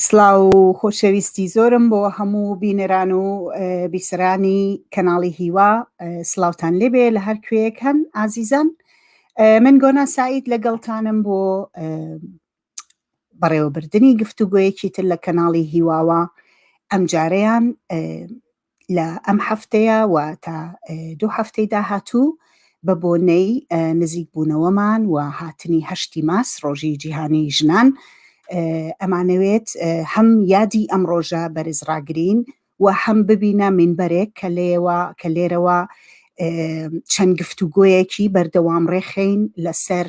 سڵاو و خۆشەویستی زۆرم بۆ هەموو بینەران و بیسەرانی کەناڵی هیوا سڵاوتان لێبێ لە هەر کوێیەک هەن ئازیزان من گۆنا سعید لەگەڵتانم بۆ بەڕێوەبردنی گفتوگۆیەکی تر لە کەناڵی هیواوە ئەمجارەیان لە ئەم هەفتەیە و تا دوو هەفتەی داهاتوو بە بۆنەی نزیکبوونەوەمان و هاتنی هەشتی مارس ڕۆژی جیهانی ژنان ئەمانەوێت هەم یادی ئەم ڕۆژە بەرز ڕاگرین و هەم ببینە مینبەرێک کە لێوە کە لێرەوە چەند گفتوگۆیەکی بەردەوام ڕێخەین لەسەر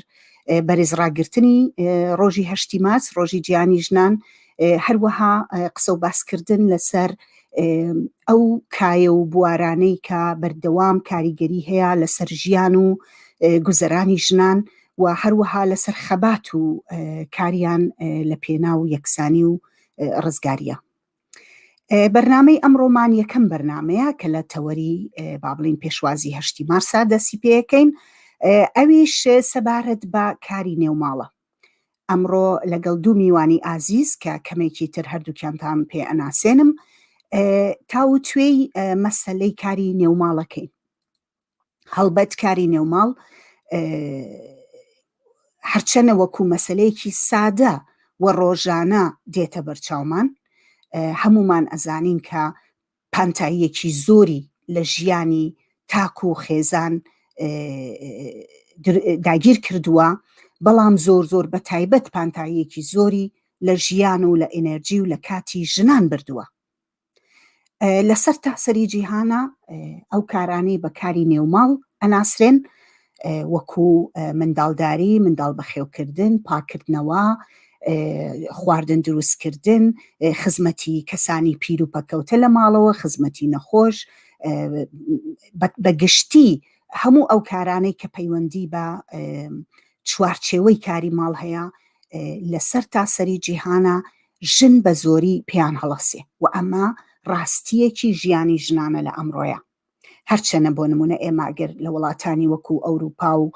بەرز ڕاگرتنی ڕۆژی هەشتی مارس ڕۆژی جیهانی ژنان هەروەها قسە و باسکردن لەسەر ئەو کایە و بوارانەی کە بەردەوام کاریگەری هەیە لەسەر ژیان و گوزەرانی ژنان و هەروەها لەسەر خەبات و کاریان لە پێناو یەکسانی و ڕزگاریە. بەرنامەی ئەمڕۆمان یەکەم بەرنمەیە کە لە تەوەری با بڵین پێشوازی هەشتی مارسا دەستی پێەکەین ئەویش سەبارەت بە کاری نێوماڵە. ئەمڕۆ لەگەڵ دوو میوانی ئازیز کە کەمێکی تر هەردووکیانتان پێ ئەناسێنم تاوتوێی مەسەلەی کاری نێوماڵەکەین. هەڵبەت کاری نێوماڵ هەرچەنە وەکو مەسلەیەکی سادە و ڕۆژانە دێتە بەرچاومان هەمومان ئەزانین کە پانتاییەکی زۆری لە ژیانی تاک و خێزان داگیر کردووە بەڵام زۆر زۆر بە تایبەت پانتاییەکی زۆری لە ژیان و لە ئەنەرجی و لە کاتی ژنان بردووە لەسەر تاسەری جیهانە ئەو کارانەی بە کاری نێوماڵ ئەناسرێن وەکو منداڵداری منداڵ بەخێوکردن پاکردنەوە خواردن دروستکردن خزمەتی کەسانی پیر و پەکەوتە لە ماڵەوە خزمەتی نەخۆش بە گشتی هەموو ئەو کارانەی کە پەیوەندی بە چوارچێوەی کاری ماڵ هەیە لەسەر تاسەری جیهانە ژن بە زۆری پێیان هەڵەسێ و ئەمە ڕاستیەکی ژیانی ژنانە لە ئەمڕۆیە هەرچەنە بۆ نمونە ئێمە گەر لە وڵاتانی وەکو ئەوروپا و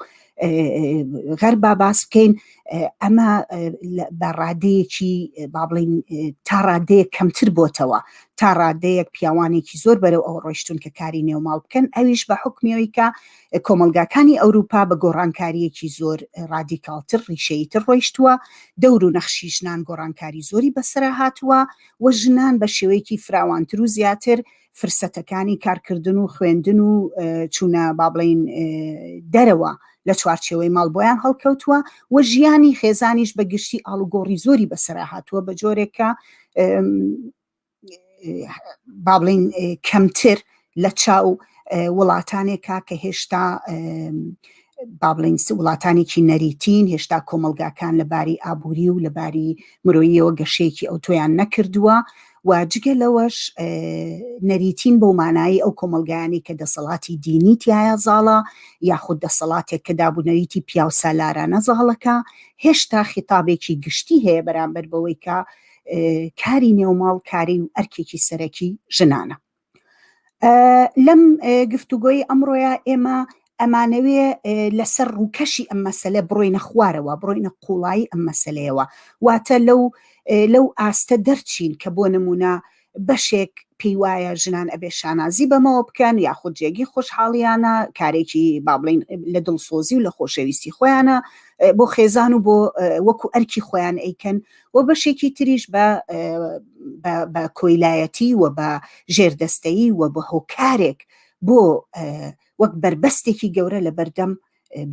غەربا باس بکەین ئەمە بە ڕادەیەکی با بڵین تا ڕادەیەک کەمتر بۆتەوە تا ڕادەیەک پیاوانێکی زۆر بەرەو ئەو ڕۆیشتون کە کاری نێوماڵ بکەن ئەویش بە حکمیەوەی کە کۆمەڵگاکانی ئەوروپا بە گۆڕانکاریەکی زۆر ڕادیکاڵتر ڕیشەییتر ڕۆیشتووە، دەور و نەخشی ژنان گۆڕانکاری زۆری بەسەرا هاتووە و ژنان بە شێوەیەکی فراوانتر و زیاتر فرسەتەکانی کارکردن و خوێندن و چوونە با بڵێین دەرەوە لە چوارچێوەی ماڵ بۆیان هەڵکەوتووە و ژیانی خێزانیش بە گشتی ئاڵوگۆڕی زۆری بەسەرا هاتووە بە جۆرێک کە با بڵین کەمتر لە چاو وڵاتانێکا کە هێشتا با بڵین وڵاتانێکی نەریتین هێشتا کۆمەلگاکان لە باری ئابووری و لە باری مرۆییەوە گەشەیەکی ئەوتۆیان نەکردووە و جگە لەوەش نەریتین بەو مانایی ئەو کۆمەلگایانی کە دەسەڵاتی دینی تایە زاڵە یاخود دەسەڵاتێک کە دابوونەریتی پیاوسالارانە زاڵەکە هێشتا خیتابێکی گشتی هەیە بەرامبەر بەوەی کە کاری نێوماڵ کاری و ئەرکێکی سەرەکی ژنانە. لەم گفتوگۆی ئەمڕۆیە ئێمە ئەمانەوێ لەسەر ڕووکەشی ئەم مەسەلە بڕۆینە خوارەوە بڕۆینە قوڵایی ئەم مەسلەیەوە واتە لەو لەو ئاستە دەرچین کە بۆ نمونە بەشێک پێی وایە ژنان ئەبێ شانازی بەمەوە بکەن یاخود جێگەی خۆشحاڵیانە کارێکی با بڵین لە دڵسۆزی و لە خۆشەویستی خۆیانە بۆ خێزان و بۆ وەکو ئەرکی خۆیان ئەیکەن و بەشێکی تریش بە بە کۆیلایەتی و بە ژێردەستەیی و بە هۆکارێک بۆ وەک بەربەستێکی گەورە لە بەردەم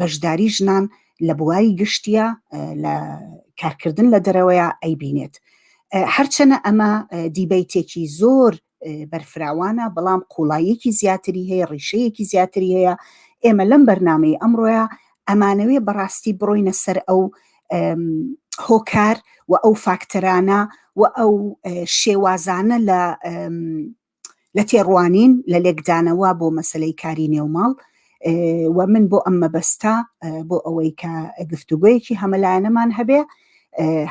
بەشداری ژنان لە بواری گشتیە لە کارکردن لە دەرەوەیە ئەیبینێت. هەرچەنە ئەمە دیبەیتێکی زۆر بەرفراوانە بەڵام قوڵاییەکی زیاتری هەیە ڕیشەیەکی زیاتری هەیە ئێمە لەم بەرنمەی ئەمڕۆیە ئەمانەوێ بەڕاستی بڕۆینە سەر ئەو هۆکار و ئەو فاکتەرانە و ئەو شێوازانە لە لە تێڕوانین لە لێکدانەوە بۆ مەسلەی کاری نێوماڵ و من بۆ ئەم مەبەستە بۆ ئەوەی کە گفتوگۆیەکی هەمەلایەنەمان هەبێ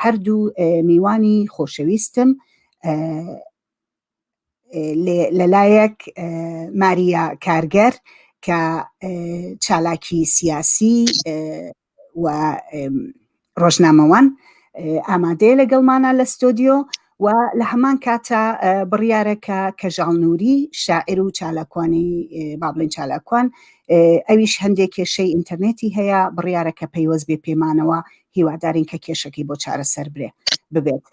هەردوو میوانی خۆشەویستم لەلایەک ماریا کارگەر کە چالاکی سیاسی و ڕۆژنامەوان ئامادەیە لەگەڵمانە لە ستۆدیۆ و لە هەمان کاتا بڕیارە کە کەژاڵ نووری شاعیر و چالاکوانی با بڵێن چالاکوان ئەویش هەندێک کێشەی ئینتەرنێتی هەیە بڕیارە کە پەیوەست بێ پێمانەوە هیوادارین کە کێشەکەی بۆ چارەسەر برێ ببێت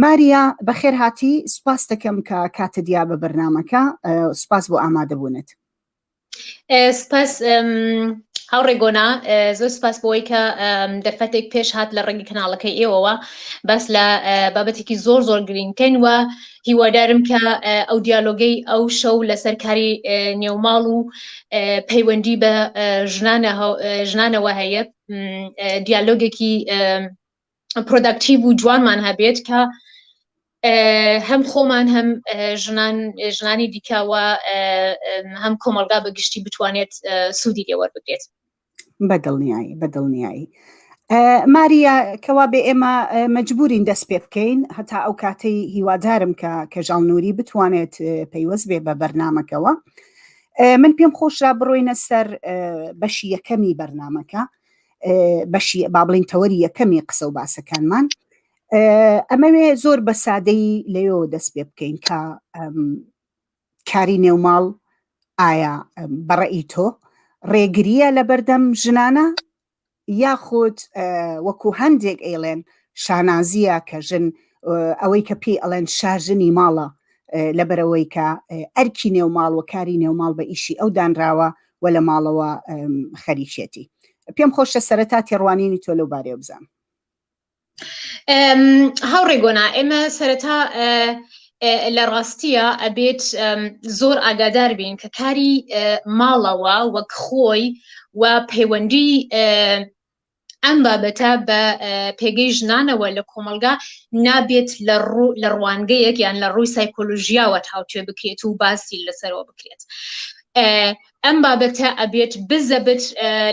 ماریا بەخێر هاتی سوپاس دەکەم کە کاتت یا بە بەرنمەکە سوپاس بۆ ئامادەبوونت. سپاس هاوڕێ گۆنا زۆر سپاس بۆی کە دەرفەتێک پێش هات لە ڕێگەی کەناڵەکەی ئێوەوە باس لە بابەتێکی زۆر زۆر گرینگکەین و هیوادارم کە ئەو دیالۆگەی ئەو شەو لەسەر کاری نێوماڵ و پەیوەندی بە ژنانەوە هەیە دیالۆگێکی productive و جوانمان هەبێت کە هەم خۆمان هەم ژنان ژنانی دیکەوە هەم کۆمەلگا بە گشتی بتوانێت سوودی لێ وەربگرێت. بەدڵنیایی بەدڵنیایی ماریا کەوا بێ ئێمە مەجبورین دەست پێ بکەین هەتا ئەو کاتەی هیوادارم کە کەژاڵ نووری بتوانێت پەیوەست بێ بە بەرنمەکەوە من پێم خۆشە بڕۆینە سەر بەشی یەکەمی بەرنمەکە بەشی با بڵین تەوەری یەکەمی قسە و باسەکانمان ئەمەوێ زۆر بە سادەیی لەوێەوە دەست پێ بکەین کە کاری نێوماڵ ئایا بەڕێی تۆ ڕێگریە لە بەردەم ژنانە یاخود وەکو هەندێک ئەیڵێن شانازیە کە ژن ئەوەی کە پێی ئەڵێن شاژنی ماڵە لەبەرەوەی کە ئەرکی نێوماڵ و کاری نێوماڵ بە ئیشی ئەو دانراوە و لە ماڵەوە خەریکێتی پێم خۆشە سەرەتا تێڕوانینی تۆ لەو بارەیە بزانم. هاوڕێ گۆنا ئێمە سەرەتا لە ڕاستیە ئەبێت زۆر ئاگادار بین کە کاری ماڵەوە وەک خۆی و پەیوەندی ئەم بابەتە بە پێگەی ژنانەوە لە کۆمەڵگا نابێت لە ڕوانگەیەک یان لە ڕووی سایکۆلۆژیاوە تاوتوێ بکرێت و باسی لەسەرەوە بکرێت. ئەم بابەتە ئەبێت بزەبت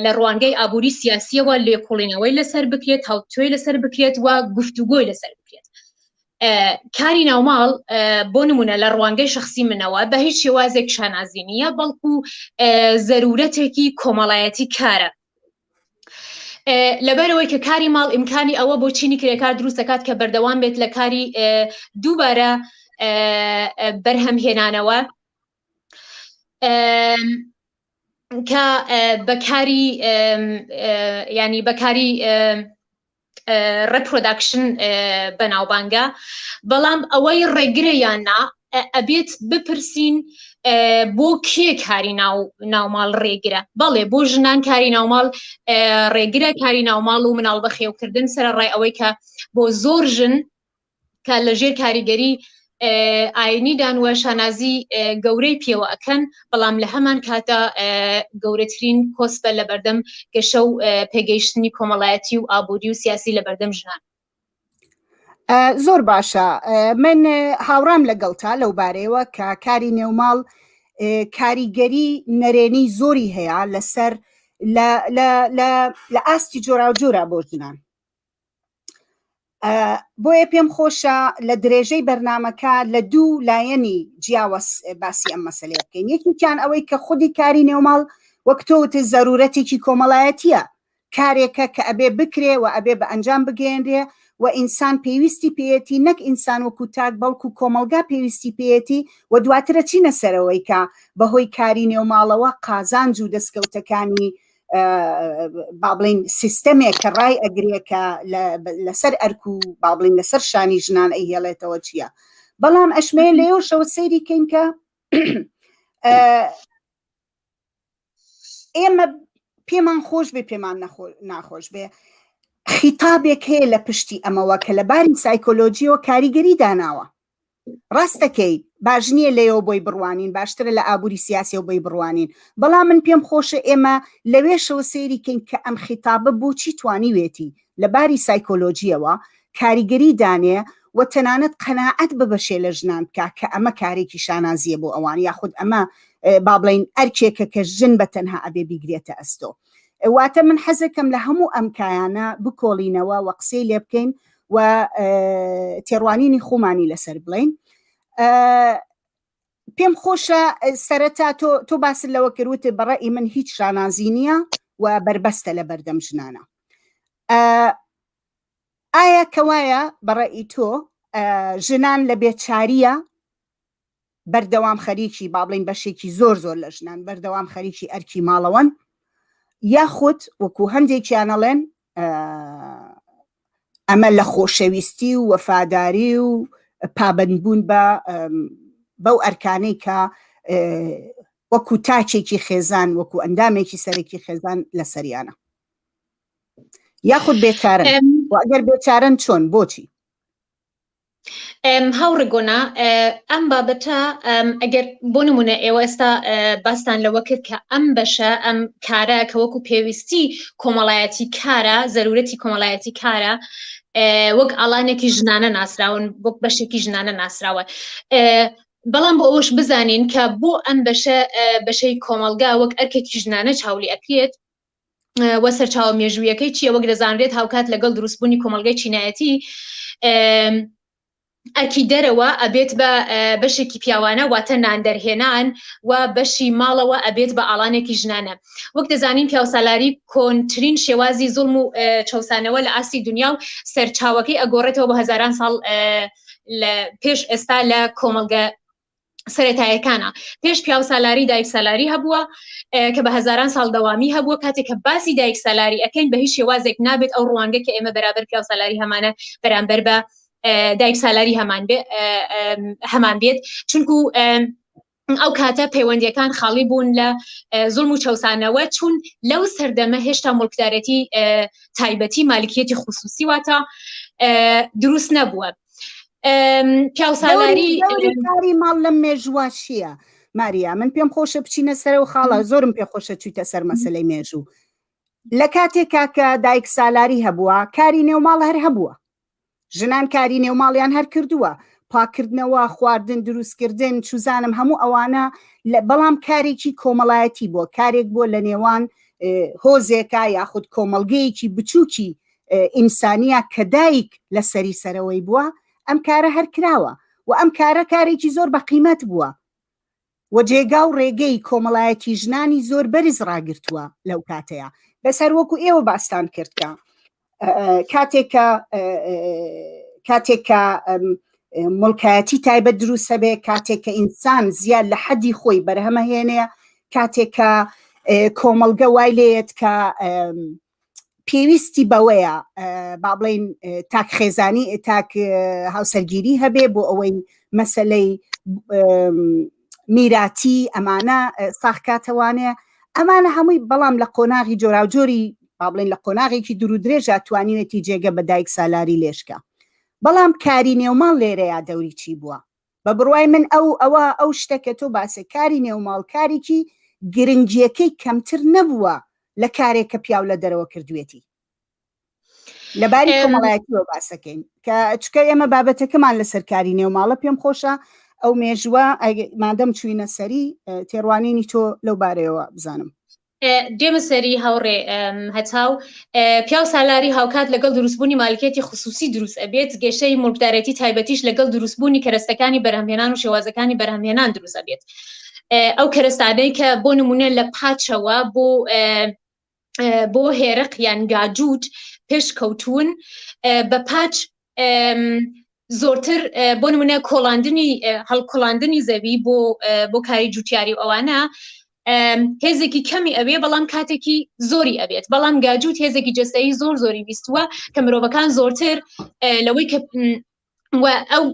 لە ڕوانگەی ئابووری سیاسیەوە لێکۆڵینەوەی لەسەر بکرێت تاوتوێی لەسەر بکرێت و گفتوگۆی لەسەر بکرێت. کاری ناوماڵ بۆ نمونە لە ڕوانگەی شخصی منەوە بە هیچ شێوازێک شانازی نییە بەڵکو زەرورەتێکی کۆمەڵایەتی کارە لەبەرەوەی کە کاری ماڵ ئیمکانی ئەوە بۆ چینی کرێکار دروست دەکات کە بەردەوام بێت لە کاری دووبارە بەرهەم هێنانەوە کە بەکاری ینی بەکاری reproduction بەناوبانگە بەڵام ئەوەی ڕێگرە یان نا ئەبێت بپرسین بۆ کێ کاری ناو ناوماڵ ڕێگرە بەڵێ بۆ ژنان کاری ناوماڵ ڕێگرە کاری ناوماڵ و مناڵ بەخێوکردن سەرڕای ئەوەی کە بۆ زۆر ژن کە لە ژێر کاریگەری ئاینیدان و شانازی گەورەی پێوە ئەکەن بەڵام لە هەمان کاتا گەورەترین کۆسپە لە بەردەم گەشە و پێگەیشتنی کۆمەڵایەتی و ئابووری و سیاسی لە بەردەم ژنان. زۆر باشە من هاوڕام لەگەڵتا لەو بارەیەوە کە کاری نێوماڵ کاریگەری نەرێنی زۆری هەیە لەسەر لە ئاستی جۆراوجۆرە بۆ ژنان بۆیە پێم خۆشە لە درێژەی بەرنمەکە لە دوو لایەنی جیاوە باسی ئەم مەسلەیە بکەین یەکێکیان ئەوەی کە خودی کاری نێوماڵ وەک تۆوت زەرورەتێکی کۆمەڵایەتیە کارێکە کە ئەبێ بکرێ و ئەبێ بە ئەنجام بگەیەنرێ و ئینسان پێویستی پێیەتی نەک ئینسان وەکو تاک بەڵکو کۆمەڵگا پێویستی پێیەتی و دواترە چینە سەرەوەی کە بەهۆی کاری نێوماڵەوە قازانج و دەستکەوتەکانی با بڵین سیستەمێک کە ڕای ئەگرێ کە لەسەر ئەرک و با بڵین لەسەر شانی ژنان ئەیهێڵێتەوە چییە بەڵام ئەشمەیە لەیەوەشەوە سەیری کەین کە ئێمە پێمان خۆش بێ پێمان ناخۆش بێ خیتابێک هەیە لە پشتی ئەمەوە کە لە باری سایکۆلۆژیەوە کاریگەری داناوە ڕاستەکەی باش نییە لەیەوە بۆی بڕوانین باشترە لە ئابووری سیاسیەوە بۆی بڕوانین بەڵام من پێم خۆشە ئێمە لەوێشەوە سەیری کەین کە ئەم خیتابە بۆچی توانیوێتی لە باری سایکۆلۆژیەوە کاریگەری دانێ و تەنانەت قەناعەت ببەشێ لە ژنان بکا کە ئەمە کارێکی شانازیە بۆ ئەوان یاخود ئەمە با بڵێین ئەرکێکە کە ژن بە تەنها ئەبێ بیگرێتە ئەستۆ واتە من حەزەکەم لە هەموو ئەم کایانە بکۆڵینەوە و قسەی لێ بکەین و تێڕوانینی خۆمانی لەسەر بڵێین پێم خۆشە سەرەتا تۆ تۆ باست لەوە کرد وتت بەڕەئی من هیچ شانازی نییە و بەربەستە لە بەردەم ژنانە ئایا کەوایە بەڕەئی تۆ. ژنان لە بێچاریە بەردەوام خەریکی با بڵین بەشێکی زۆر زۆر لە ژنان بەردەوام خەریکی ئەرکی ماڵەوەن یاخود وەکو هەندێکیان ئەڵێن ئەمە لە خۆشەویستی و وەفاداری و پابندبوون بە بەو ئەرکانەی کە وەکو تاکێکی خێزان وەکو ئەندامێکی سەرەکی خێزان لەسەریانە یاخود بێچارن و ئەگەر بێچارن چۆن بۆچی هاوڕێ گۆنا ئەم بابەتە ئەگەر بۆ نمونە ئێوە ئێستا باستان لەوە کرد کە ئەم بەشە ئەم کارە کە وەکو پێویستی کۆمەڵایەتی کارە زەرورەتی کۆمەڵایەتی کارە وەک ئاڵانێکی ژنانە ناسراون وەک بەشێکی ژنانە ناسراوە بەڵام بۆ ئەوش بزانین کە بۆ ئەم بەشە بەشەی کۆمەڵگا وەک ئەرکێکی ژنانە چاولی ئەکرێت وە سەرچاوە مێژوویەکەی چییە وەک دەزانرێت هاوکات لەگەڵ دروستبوونی کۆمەڵگەی چینایەتی ئەرکی دەرەوە ئەبێت بە بەشێکی پیاوانە واتە ناندەرهێنان و بەشی ماڵەوە ئەبێت بە ئاڵانێکی ژنانە وەک دەزانین پیاوسالاری کۆنترین شێوازی زوڵم و چەسانەوە لە ئاستی دنیا و سەرچاوەکەی ئەگۆڕێتەوە بە هەزاران ساڵ لە پێش ئێستا لە کۆمەڵگە سەرەتایەکانە پێش پیاو سالاری دایک سالاری هەبووە کە بە هەزاران ساڵ دەوامی هەبووە کاتێک کە باسی دایک سالاری ئەەکەین بە هیچ شێوازێک نابێت ئەو ڕوانگە کە ئێمە بەرابەر پیاو سالاری هەمانە بەرامبەر بە دایک سالاری هەمان بێ هەمان بێت چونکو ئەو کاتە پەیوەندیەکان خاڵی بوون لە زوڵم و چەسانەوە چون لەو سەردەمە هێشتا مڵکدارەتی تایبەتی مالکیەتی خصوصی واتە دروست نەبووە پیاوسالاری کاری ماڵ لەم مێژووە چییە؟ ماریا من پێم خۆشە بچینە سەرەوە خاڵە زۆرم پێ خۆشە چوویتە سەر مەسلەی مێژوو لە کاتێک کاکە دایک سالاری هەبووە کاری نێوماڵ هەر هەبووە ژنان کاری نێوماڵیان هەر کردووە پاکردنەوە خواردن دروستکردن چوزانم هەموو ئەوانە بەڵام کارێکی کۆمەڵایەتی بووە کارێک بووە لە نێوان هۆزێکە یاخود کۆمەڵگەیەکی بچووکی ئینسانیە کە دایک لە سەری سەرەوەی بووە ئەم کارە هەر کراوە و ئەم کارە کارێکی زۆر بە قیمەت بووە و جێگا و ڕێگەی کۆمەڵایەتی ژنانی زۆر بەرز ڕاگرتووە لەو کاتەیە بەس هەر وەکو ئێوە باستان کرد کە کاتێک کە کاتێک کە مڵکایەتی تایبەت دروستە بێ کاتێک کە ئینسان زیاد لە حەدی خۆی بەرهەمە هێنێ کاتێک کە کۆمەڵگە وای لێت کە پێویستی بەوەیە با بڵین تاک خێزانی تاک هاوسەرگیری هەبێ بۆ ئەوەی مەسلەی میراتی ئەمانە ساخکاتەوانێ ئەمانە هەمووی بەڵام لە قۆناغی جۆراوجۆری با بڵێن لە قۆناغێکی دوور و درێژا توانیوێتی جێگە بە دایک سالاری لێشکە بەڵام کاری نێوماڵ لێرەیە دەوری چی بووە بە بڕوای من ئەو ئەوە ئەو شتە کە تۆ باسە کاری نێوماڵ کارێکی گرنگیەکەی کەمتر نەبووە لە کارێک کە پیاو لە دەرەوە کردوێتی لەباری کۆمەڵایەتیەوە باسەکەین کە چکە ئێمە بابەتەکەمان لەسەر کاری نێوماڵە پێم خۆشە ئەو مێژووە مادەم چوینە سەری تێڕوانینی تۆ لەو بارەیەوە بزانم. دێمە سەری هاوڕێ هەتاو پیاو سالاری هاوکات لەگەڵ دروستبوونی مالکیەتی خصوصی دروست ئەبێت گەشەی موڵکدارێتی تایبەتیش لەگەڵ دروستبوونی کەرەستەکانی بەرهەمهێنان و شێوازەکانی بەرهەمهێنان دروست ئەبێت ئەو کەرەستانەی کە بۆ نمونە لە پاچەوە بۆ بۆ هێرق یان گاجووت پێش کەوتون بە پاچ زۆرتر بۆ نمونە کۆڵاندنی هەڵکوڵاندنی زەوی بۆ بۆ کاری جوتیاری و ئەوانە هێزێکی کەمی ئەوێ بەڵام کاتێکی زۆری ئەبێت بەڵام گاجووت هێزێکی جەستەیی زۆر زۆری ویستووە کە مرۆڤەکان زۆرتر لەوەی کە و ئەو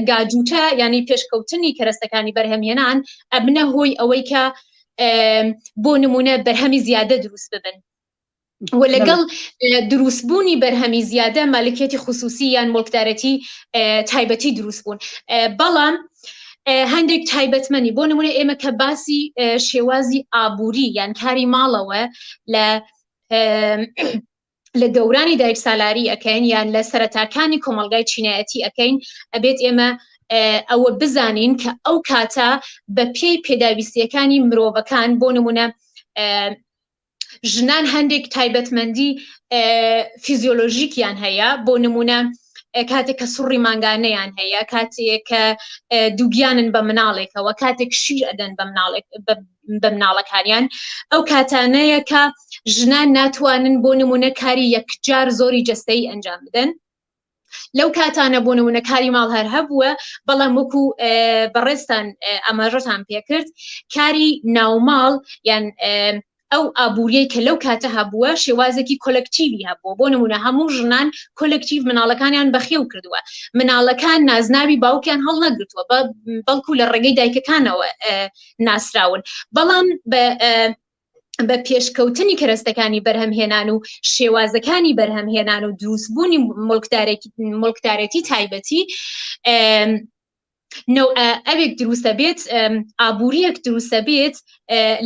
گاجووتە ینی پێشکەوتنی کەرەستەکانی بەرهەمهێنان ئەبنە هۆی ئەوەی کە بۆ نمونە بەرهەمی زیادە دروست ببن و لەگەڵ دروستبوونی بەرهەمی زیادە مالکیەتی خصوصی یان مڵکدارەتی تایبەتی دروست بوون بەڵام هەندێک تایبەتمەنی بۆ نمونە ئێمە کە باسی شێوازی ئابووری یان کاری ماڵەوە لە لە دەورانی دایک سالاری ئەەکەین یان لە سەرەتاکانی کۆمەلگای چینایەتی ئەەکەین ئەبێت ئێمە ئەوە بزانین کە ئەو کاتە بە پێی پێداویستیەکانی مرۆڤەکان بۆ نمونە ژنان هەندێک تایبەتمەندی فیزیۆلۆژیکیان هەیە بۆ نمونە کاتێک کە سوڕی مانگانەیان هەیە کاتێک کە دووگیانن بە مناڵێکەوە کاتێک شیر ئەدەن بە مناڵێک بە مناڵەکانیان ئەو کاتانەیە کە ژنان ناتوانن بۆ نمونە کاری یەکجار زۆری جەستەیی ئەنجام بدەن. لەو کاتانە بۆ نمونە کاری ماڵ هەر هەبووە بەڵام وەکو بەڕێزتان ئاماژەتان پێکرد کاری ناوماڵ یان ئەو ئابووریەی کە لەو کاتە هەبووە شێوازێکی کۆلکتیوی هەبووە بۆ نمونە هەموو ژنان کۆلکتیو مناڵەکانیان بەخێو کردووە مناڵەکان نازناوی باوکیان هەڵنەگرتووە بەڵکو لە ڕێگەی دایکەکانەوە ناسراون بەڵام بە بە پێشکەوتنی کەرەستەکانی بەرهەمهێنان و شێوازەکانی بەرهەمهێنان و دروستبوونی مڵکدارێتی تایبەتی ئەوێک دروستە بێت ئابووریەک دروستە بێت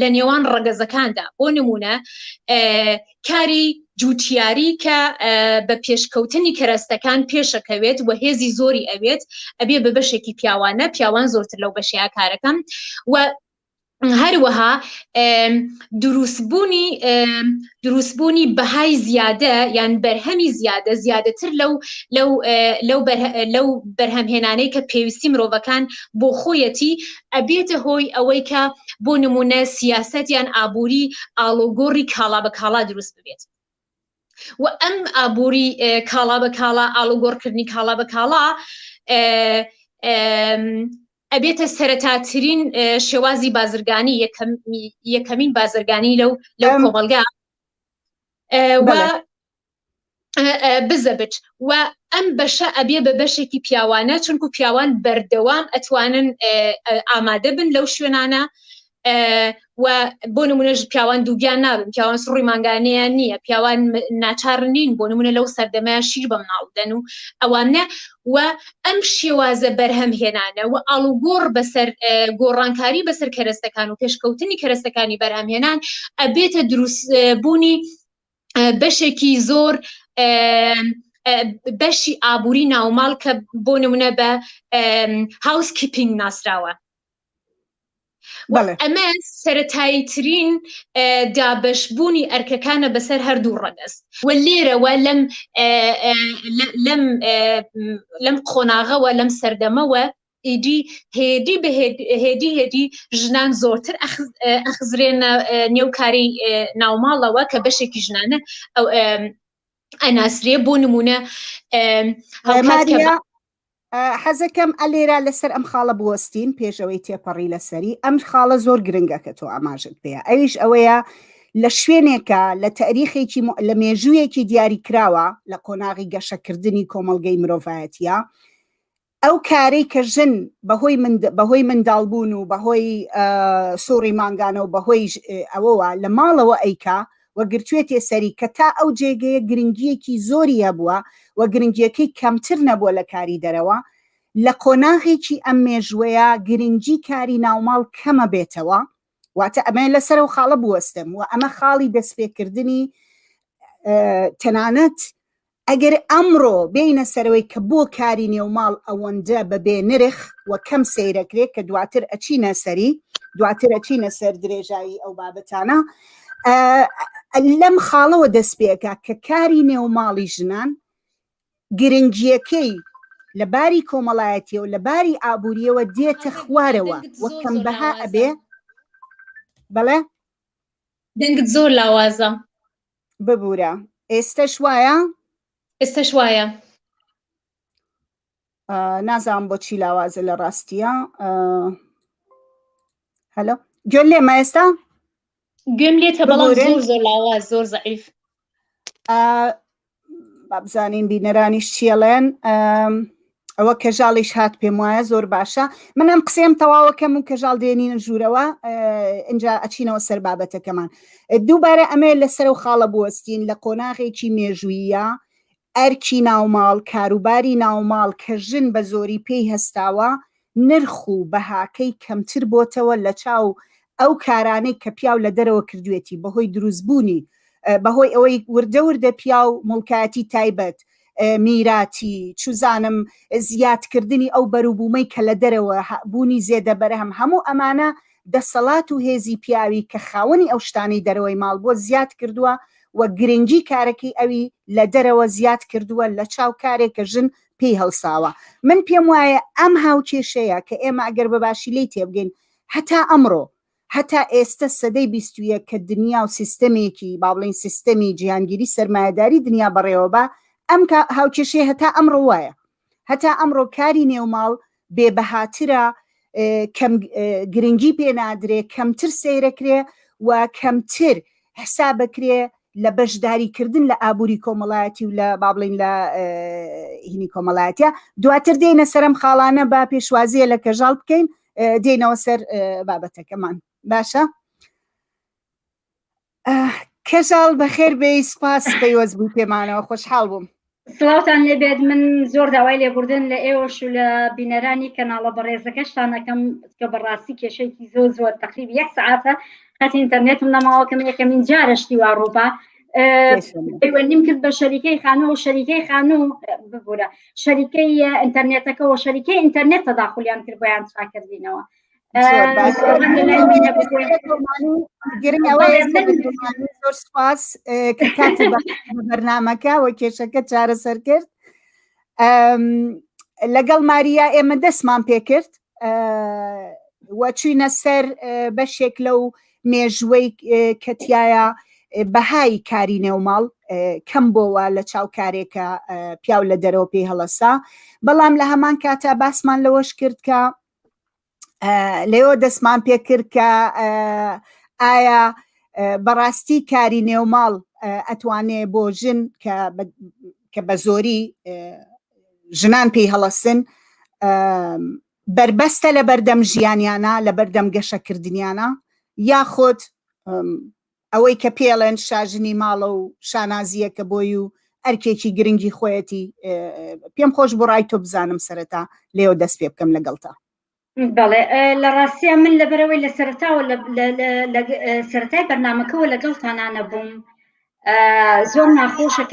لە نێوان ڕەگەزەکاندا بۆ نمونە کاری جوتیاری کە بە پێشکەوتنی کەرەستەکان پێشەکەوێت و هێزی زۆری ئەوێت ئەبێ بە بەشێکی پیاوانە پیاوان زۆرتر لەو بەشەیە کارەکەم و هەروەها دروستبوونی دروستبوونی بەهای زیادە یان بەرهەمی زیادە زیادەتر لەو لەو لەو لەو بەرهەمهێنانەی کە پێویستی مرۆڤەکان بۆ خۆیەتی ئەبێتە هۆی ئەوەی کە بۆ نمونە سیاست یان ئابووری ئاڵۆگۆڕی کاڵا بە کاڵا دروست ببێت و ئەم ئابووری کاڵا بە کاڵا ئاڵوگۆڕکردنی کاڵا بە کاڵا ئەبێتە سەرەتاترین شێوازی بازرگانی یەکەمین بازرگانی لەو لەو کۆمەلگا بزەبت و ئەم بەشە ئەبێ بە بەشێکی پیاوانە چونکو پیاوان بەردەوام ئەتوانن ئامادە بن لەو شوێنانە و بۆ نمونەش پیاوان دووگیان نابن پیاوان سڕی مانگانەیان نییە پیاوان ناچار نین بۆ نمونە لەو سەردەمە شیر بە مناڵ بدەن و ئەوانە و ئەم شێوازە بەرهەم هێنانە و ئاڵوگۆڕ بەسەر گۆڕانکاری بەسەر کەرەستەکان و پێشکەوتنی کەرەستەکانی بەرهەمهێنان ئەبێتە دروست بوونی بەشێکی زۆر بەشی ئابووری ناوماڵ کە بۆ نمونە بە housekeeping ناسراوە ئەمە سەتایی ترین دابشبوونی ئەرکەکانە بەسەر هەردوو ڕەگەز و لێرەوە لەم لەم لەم قۆناغەوە لەم سەردەمەوە ئیدی هێدی بە هێدی هێدی ژنان زۆرتر ئەخزرێنە نێو کاری ناوماڵەوە کە بەشێکی ژنانە ئەو ئەناسرێ بۆ نمونە ماریا حەزەکەم ئەلێرا لەسەر ئەم خاڵە بوەستین پێشەوەی تێپەڕی لەسەری ئەم خاڵە زۆر گرنگە کە تۆ ئاماژت پێە ئەویش ئەوەیە لە شوێنێکە لە تاریخێکی لە مێژوویەکی دیاریکراوە لە قۆناغی گەشەکردنی کۆمەڵگەی مرۆڤایەتە ئەو کارەی کە ژن بەهۆی بەهۆی منداڵبوون و بەهۆی سوڕی مانگانە و بەهۆی ئەوەوە لە ماڵەوە ئەیکا و گرتوێتێ سەری کە تا ئەو جێگەیە گرنگیەکی زۆری هەبووە و گرنگیەکەی کەمتر نەبووە لە کاری دەرەوە لە قۆناغێکی ئەم مێژوەیە گرنگی کاری ناوماڵ کەمە بێتەوە واتە ئەمە لەسەر ئەو خاڵە بوەستم و ئەمە خاڵی دەستپێکردنی تەنانەت ئەگەر ئەمڕۆ بێینە سەرەوەی کە بۆ کاری نێوماڵ ئەوەندە بە بێ نرخ و کەم سەیرەکرێت کە دواتر ئەچینە سەری دواتر ئەچینە سەر درێژایی ئەو بابەتانە لەم خاڵەوە دەست پێکا کە کاری نێوماڵی ژنان گرنگیەکەی لە باری کۆمەڵایەتیەوە لە باری ئابووریەوە دێتە خوارەوە و کەم بەها ئەبێ بەڵێ دەنگت زۆر لاوازە ببورە ئێستەش وایە؟ ئێستەش وایە. نازانم بۆچی لاوازە لە ڕاستیە هەلۆ گوێ لێمە ئێستا؟ گوێم لێتە بەڵام زۆر زۆر لاواز زۆر زەعیف با بزانین بینەرانیش چیەڵێن ئەوە کەژاڵیش هات پێم وایە زۆر باشە من ئەم قسەیەم تەواوەکەم و کەژاڵ دێنینە ژوورەوە اینجا ئەچینەوە سەر بابەتەکەمان دووبارە ئەمێ لەسەر و خاڵە بوەستین لە قۆناغێکی مێژوویە ئەرکی ناوماڵ کاروباری ناوماڵ کە ژن بە زۆری پێی هەستاوە نرخ و بەهاکەی کەمتر بۆتەوە لە چاو ئەو کارانەی کە پیاو لە دەرەوە کردوێتی بەهۆی دروستبوونی بەهۆی ئەوەی وردە وردە پیاو موڵکایەتی تایبەت میراتی چوزانم زیادکردنی ئەو بەروبوومەی کە لە دەرەوە بوونی زێدە بەرهەم هەموو ئەمانە دەسەڵات و هێزی پیاوی کە خاوەنی ئەو شتانەی دەرەوەی ماڵ بووە زیاد کردووە و گرنگی کارەکەی ئەوی لە دەرەوە زیاد کردووە لە چاو کارێک کە ژن پێی هەڵساوە من پێم وایە ئەم هاوکێشەیە کە ئێمە ئەگەر بە باشی لێی تێبگەین هەتا ئەمڕۆ هەتا ئێستە سەدەی 21 کە دنیا و سیستەمێکی با بڵێین سیستەمی جیهانگیری سەرمایەداری دنیا بەڕێوە با. ئەم هاوکێشەیە هەتا ئەمڕۆ وایە هەتا ئەمڕۆ کاری نێوماڵ بێ بەهاترە کەم گرنگی پێ نادرێ کەمتر سەیرەکرێ و کەمتر حسابەکرێ لە بەشداریکردن لە ئابووری کۆمەڵایەتی و لە با بڵین لە هینی کۆمەڵایەتە دواتر دێنە سەرم خاڵانە با پێشوازیە لە کەژاڵ بکەین دێنەوە سەر بابەتەکەمان باشە کەژاڵ بەخێر بێی سپاس پەیوەست بوو پێمانەوە خۆشحاڵ بووم. سڵاوتان لێبێت من زۆر داوای لێبوردن لە ئێوەش و لە بینەرانی کەناڵە بەڕێزەکەشتان ئەکەم کە بەڕاستی کێشەیەکی زۆر زۆر تقریب یەک سەعاتە خەتی ئینتەرنێتم نەماوە کەم یەکەمین جارە شتی وا ڕووبا پەیوەندیم کرد بە شەریکەی خانوو و شەریکەی خانوو ببوورە شەریکەی ئینتەرنێتەکەەوە شەریکەی ئینتەرنێت تەداخلیان کرد بۆیان چاکردینەوە گرنگ ئەوەیە زۆر سپاس کە کاتی بەرنامەکە و کێشەکە چارەسەر کرد لەگەڵ ماریا ئێمە دەستمان پێکرد و چوینە سەر بەشێک لەو مێژوەی کە تایە بەهای کاری نێوماڵ کەم بۆوە لە چاو کارێکە پیاو لە دەرەوە پێی هەڵەسا بەڵام لە هەمان کاتا باسمان لەوەش کرد کە لەوە دەستمان پێکرد کە ئایا بەڕاستی کاری نێوماڵ ئەتوانێ بۆ ژن کە بە زۆری ژنان پێی هەڵەسن بربەستە لە بەردەم ژیانیانە لە بەردەم گەشەکردنیانە یاخود ئەوەی کە پێڵێن شاژنی ماڵە و شانازییەکە بۆی و ئەرکێکی گرنگی خۆیەتی پێم خۆش بۆ ڕای تۆ بزانم سەرەتا لێوە دەست پێ بکەم لەگەڵتا. بەڵێ لە ڕاستیا من لەبەرەوەی لە سەرتاوە لە سەرەتای بەرنمەکەەوە لەگەڵتانە نەبووم زۆر ناخۆشە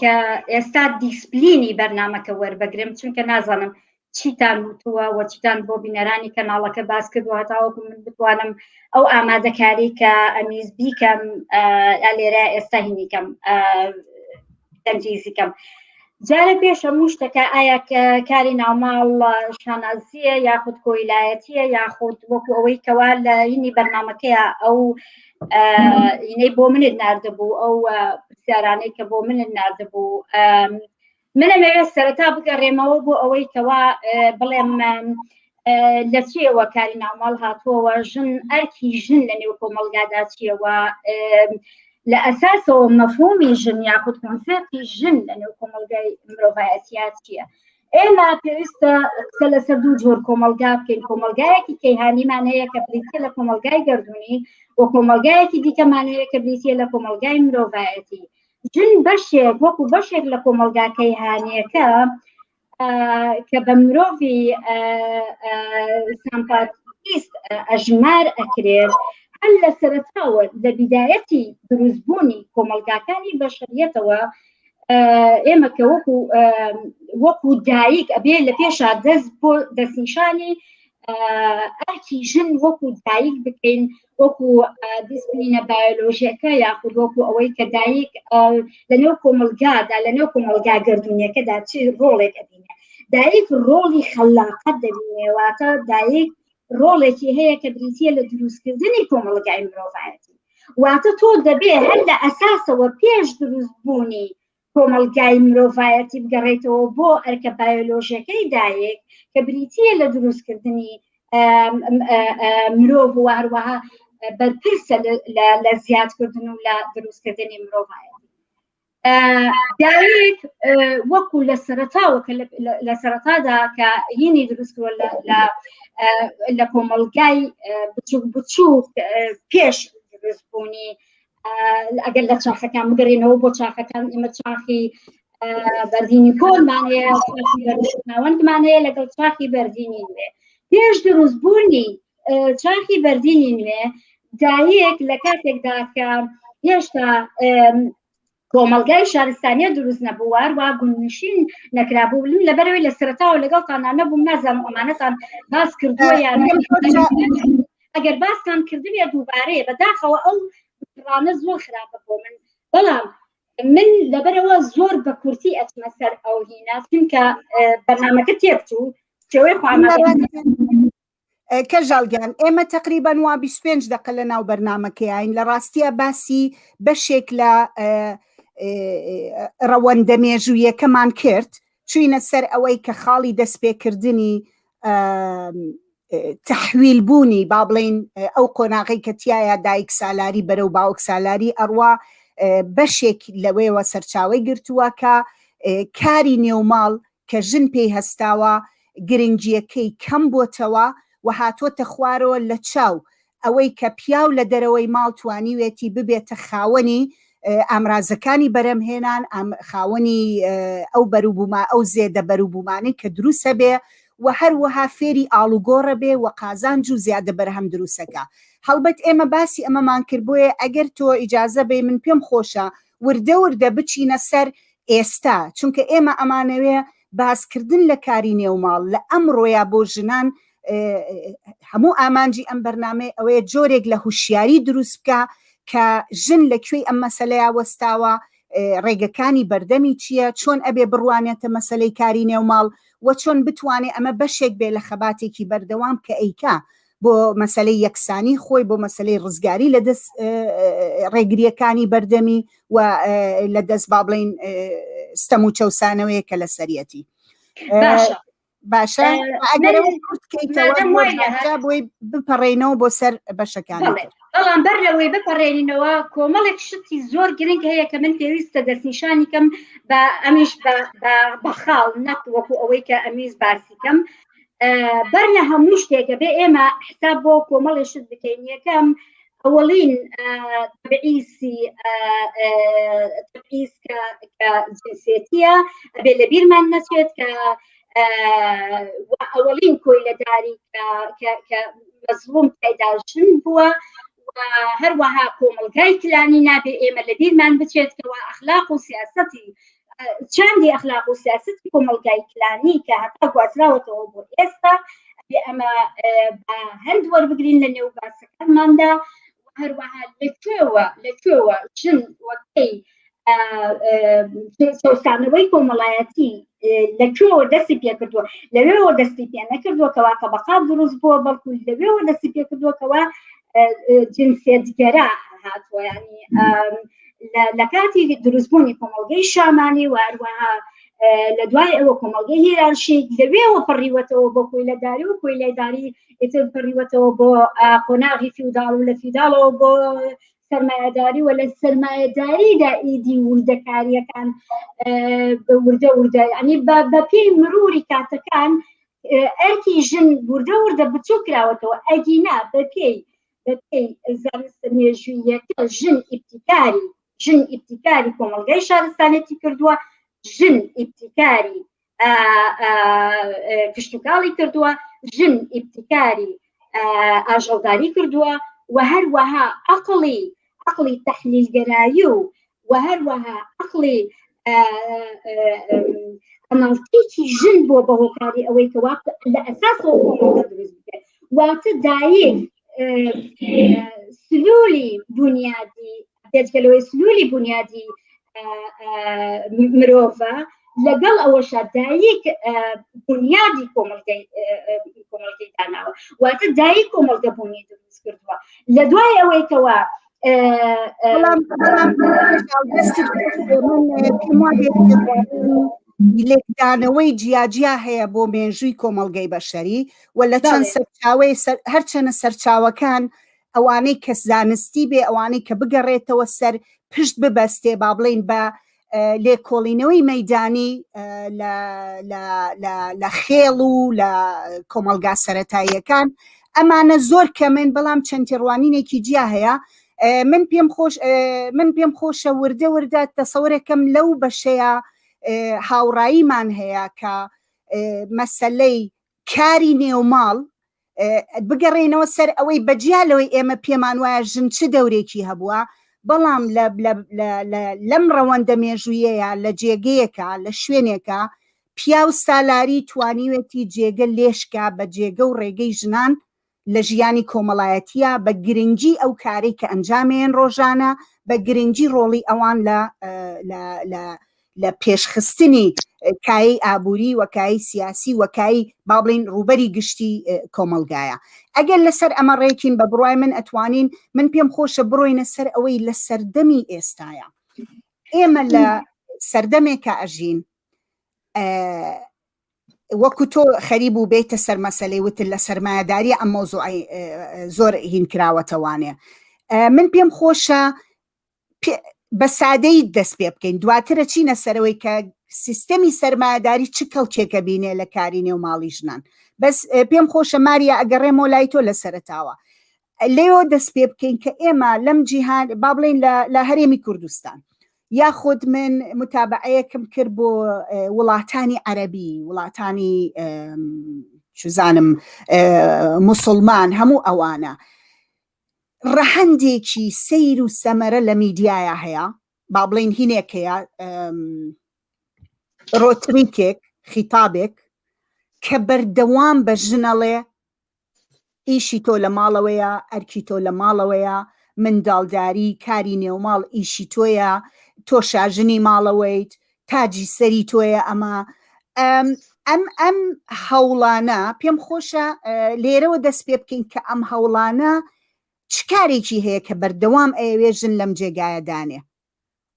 کە ئێستا دیسپلینی بەرنمەکە وەربگرم چونکە نازانم چیتان وتووە و چیتان بۆ بینەرانی کەناڵەکە باس کردووە هەتاوەکو من بتوانم ئەو ئامادەکاری کە ئەمیز بیکەم لێرە ئێستا هینیکەم تەنجیزیکەم جارە پێش هەموو شتەکە ئایا کاری ناوماڵ شانازیە یاخود کۆیلایەتیە یاخود وەکو ئەوەی کەوا لە هینی بەرنمەکەیە ئەو ئینەی بۆ منت نردبوو ئەو پرسیارانەی کە بۆ منت نردبوو من ئەمەوێت سەرەتا بگەڕێمەوە بۆ ئەوەی کەوا بڵێم لە چیەوە کاری ناوماڵ هاتووەوە ژن ئەرکی ژن لە نێو کۆمەڵگادا چیەوە لە ئەساسەوە مەفهومی ژن یاخود کۆنسێپتی ژن لە نێو کۆمەڵگای مرۆڤایەتیا چییە ئێمە پێویستە قسە لەسەر دوو جۆر کۆمەڵگا بکەین کۆمەڵگایەکی کەیهانیمان هەیە کە بریتە لە کۆمەڵگای گەردوونی و کۆمەڵگایەکی دیکەمان هەیە کە بریتە لە کۆمەڵگای مرۆڤایەتی ژن بەشێک وەکو بەشێک لە کۆمەڵگا کەیهانیەکە کە بە مرۆڤی سامپاتیست ئەژمار ئەکرێت هەر لە سەرەتاوە لە بیدایەتی دروستبوونی کۆمەڵگاکانی بەشەریەتەوە ئێمە کە وەکو وەکو دایک ئەبێ لە پێشا دەست بۆ دەستنیشانی ئەرکی ژن وەکو دایک بکەین وەکو دیسپلینە بایۆلۆژیەکە یاخود وەکو ئەوەی کە دایک لە نێو کۆمەلگادا لە نێو کۆمەلگا گردونیەکەدا چی ڕۆڵێک ئەبینێ دایک ڕۆڵی خەلاقەت دەبینێ واتە دایک ڕۆڵێکی هەیە کە بریتە لە دروستکردنی کۆمەڵگای مرۆڤایەتی واتە تۆ دەبێ هەر لە ئەساسەوە پێش دروستبوونی کۆمەڵگای مرۆڤایەتی بگەڕێتەوە بۆ ئەرکە بایۆلۆژیەکەی دایک کە بریتییە لە دروستکردنی مرۆڤ و هەروەها بەرپرسە لە زیادکردن و لە دروستکردنی مرۆڤایەتی دایک وەکو لە سەرەتاوە کە لە سەرەتادا کە هینی دروستکردوە لە کۆمەڵگای بچوک بچوک پێش دروستبوونی ئەگەر لە چاخەکان بگەڕێنەوە بۆ چاخەکان ئێمە چاخی بەردینی کۆنمان هەیە ناوەندمان هەیە لەگەڵ چاخی بەردینی نوێ پێش دروستبوونی چاخی بەردینی نوێ دایک لە کاتێکدا کە هێشتا کۆمەڵگای شارستانیە دروست نەبوو واروا گوندنشین نەکرابوو من لەبەرەوەی لە سەرەتاوە لەگەڵتان نەبووم نازانم ئەمانەتان باس کردووە یان ئەگەر باستان کردبێ دووبارەیە بەداخەوە ئەو ڕانە زۆر خراپە بۆ من بەڵام من لەبەرەوە زۆر بە کورتی ئەچمە سەر ئەو هینا چونکە بەرنامەکە تێکچوو شێوەی خوامان کەژاڵ گیان ئێمە تەقریبەن وا 25 دقە لە ناو بەرنمەکەیین لە ڕاستیە باسی بەشێک لە. ڕەوەندە مێژوویەکەمان کرد چوینە سەر ئەوەی کە خاڵی دەستپێکردنی تەحویل بوونی با بڵین ئەو قۆناغی کە تایە دایک سالاری بەرەو باوک سالاری ئەڕوا بەشێک لەوەیەوە سەرچاوی گرتووە کە کاری نێوماڵ کە ژن پێی هەستاوە گرنگیەکەی کەم بۆتەوە و هاتۆتە خوارەوە لە چاو ئەوەی کە پیاو لە دەرەوەی ماڵ توانیوێتی ببێتە خاوەنی ئامرازەکانی بەرهەمهێنان، خاوەنی ئەو بەروبوومە ئەو زێدە بەروبوومانەی کە دروست هەبێ و هەروەها فێری ئاڵوگۆڕە بێ و قازانج و زیادە بەرهەم دروستەکە. هەڵبەت ئێمە باسی ئەمەمان کرد بۆیە ئەگەر تۆ ئیجازە بەی من پێم خۆشە وردە وردە بچینە سەر ئێستا چونکە ئێمە ئەمانەوێ باسکردن لە کاری نێوماڵ لە ئەمڕۆیا بۆ ژنان هەموو ئامانجی ئەم بەرنامەی ئەوەیە جۆرێک لە هوشیاری دروست بکە کە ژن لە کوێی ئەم مەسلەیە وەستاوە ڕێگەکانی بەردەمی چییە چۆن ئەبێ بڕوانێتە مەسلەی کاری نێوماڵ و چۆن بتوانێ ئەمە بەشێک بێ لە خەباتێکی بەردەوام کە ئەیکا بۆ مەسلەی یەکسانی خۆی بۆ مەسلەی ڕزگاری لە دەست ڕێگریەکانی بەردەمی و لە دەست با بڵین ستەم و چەوسانەوەیە کە لەسەریەتی باشە باشە ئەگەر کورتکەیتەوە بۆی بپەڕێنەوە بۆ سەر بەشەکان بەڵام بەر لەوەی بپەڕێنینەوە کۆمەڵێک شتی زۆر گرنگ هەیە کە من پێویستە دەستنیشانی کەم بە ئەمیش بە خاڵ نەک وەکو ئەوەی کە ئەمیز باسی کەم بەر لە هەموو شتێکە بێ ئێمە حساب بۆ کۆمەڵی شت بکەین یەکەم ئەوەڵین تەبعیسی تەبعیس کە جنسێتیە ئەبێ لە بیرمان نەچێت کە ئەوەڵین کۆیلەداری کە مەزڵوم تێدا ژن بووە هەروەها کۆمەڵگای کلانی نابێ ئێمە لە بیرمان بچێت کەوا ئەخلاق و سیاسەتی چاندی ئەخلاق و سیاسەتی کۆمەڵگای کلانی کە هەتا گوازراوەتەوە بۆ ئێستا ئەبێ ئەمە بە هەند وەربگرین لە نێو باسەکانماندا هەروەها لە کوێوە لە کوێوە ژن وەکەی چەوسانەوەی کۆمەڵایەتی لە کوێوە دەستی پێکردووە لەوێوە دەستی پێ نەکردووە کەوا تەبقات دروست بووە بەڵکو لەوێوە دەستی پێکردووە کەوا جنسێتگەرا هاتووە ینی لە کاتی دروستبوونی کۆمەڵگەی شامانی و هەروەها لە دوای ئەوە کۆمەڵگەی هێرارشیک لەوێوە پەڕیوەتەوە بۆ کۆیلەداری و کۆیلەداری ئیتر پەڕیوەتەوە بۆ قۆناغی فیوداڵ و لە فیوداڵەوە بۆ سەرمایەداری و لە سەرمایەداریدا ئیدی وردەکاریەکان وردە وردە ینی بە پێی مروری کاتەکان ئەرکی ژن وردە وردە بچوو کراوەتەوە ئەگینا بە پێی بەپێی زانستە مێژوویەکە ژن ئیبتیکاری ژن ئیبتیکاری کۆمەڵگای شارستانێتی کردووە ژن ئیبتیکاری کشتتوکاڵی کردووە ژن ئیبتیکاری ئاژەڵداری کردووە و هەروەها عقلی عقلی تحلیلگەرایی و و هەروەها عقلی ئەناڵتیکی ژن بۆ بە هۆکاری ئەوەی کەوا لە ئەساسەوە کۆمەڵگە دروست بکرێت واتە دایک سلولی بنیادی بێجگە لەوەی سلولی بنیادی مرۆڤە لەگەڵ ئەوەشا دایک بنیادی کۆمەڵگەی کۆمەڵگەی داناوە واتە دایک کۆمەڵگە بوونی دروست کردووە لە دوای ئەوەی کەوا لێکدانەوەی جیاجیا هەیە بۆ مێژووی کۆمەڵگەی بەشەری و لە چەند سەرچاوەی هەرچەنە سەرچاوەکان ئەوانەی کە زانستی بێ ئەوانەی کە بگەڕێتەوە سەر پشت ببەستێ با بڵین بە لێکۆڵینەوەی مەدانی لە خێڵ و لە کۆمەڵگا سەتاییەکان ئەمانە زۆر کەمن بەڵام چەند تێڕوانینێکی جیا هەیە من پێم خۆش من پێم خۆشە وردە وردە تەسەورێکم لەو بەشەیە هاوڕاییمان هەیە کە مەسلەی کاری نێوماڵ بگەڕێینەوە سەر ئەوەی بەجیا لەوەی ئێمە پێمان وایە ژن چ دەورێکی هەبووە بەڵام لەم ڕەوەندە مێژوویەیە لە جێگەیەکە لە شوێنێکە پیاو سالاری توانیوێتی جێگە لێشکا بە جێگە و ڕێگەی ژنان لە ژیانی کۆمەڵایەتیە بە گرنگی ئەو کارەی کە ئەنجامێن ڕۆژانە بە گرنگی ڕۆڵی ئەوان لە لە لە پێشخستنی کایەی ئابووری و کایەی سیاسی و کایەی با بڵین ڕووبەری گشتی کۆمەڵگایە ئەگەر لەسەر ئەمە ڕێکین بە بڕای من ئەتوانین من پێم خۆشە بڕۆینە سەر ئەوەی لە سەردەمی ئێستاە. ئێمە لە سەردەمێکە ئەژین وەکو تۆ خەریب و بیتە سەر مەسلەی وتن لە سەرمایەداری ئەم مەوزوعی زۆر هین کراوەتەوانێ من پێم خۆشە بە سادەی دەست پێ بکەین دواترە چینە سەرەوەی کە سیستەمی سەرمایەداری چ کەڵکێکە بینێ لە کاری نێو ماڵی ژنان بەس پێم خۆشە ماریا ئەگەڕێمەوە لای تۆ لە سەرتاوە لێەوە دەست پێ بکەین کە ئێمە لەم جیهان با بڵین لە هەرێمی کوردستان یاخود من متابعەیەکم کرد بۆ وڵاتانی عەربی وڵاتانی چزانم مسلمان هەموو ئەوانە ڕەهەندێکی سەیر و سەمەرە لە میدیایا هەیە با بڵین هینێک هەیە ڕۆتریکێک خیتابێک کە بەردەوام بە ژنەڵێ ئیشی تۆ لە ماڵەوەیە ئەرکی تۆ لە ماڵەوەیە منداڵداری کاری نێوماڵ ئیشی تۆیە تۆ شاژنی ماڵەوەیت تاجی سەری تۆیە ئەمە ئەم ئەم هەوڵانە پێم خۆشە لێرەوە دەست پێ بکەین کە ئەم هەوڵانە چ کارێکی هەیە کە بەردەوام ئەیەوێ ژن لەم جێگایە دانێ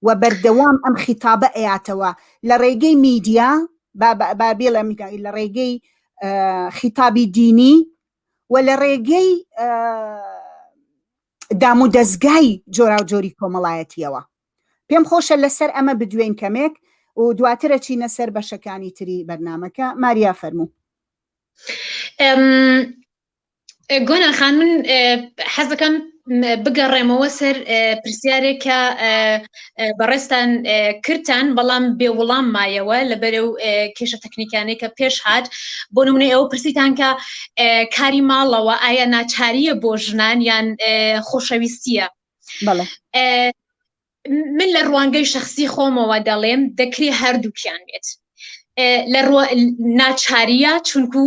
و بەردەوام ئەم خیتابە ئەیاتەوە لە ڕێگەی میدیا با بێڵم لە ڕێگەی خیتابی دینی و لە ڕێگەی دام و دەزگای جۆراوجۆری کۆمەڵایەتیەوە پێم خۆشە لەسەر ئەمە بدوێین کەمێک و دواتر ئەچینە سەر بەشەکانی تری بەرنامەکە ماریا فەرموو. گۆنا خان من حەزەکەم بگەڕێمەوە سەر پرسیارێک کە بەڕێزتان کردتان بەڵام بێ وڵام مایەوە لەبەرە و کێشە تەکنیکانەی کە پێش هات بۆ نمونە ئەوە پرسیتان کە کاری ماڵەوە ئایا ناچاریە بۆ ژنان یان خۆشەویستیە من لە ڕوانگەی شخصی خۆمەوە دەڵێم دەکرێ هەردووکیان بێت لە ناچاریە چونکو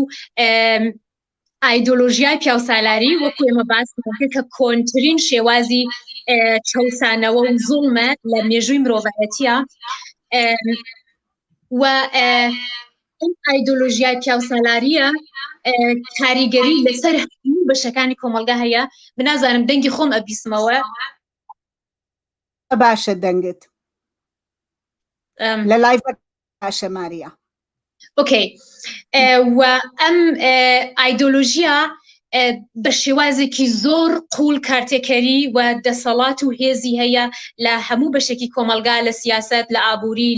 ئایدۆلۆژیای پیاوسالاری وەکو ئێمە باس کە کۆنترین شێوازی چەوسانەوە و زوڵمە لە مێژووی مرۆڤایەتیە و ئەم ئایدۆلۆژیای پیاوسالاریە کاریگەری لەسەر هەموو بەشەکانی کۆمەڵگا هەیە من نازانم دەنگی خۆم ئەبیسمەوە باشە دەنگت لە لایڤ باشە ماریا okay و ئەم ئایدۆلۆژیا بە شێوازێکی زۆر قوڵ کارتێکەری و دەسەڵات و هێزی هەیە لە هەموو بەشێکی کۆمەلگا لە سیاست لە ئابووری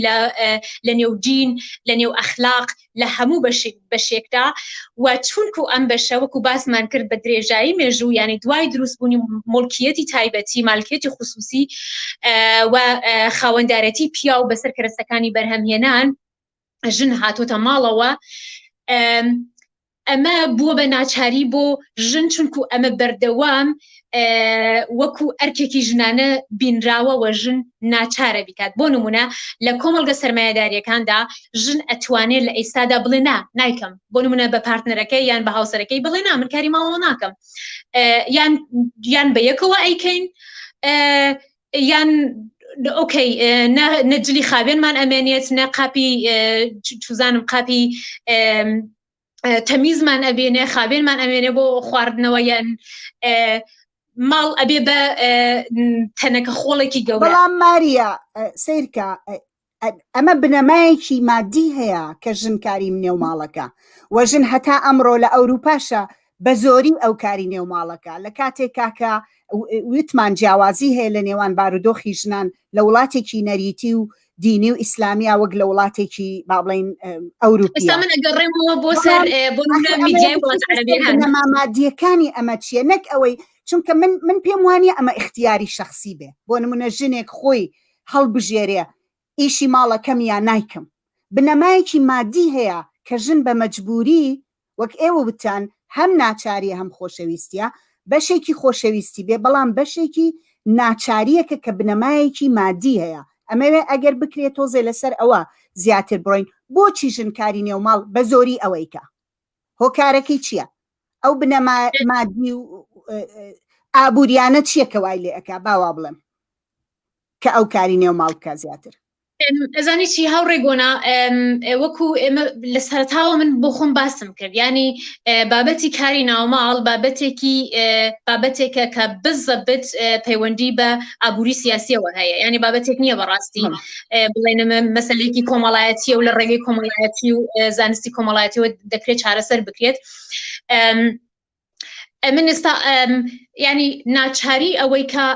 لە نێو دین لە نێو ئەخلاق لە هەموو بەشێکدا و چونکو ئەم بەشە وەکو باسمان کرد بە درێژایی مێژوو یعنی دوای دروستبوونی مڵکیەتی تایبەتی مالکێتی خصوصی و خاوەندارەتی پیاو بەسەر کەرەسەکانی بەرهەمهێنان ژن هاتۆتە ماڵەوە ئەمە بووە بە ناچاری بۆ ژن چونکو ئەمە بەردەوام وەکو ئەرکێکی ژنانە بینراوە وە ژن ناچارە بیکات بۆ نمونە لە کۆمەڵگە سەرمایەداریەکاندا ژن ئەتوانێت لە ئێستادا بڵێ نا نایکەم بۆ نمونە بە پارتنەرەکەی یان بە هاوسەرەکەی بڵێ نا من کاری ماڵەوە ناکەم یان یان بە یەکەوە ئەیکەین یان okay نە جلی خاوێنمان ئەمێنێت نە قاپی چوزانم قاپی تەمیزمان ئەبێنێ خاوێنمان ئەمێنێ بۆ خواردنەوە یان ماڵ ئەبێ بە تەنەکە خۆڵێکی گەورە بەڵام ماریا سیرکە ئەمە بنەمایەکی مادی هەیە کە ژن کاری نێو ماڵەکە و ژن هەتا ئەمڕۆ لە ئەوروپاشە بە زۆری ئەو کاری نێو ماڵەکە لە کاتێک کاکە وتمان جیاوازی هەیە لە نێوان بارودۆخی ژنان لە وڵاتێکی نەریتی و دینی و ئیسلامیا وەک لە وڵاتێکی با بڵین ئەوروپی من ئەگەڕێمەوە بۆ سەر بۆ میدیای وڵات عەرەبیەکان بنەما مادیەکانی ئەمە چییە نەک ئەوەی چونکە من من پێم وانە ئەمە ئیختیاری شخصی بێ بۆ نمونە ژنێک خۆی هەڵبژێرێ ئیشی ماڵەکەم یا نایکەم بنەمایەکی مادی هەیە کە ژن بە مەجبوری وەک ئێوە وتتان هەم ناچاریە هەم خۆشەویستیە، بەشێکی خۆشەویستی بێ بەڵام بەشێکی ناچاریەکە کە بنەمایەکی مادی هەیە، ئەمەوێ ئەگەر بکرێ تۆزێ لەسەر ئەوە زیاتر بڕۆین، بۆچی ژن کاری نێوماڵ بە زۆری ئەوەی کە؟ هۆکارەکەی چیە؟ ئەو بنەما مادی و ئابوریانە چیە کە وای لێ ئەکا با وا بڵێم کە ئەو کاری نێوماڵ بکا زیاتر؟ ئەزانی چی هاوڕێ گۆنا وەکو ئێمە لە سەرتاوە من بۆ خۆم باسم کرد ینی بابەتی کاری ناوماڵ بابەتێکی بابەتێکە کە بزەبت پەیوەندی بە ئابووری سیاسیەوە هەیە ینی بابەتێک نییە بەڕاستی بڵێنم مەسلێکی کۆمەڵایەتیە و لە ڕێگەی کۆمەڵایەتی و زانستی کۆمەڵایەتیەوە دەکرێت چارەسەر بکرێت. من ئێستا ینی ناچاری ئەوەی کە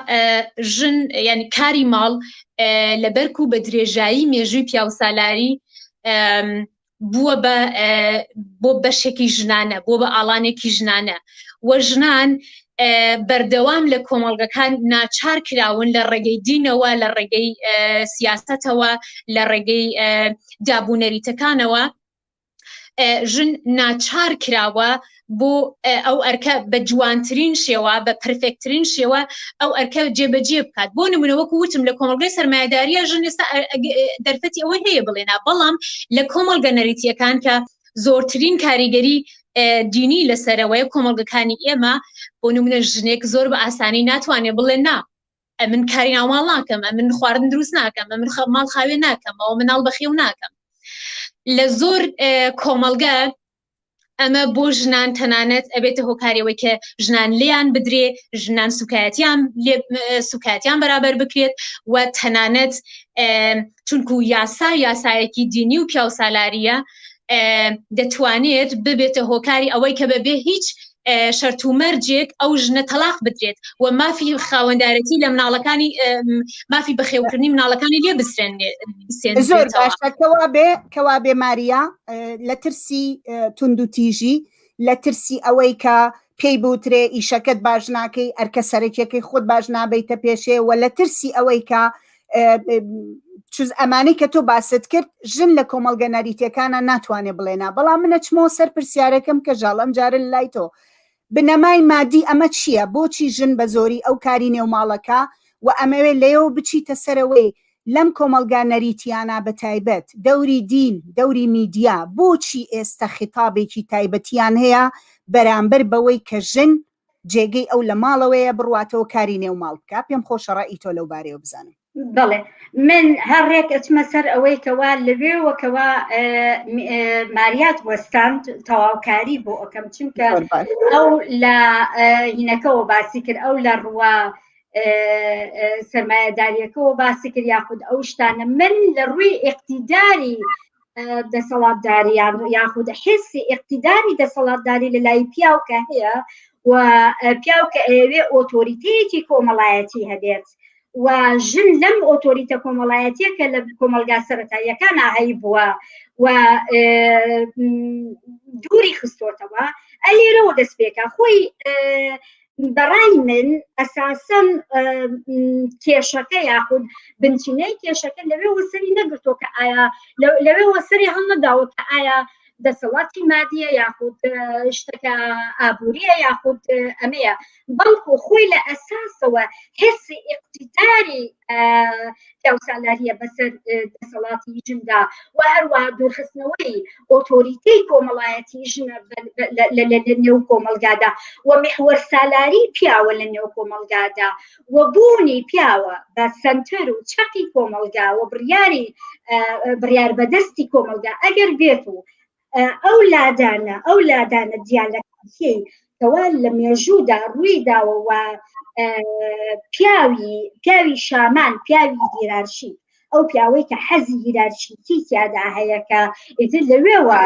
ژن ینی کاری ماڵ لە بەرک و بە درێژایی مێژووی پیاوسالاری بووە بە بۆ بەشێکی ژنانە بۆ بە ئاڵانێکی ژنانە و ژنان بەردەوام لە کۆمەڵگەکان ناچار کراون لە ڕێگەی دینەوە لە ڕێگەی سیاستەوە لە ڕێگەی دابوونەریتەکانەوە ژن ناچار کراوە بۆ ئەو ئەرکە بە جوانترین شێوە بە پرفێکترین شێوە ئەو ئەرکە جێبەجێ بکات بۆ نمونە وەکو وتم لە کۆمەڵگەی سەرمایەداریە ژن ئێستا دەرفەتی ئەوەی هەیە بڵێنا بەڵام لە کۆمەڵگە نەریتیەکان کە زۆرترین کاریگەری دینی لەسەرەوەی کۆمەڵگەکانی ئێمە بۆ نمونە ژنێک زۆر بە ئاسانی ناتوانێت بڵێ نا ئەمن کاری ناوماڵ ناکەم ئەمن خواردن دروست ناکەم ئەمن ماڵ خاوێ ناکەم ئەو مناڵ بەخێو ناکەم لە زۆر کۆمەڵگە ئەمە بۆ ژنان تەنانەت ئەبێتە هۆکارەوەی کە ژنان لێیان بدرێ ژنان سوکایەتیان سوکایەتیان بەرابەر بکرێت و تەنانەت چونکو یاسا یاسایەکی دینی و پیاوسالاریە دەتوانێت ببێتە هۆکاری ئەوەی کە بەبێ هیچ شەرت و مەرجێک ئەو ژنە تەلاق بدرێت و مافی خاوەندارەتی لە مناڵەکانی مافی بەخێوکردنی مناڵەکانی لێ بسرێن زۆر باشە کەوا بێ کەوا بێ ماریا لە ترسی توندوتیژی لە ترسی ئەوەی کە پێی بوترێ ئیشەکەت باش ناکەی ئەرکە سەرەکیەکەی خۆت باش نابیتە پێشێ و لە ترسی ئەوەی کە چز ئەمانەی کە تۆ باست کرد ژن لە کۆمەڵگە نەریتەکانە ناتوانێ بڵێنا بەڵام منە چمەوە سەر پرسیارەکەم کە ژاڵ ئەم جارە لای تۆ بنەمای مادی ئەمە چییە بۆچی ژن بە زۆری ئەو کاری نێوماڵەکە و ئەمەوێ لەیەوە بچیتە سەرەوەی لەم کۆمەڵگا نەریتیانە بە تایبەت دەوری دین، دەوری میدیا بۆچی ئێستە خیتابێکی تایبەتیان هەیە بەرامبەر بەوەی کە ژن جێگەی ئەو لە ماڵەوەیە بڕواتەوە کاری نێو ماڵ بکا؟ پێم خۆشە ڕەئی تۆ لەو بارەیەوە بزانم. بەڵێ من هەر ڕێک ئەچمە سەر ئەوەی کەوا لەوێوە کەوا ماریات وەستاند تەواوکاری بۆ ئەکەم چونکە ئەو لە هینەکەەوە باسی کرد ئەو لە ڕووە سەرمایەداریەکەەوە باسی کرد یاخود ئەو شتانە من لە ڕووی ئیقتیداری دەسەڵاتداریان یاخود حسی ئیقتیداری دەسەڵاتداری لە لای پیاو کە هەیە و پیاو کە ئەوێ ئۆتۆریتەیەکی کۆمەڵایەتی هەبێت و ژن لەم ئۆتۆریتە کۆمەڵایەتیە کە لە کۆمەلگا سەتاییەکان هەی بووە و دووری خستۆتەوە ئەلێرەوە دەست پێکە خۆی بەڕای من ئەساسەن کێشەکە یاخود بنچینەی کێشەکە لەوێ وەسەری نەگرتووە کە ئایا لەوێ وەسەری هەڵنەداوە کە ئایا دەسەڵاتی مادیە یاخود شتەکە ئابووریە یاخود ئەمەیە بەڵکو خۆی لە ئەساسەوە حسی ئیقتیداری پیاوسالاریە بەسەر دەسەڵاتی ژندا و هەروە دوورخستنەوەی ئۆتۆریتەی کۆمەڵایەتی ژنە لە نێو کۆمەلگادا و میحوەر سالاری پیاوە لە نێو کۆمەلگادا و بوونی پیاوە بە سنتەر و چەقی کۆمەلگا و بڕیاری بڕیار بەدەستی کۆمەلگا ئەگەر بێت و ئەو لادانە ئەو لادانە دیالەکتیەی کەوا لە مێژوودا ڕووی داوە و پیاوی پیاوی شامان پیاوی هیرارشی ئەو پیاوەی کە حەزی هیرارشیکی تیادا هەیە کە ئیتر لەوێوە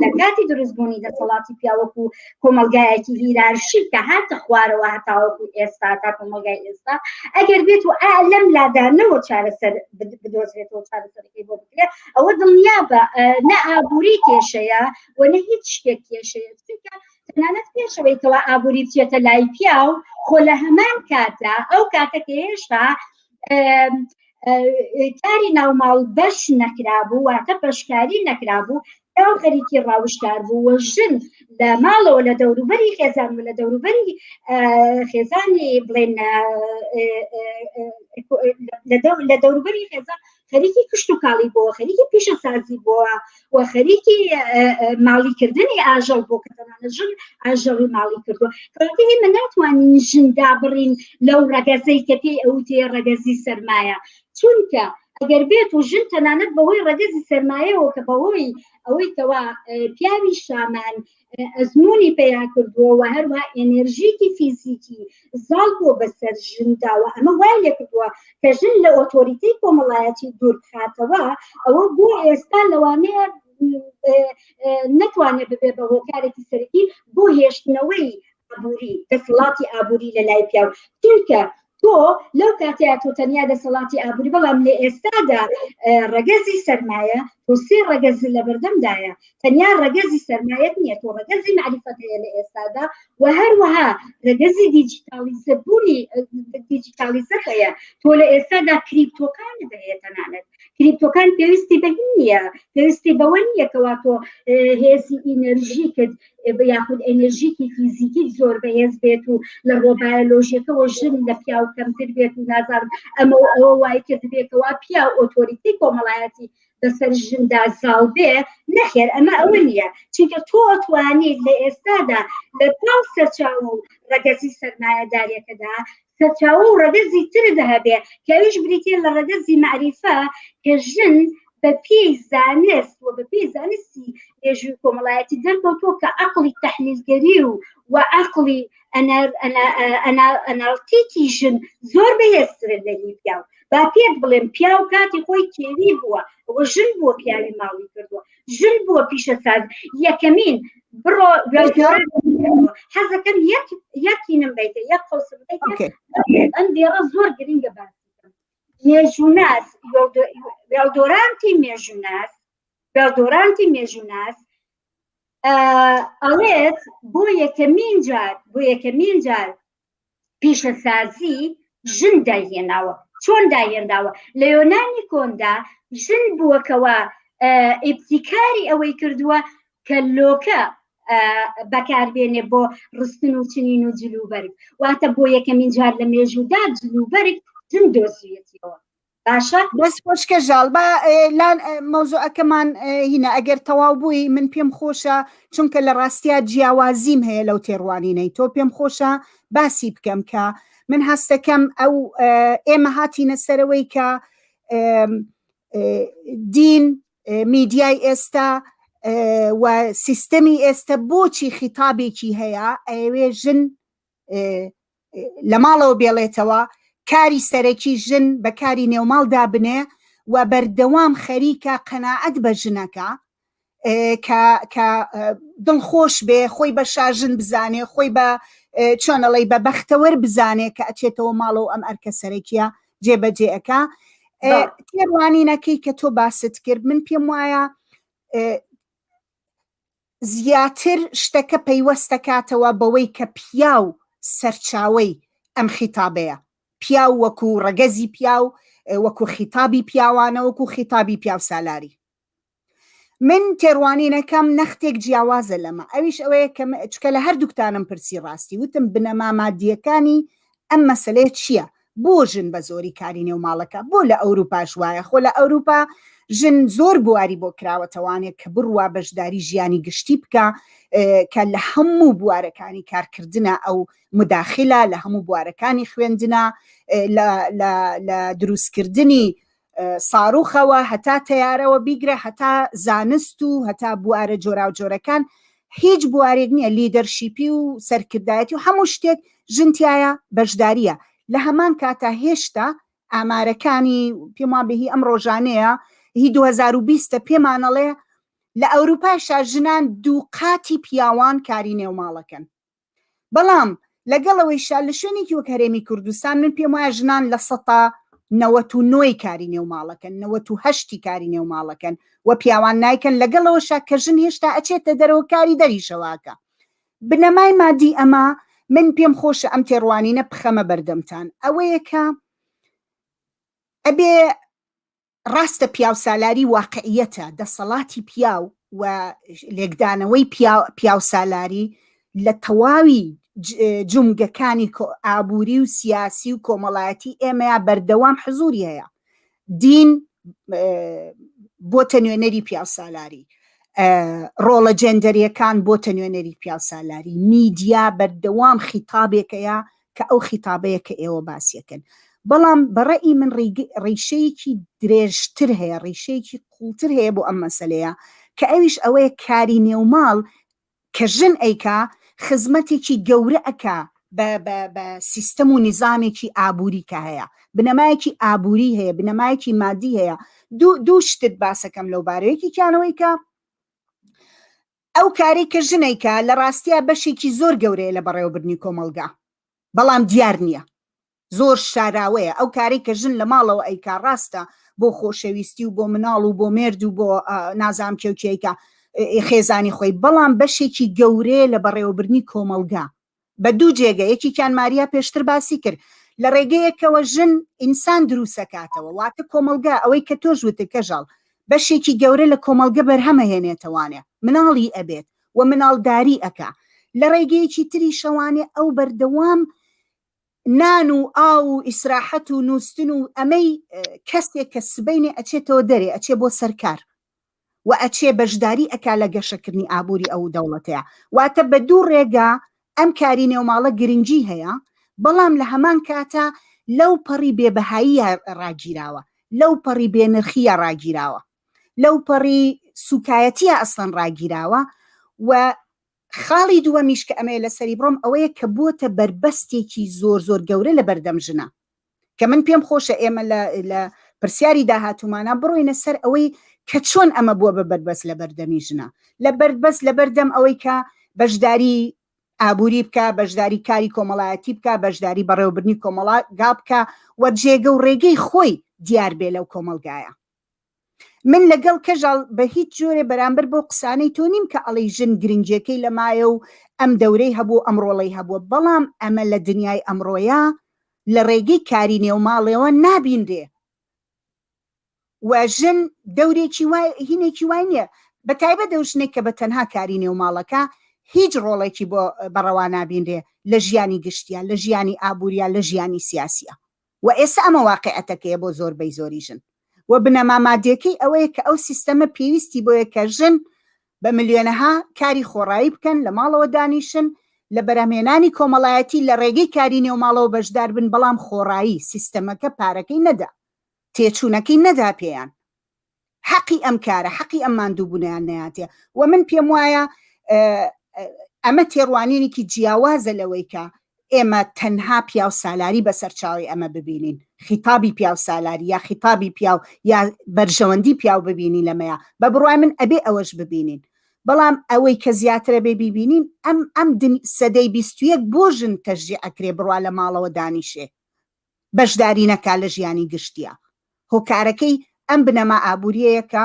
لە کاتی دروستبوونی دەسەڵاتی پیاوەک و کۆمەلگایەکی هیرارشی کە هاتە خوارەوە هەتاوەکو ئێستا تا کۆمەلگای ئێستا ئەگەر بێت و ئا لەم لادانەوە چارەسەر بدۆزرێتەوە چارەسەرەکەی بۆ بکرێت ئەوە دڵنیا بە نە ئابووری کێشەیە و نە هیچ شتێک کێشەیە چونکە تەنانەت پێشەوەی کەوا ئابووری بچێتە لای پیاو خۆ لە هەمان کاتدا ئەو کاتە کە هێشتا کاری ناوماڵ بەش نەکرابوو واتە بەشکاری نەکرابوو پیاو خەریکی ڕاوشکار بوو و ژن لە ماڵەوە لە دەوروبەری خێزان و لە دەوروبەری خێزانی بڵێن لە دەوروبەری خێزان خەریکی کشت و کاڵی بووە خەریکی پیشەسازی بووە و خەریکی ماڵیکردنی ئاژەڵ بۆ کە تەنانەت ژن ئاژەڵی ماڵی کردووە کەواتە ئێمە ناتوانین ژن دابڕین لەو ڕەگەزەی کە پێی ئەوتێ ڕەگەزی سەرمایە چونکە. ئەگەر بێت و ژن تەنانەت بەهۆی ڕەگەزی سەرمایەوە کە بەهۆی ئەوەی کەوا پیاوی شامان ئەزمموی پەیا کردووە و هەروە ئێنێرژیکی فیزیکی زاڵ بووە بەسەر ژنداوە ئەمە وای لێ کردووە کە ژن لە ئۆتۆریتەی کۆمەڵایەتی دوور بخاتەوە ئەوە بۆ ئێستا لەوانەیە نەتوانێت ببێ بە هۆکارێکی سەرەکی بۆ هێشتنەوەی ئابووری دەسەڵاتی ئابووری لە لای پیاو چونکە تۆ لەو کاتەیە تۆ تەنیا دەسەڵاتی ئابووری بەڵام لە ئێستادا ڕەگەزی سەرمایە تۆ سێ ڕەگەز لە بەردەمدایە تەنیا ڕەگەزی سەرمایەت نییە تۆ ڕەگەزی مەعریفەت هەیە لە ئێستادا و هەروەها ڕەگەزی دیجیتاڵیزە بوونی دیجیتاڵیزە هەیە تۆ لە ئێستادا کریپتۆکانت هەیە تەنانەت کریپتۆکان پێویستی بە هین نییە پێویستی بەوە نییە کەوا تۆ هێزی ئینەرژیکت یاخود ئەنرژیکی فیزیکی زۆر بەهێز بێت و لە ڕۆ بایۆلۆژیەکەەوە ژن لە پیاو کەمتر بێت و نازانم ئەمە ئەوە وای کرد بێتەوە پیاو ئۆتۆریتی کۆمەڵایەتی بەسەر ژندا زاڵ بێ نەخێر ئەمە ئەوە نییە چونکە تۆ ئەتوانیت لە ئێستادا لە پاڵ سەرچاوە و ڕەگەزی سەرمایەداریەکەدا سەرچاوە و ڕەگەزی ترت هەبێ کە ئەویش بریتیە لە ڕەگەزی مەعریفە کە ژن بە پێی زانست و بە پێی زانستی مێژووی کۆمەڵایەتی دەرکەوتووە کە عەقڵی تەحلیلگەری و و عەقڵی ئەناڵتیکی ژن زۆر بەهێزترە لە هی پیاو با پێت بڵێم پیاو کاتی خۆی کێوی بووە و ژن بووە پیاوی ماڵی کردووە ژن بووە پیشەساز یەکەمین بڕۆ حەزەکەم یەک یەکینم بیتە یەک قوسم بیتە ئەم دێڕە زۆر گرنگە باس مێژووناس وێڵدۆرانتی مێژووناس وێڵدۆرانتی مێژووناس ئەڵێت بۆ یەکەمین جار بۆ یەکەمین جار پیشەسازی ژن دایهێناوە چۆن دایهێناوە لە یۆنانی کۆندا ژن بووەکەوە ئیبتیکاری ئەوەی کردووە کە لۆکە بەکاربێنێ بۆ ڕستن و چنین و جلوبەرگ واتە بۆ یەکەمین جار لە مێژوودا جلوبەرگ ژن دۆزیەتیەوە باشە دەست خۆش کەژاڵ با لان مەوزوعەکەمان هینە ئەگەر تەواو بووی من پێم خۆشە چونکە لە ڕاستیا جیاوازیم هەیە لەو تێڕوانینەی تۆ پێم خۆشە باسی بکەم کە من هەستەکەم ئەو ئێمە هاتینە سەرەوەی کە دین میدیای ئێستا و سیستەمی ئێستا بۆچی خیتابێکی هەیە ئەوێ ژن لە ماڵەوە بێڵێتەوە کاری سەرەکی ژن بە کاری نێوماڵ دابنێ و بەردەوام خەریکە قەناعەت بە ژنەکە کە کە دڵخۆش بێ خۆی بە شاژن بزانێ خۆی بە چۆنەڵی بە بەختەوەر بزانێ کە ئەچێتەوە ماڵەوە ئەم ئەرکە سەرەکیە جێبەجێ ئەکا تێڕوانینەکەی کە تۆ باست کرد من پێم وایە زیاتر شتەکە پەیوەستەکاتەوە بەوەی کە پیاو سەرچاوەی ئەم خیتابەیە، پیاو وەکو ڕەگەزی پیاو، وەکو خیتابی پیاوانە، وەکو خیتابی پیاوسالاری. من تێڕوانینەکەم نەختێک جیاوازە لەمە، ئەویش ئەوەیە کە چکە لە هەردووکتانم پرسی ڕاستی وتم بنەما مادییەکانی ئەم مەسەلەیە چییە؟ بۆ ژن بە زۆری کاری نێو ماڵەکە؟ بۆ لە ئەوروپاش وایە؟ خۆ لە ئەوروپا ژن زۆر بواری بۆ کراوەتەوانێ کە بڕوا بەشداری ژیانی گشتی بکا کە لە هەموو بوارەکانی کارکردنا ئەو مداخلە لە هەموو بوارەکانی خوێندنا لە دروستکردنی ساروخەوە هەتا تەیارەوە بیگرە هەتا زانست و هەتا بوارە جۆراوجۆرەکان هیچ بوارێک نییە لیدەرشیپی و سەرکردایەتی و هەموو شتێک ژن تایە بەشداریە لە هەمان کاتا هێشتا ئامارەکانی پێم وابێ هی ئەم ڕۆژانەیە هی 2020 پێمانەڵێ لە ئەوروپاشا ژنان دووقاتی پیاوان کاری نێوماڵەکەن بەڵام لەگەڵ ئەوەیشا لە شوێنێکی وەک هەرێمی کوردستان من پێم وایە ژنان لە سەتا نەوەت و نۆی کاری نێو ماڵەکەن نەوەت و هەشتی کاری نێو ماڵەکەن و پیاوان نایکەن لەگەڵ ئەوەشا کە ژن هێشتا ئەچێتە دەرەوە کاری دەریشەواکە بنەمای مادی ئەمە من پێم خۆشە ئەم تێڕوانینە بخەمە بەردەمتان ئەوەیە کە ئەبێ ڕاستە پیاوسالاری واقعیەتە، دەسەڵاتی پیاو و لێکدانەوەی پیاوسالاری لە تەواوی جومگەکانی ئابووری و سیاسی و کۆمەڵایەتی ئێمەیا بەردەوام حزوری هەیە. دین بۆتە نوێنەری پیاوسالاری، ڕۆڵە جێندەریەکان بۆتە نوێنەری پیاوسالاری، میدیا بەردەوام خیتابێکەیە کە ئەو خیتابەیە کە ئێوە باسیەکەن. بەڵام بەڕەئی من ڕیشەیەکی درێژتر هەیە، ڕیشەیەکی قوڵتر هەیە بۆ ئەم مەسەلەیە کە ئەویش ئەوەیە کاری نێوماڵ کە ژن ئەیکا خزمەتێکی گەورە ئەکا بە بە بە سیستەم و نیزامێکی ئابووری کە هەیە بنەمایەکی ئابووری هەیە بنەمایەکی مادی هەیە دوو دوو شتت باسەکەم لەو بارەیە یەکێکیان ئەوەی کە ئەو کارەی کە ژن ئەیکا لە ڕاستیا بەشێکی زۆر گەورەیە لە بەڕێوەبردنی کۆمەڵگا بەڵام دیار نییە زۆر شاراوەیە ئەو کارەی کە ژن لە ماڵەوە ئەیکا ڕاستە بۆ خۆشەویستی و بۆ مناڵ و بۆ مێرد و بۆ نازام کێ و کێ ئەیکا خێزانی خۆی بەڵام بەشێکی گەورەیە لە بەڕێوەبردنی کۆمەڵگا بە دوو جێگە یەکێکیان ماریا پێشتر باسی کرد لە ڕێگەیەکەوە ژن ئینسان دروستەکاتەوە واتە کۆمەڵگا ئەوەی کە تۆش وتت کەژاڵ بەشێکی گەورە لە کۆمەڵگە بەرهەمەهێنێتەوانێ مناڵی ئەبێت و مناڵداری ئەکا لە ڕێگەیەکی تریشەوانێ ئەو بەردەوام نان و ئاو و ئیسراحەت و نووستن و ئەمەی کەسێک کە سبەینێ ئەچێتەوە دەرێ ئەچێ بۆ سەرکار و ئەچێ بەشداری ئەکا لە گەشەکردنی ئابووری ئەو دەوڵەتەیە واتە بە دوو ڕێگا ئەم کاری نێوماڵە گرنگی هەیە بەڵام لە هەمان کاتا لەو پەڕی بێبەهاییە ڕاگیراوە لەو پەڕی بێنرخیە ڕاگیراوە لەو پەڕی سوکایەتیە ئەسڵەن ڕاگیراوە و خاڵی دووەمیش کە ئەمەیە لەسەری بڕۆم ئەوەیە کە بۆتە بەربەستێکی زۆر زۆر گەورە لە بەردەم ژنە کە من پێم خۆشە ئێمە لە پرسیاری داهاتوومانە بڕۆینە سەر ئەوەی کە چۆن ئەمە بووە بە بەربەست لە بەردەمی ژنە لە بەربەست لە بەردەم ئەوەی کە بەشداری ئابووری بکە بەشداری کاری کۆمەڵایەتی بکە بەشداری بەڕێوەبردنی کۆمەڵگا بکە و جێگە و ڕێگەی خۆی دیار بێ لەو کۆمەڵگایە من لەگەڵ کەژاڵ بە هیچ جۆرێ بەرامبەر بەو قسانەی تۆ نیم کە ئەڵێی ژن گرنگیەکەی لەمایە و ئەم دەورەی هەبوو ئەم ڕۆڵەی هەبووە بەڵام ئەمە لە دنیای ئەمڕۆیا لە ڕێگەی کاری نێوماڵێوە نابینرێ و ژن دەورێکی وای هینێکی وای نییە بە تایبەت ئەو ژنێک کە بە تەنها کاری نێوماڵەکە هیچ ڕۆڵێکی بۆ بەڕەوا نابینرێ لە ژیانی گشتیا لە ژیانی ئابووریا لە ژیانی سیاسیا و ئێستا ئەمە واقیعەتەکەیە بۆ زۆربەی زۆری ژن و بنەما مادیەکەی ئەوەیە کە ئەو سیستەمە پێویستی بۆیە کە ژن بە ملیۆنەها کاری خۆڕایی بکەن لە ماڵەوە دانیشن لە بەرهەمهێنانی کۆمەڵایەتی لە ڕێگەی کاری نێو ماڵەوە بەشدار بن بەڵام خۆڕایی سیستەمەکە پارەکەی نەدا تێچوونەکەی نەدا پێیان حەقی ئەم کارە حەقی ئەم ماندووبوونیان نەیاتێ و من پێم وایە ئەمە تێڕوانینێکی جیاوازە لەوەی کە ئێمە تەنها پیاو سالاری بە سەرچاوی ئەمە ببینین خیتابی پیاو سالاری یا خیتابی پیاو یا بەرژەوەندی پیاو ببینین لەمەیە بە بڕوای من ئەبێ ئەوەش ببینین بەڵام ئەوەی کە زیاترە بێ بیبینین ئەم ئەم سەدەی 21 بۆ ژن تەشجیع ئەکرێ بڕوا لە ماڵەوە دانیشێ بەشداری نەکا لە ژیانی گشتیا هۆکارەکەی ئەم بنەما ئابووریەیە کە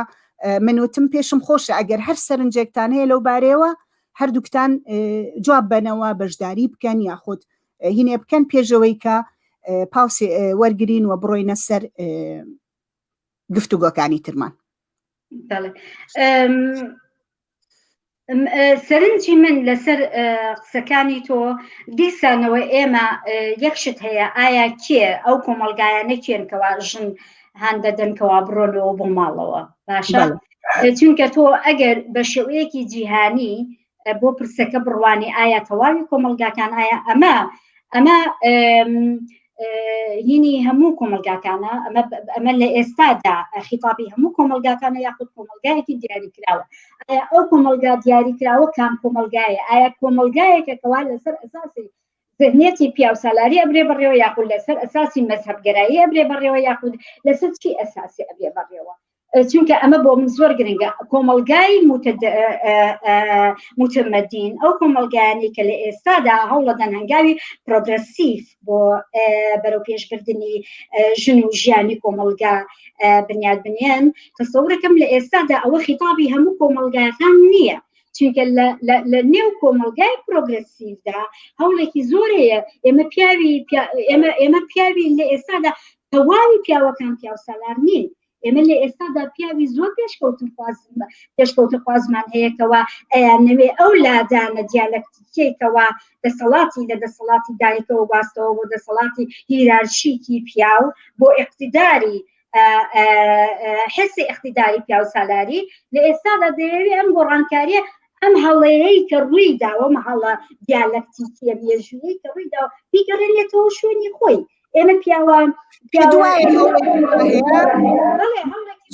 من وتم پێشم خۆشە ئەگەر هەر سەرنجێکتان هەیە لەو بارەیەوە هەردووکتان جواب بەنەوە بەشداری بکەن یاخود هینێ بکەن پێشەوەی کە پاوسێ وەرگین و بڕۆینە سەر گفتوگۆکانی ترمان. سەرنجی من لەسەر قسەکانی تۆ دیسانەوە ئێمە یەک شت هەیە ئایا کێ ئەو کۆمەلگایانە کێن کەوا ژن هان دەدەن کەوا بڕۆنەوە بۆ ماڵەوە باشە چونکە تۆ ئەگەر بە شێوەیەکی جیهانی بۆ پرسەکە بڕوانی ئایا تەواوی کۆمەلگاکان ئایا ئەمە ئەمە هینی هەموو کۆمەلگاکانە ئەمە لە ئێستادا خیتابی هەموو کۆمەلگاکانە یاخود کۆمەلگایەکی دیاریکراوە ئایا ئەو کۆمەلگا دیاریکراوە کام کۆمەلگایە ئایا کۆمەلگایەکە کەوا لەسەر ئەساسی ذهنیەتی پیاوسالاری ئەبرێ بەڕێوە یاخود لەسەر ئەساسی مەزهەبگەرایی ئەبرێ بەڕێوە یاخود لەسەر چی ئەساسی ئەبرێ بەڕێوە چونکە ئەمە بۆ من زۆر گرنگە کۆمەلگای متمەدین ئەو کۆمەلگایانی کە لە ئێستادا هەوڵەدەن هەنگاوی پرۆگرسیف بۆ بەرەو پێشبردننی ژن و ژیانی کۆمەلگا بنیاد بنێن تەسەورەکەم لە ئێستادا ئەوە خیتابی هەموو کۆمەلگاکان نییە چونکە لە نێو کۆمەلگای پرۆگرسیڤدا هەوڵێکی زۆر هەیە ئێمە پیاوی ئێمە ئێمە پیاوی لە ئێستادا تەواوی پیاوەکان پیاو سالار نین ئێمە لە ئێستادا پیاوی زۆر پێشکەوتن خوازمان هەیەکەوە ئەیانەوێ ئەو لادانە دیالەکتیکیەکەوە دەسەڵاتی لە دەسەڵاتی دایکەوە گواستەوە بۆ دەسەڵاتی هیرارشیکی پیاو بۆ ئیقتیداری حسی ئیقتیداری پیاو سالاری لە ئێستادا دەیەوێ ئەم گۆڕانکاریە ئەم هەڵەیەی کە ڕووی داوە مەهەڵە دیالەکتیکیە مێژوویەی کە ڕووی داوە بیگەڕێنێتەوە شوێنی خۆی. ئێمە پیاوان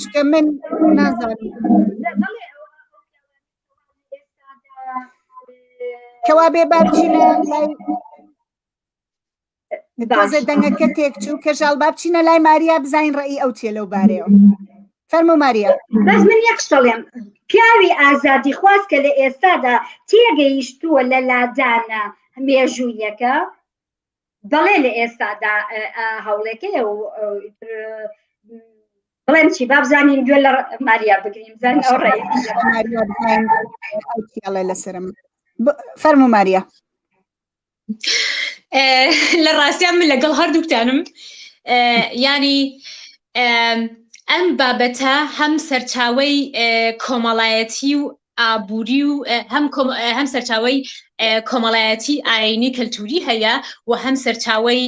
چکە من نازانم کەوا بێ با بچینە لای تازە دەنگەکە تێکچوو کەژاڵ با بچینە لای ماریا بزانین ڕێی ئەو چیە لەو بارەیەوە فەرمو ماریا بەس من یەک شتڵێم پیاوی ئازادی خواست کە لە ئێستادا تێگەیشتووە لە لادانە مێژوویەکە بەڵێ لە ئێستادا هەوڵێکەیە و بڵێم چی با بزانین گوێ لە ماریا بگرین بزانین ئەو ڕێ ماریا بزانین ئەو چیڵێ لەسەرم فەرمو ماریا لە ڕاستیان من لەگەڵ هەردووکتانم ینی ئەم بابەتە هەم سەرچاوی کۆمەڵایەتی و ئابووری و هەم هەم سەرچاوی کۆمەڵایەتی ئاینی کەلتوری هەیە و هەم سەرچاوی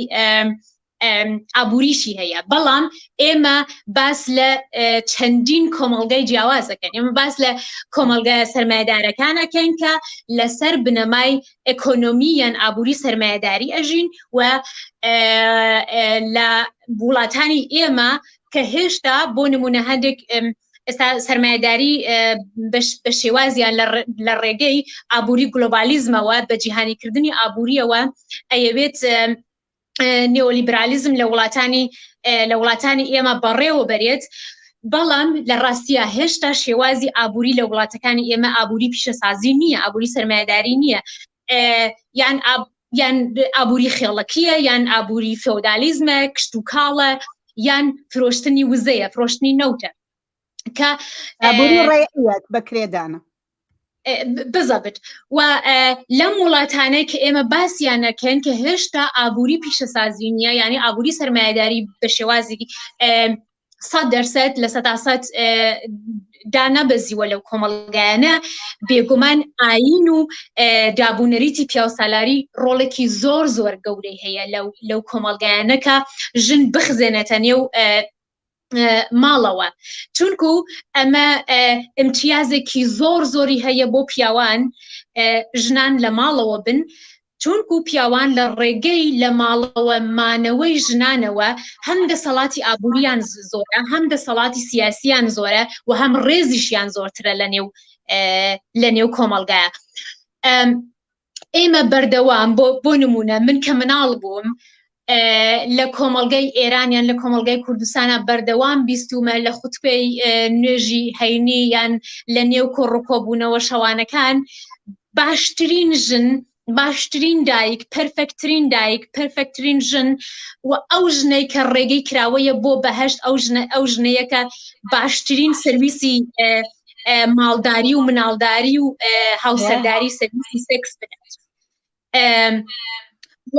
ئابووریشی هەیە بەڵام ئێمە باس لە چەندین کۆمەڵگای جیاوازەکەن ئێمە باس لە کۆمەڵگە سەرمایدارەکانەکەین کە لەسەر بنەمای ئەکۆنۆمی یان ئابووری سەرمایەداری ئەژین و لە وڵاتانی ئێمە کە هێشتا بۆ نمونە هەندێک ئێستا سەرمایەداری بە شێوازیان لە ڕێگەی ئابووری گلۆبالیزمەوە بە جیهانیکردنی ئابووریەوە ئەیەوێت نێۆلیبرالیزم لە وڵاتانی لە وڵاتانی ئێمە بەڕێوە بەرێت بەڵام لە ڕاستیە هێشتا شێوازی ئابووری لە وڵاتەکانی ئێمە ئابووری پیشەسازی نییە ئابووری سەرمایەداری نییە یان یان ئابووری خێڵەکیە یان ئابووری فێودالیزمە کشت و کاڵە یان فرۆشتنی وزەیە فرۆشتنی نەوتە کە ئابووری ڕێیەت بەکرێدانە بزەبت و لەم وڵاتانەی کە ئێمە باسییان نەکەن کە هێشتا ئابووری پیشەسازی نییە یعنی ئابووری سەرمایهداری بە شێوازی سەد دەرسەد لە سەدا سەد دانەبەزیوە لەو کۆمەڵگایانە بێگومان ئاین و دابوونەریتی پیاوسالاری ڕۆڵێکی زۆر زۆر گەورەی هەیە لەو لەو کۆمەڵگایانە کە ژن بخزێنێتە نێو ماڵەوە چونکو ئەمە امتیازێکی زۆر زۆری هەیە بۆ پیاوان ژنان لە ماڵەوە بن چونکو پیاوان لە ڕێگەی لە ماڵەوە مانەوەی ژنانەوە هەم دەسەڵاتی ئابووریان زۆرە هەم دەسەڵاتی سیاسیان زۆرە و هەم ڕێزیشیان زۆرترە لە نێو لە نێو کۆمەڵگایە ئێمە بەردەوام بۆ بۆ نمونە من کە مناڵ بووم لە کۆمەڵگەی ئێرانیان لە کۆمەڵگای کوردستانە بەردەوام بیستومە لە خوتبەی نوێژی هەینی یان لە نێو کۆڕ و کۆبوونەوە شەوانەکان باشترین ژن باشترین دایک پرفەکترین دایک پرفەکترین ژن و ئەو ژنەی کە ڕێگەی کراوەیە بۆ بەهشت ئەو ژنە ئەو ژنەیەکە باشترین سرویسی ماڵداری و مناڵداری و هاوسەرداری سەرویسی سێکس بدات و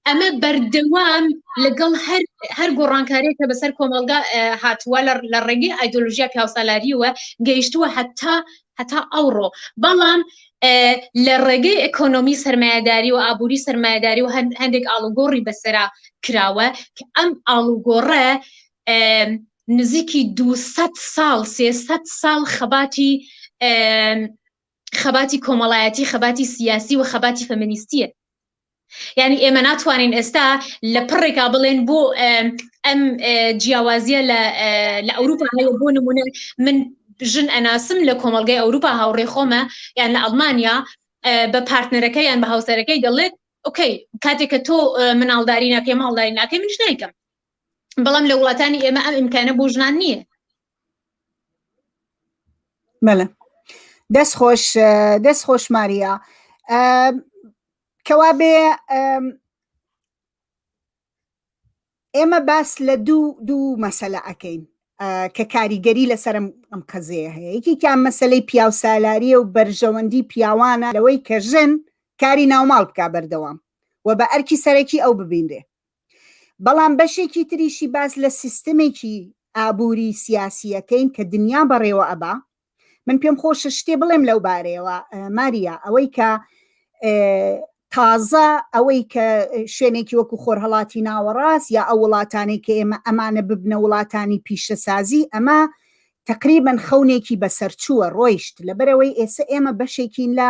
ئەمە بەردەوام لەگەڵ هەر هەر گۆڕانکاریە کە بەسەر کۆمەڵگا هاتووە لە ڕێگەی ئایدۆلۆژیا پیاوسالاریەوە گەیشتووە هەتا هەتا ئەوڕۆ بەڵام لە ڕێگەی ئەکۆنۆمی سەرمایەداری و ئابووری سەرمایەداری و هەندێک ئاڵوگۆڕی بەسەرا کراوە کە ئەم ئاڵوگۆڕە نزیکی 200 ساڵ 300 ساڵ خەباتی خەباتی کۆمەڵایەتی خەباتی سیاسی و خەباتی فەمینیستیە یعنی ئێمە ناتوانین ئێستا لە پڕێکا بڵێن بۆ ئەم جیاوازیە لە لە ئەوروپا هەیە بۆ نمونە من ژن ئەناسم لە کۆمەڵگای ئەوروپا هاوڕێ خۆمە یان لە ئەڵمانیا بە پارتنەرەکە یان بە هاوسەرەکەی دەڵێت okay کاتێک کە تۆ مناڵداری ناکەی ماڵداری ناکەی منش نایکەم بەڵام لە وڵاتانی ئێمە ئەم ئیمکانە بۆ ژنان نییە بەڵێ دەست خۆش دەست خۆش ماریا کەوا بێ ئێمە باس لە دوو دوو مەسەلە ئەەکەین کە کاریگەری لەسەرم ئەم قەزەیە هەیە یەکێکیان مەسلەی پیاوسالاریە و بەرژەوەندی پیاوانە لەوەی کە ژن کاری ناوماڵ بک بەردەوام و بە ئەرکی سەرەکی ئەو ببینرێ بەڵام بەشێکی تریشی باس لە سیستمێکی ئابووری سیاسیەکەین کە دنیا بەڕێوە ئەبا من پێم خۆشە شتێ بڵێم لەو بارەیەوە ماریا ئەوەی کە تازە ئەوەی کە شوێنێکی وەکو خۆرهڵاتی ناوەڕاست یا ئەو وڵاتانەی کە ئێمە ئەمانە ببنە وڵاتانی پیشەسازی ئەمە تقریبا خەونێکی بەسەرچووە ڕۆیشت لەبەرەوەی ئێستا ئێمە بەشێکین لە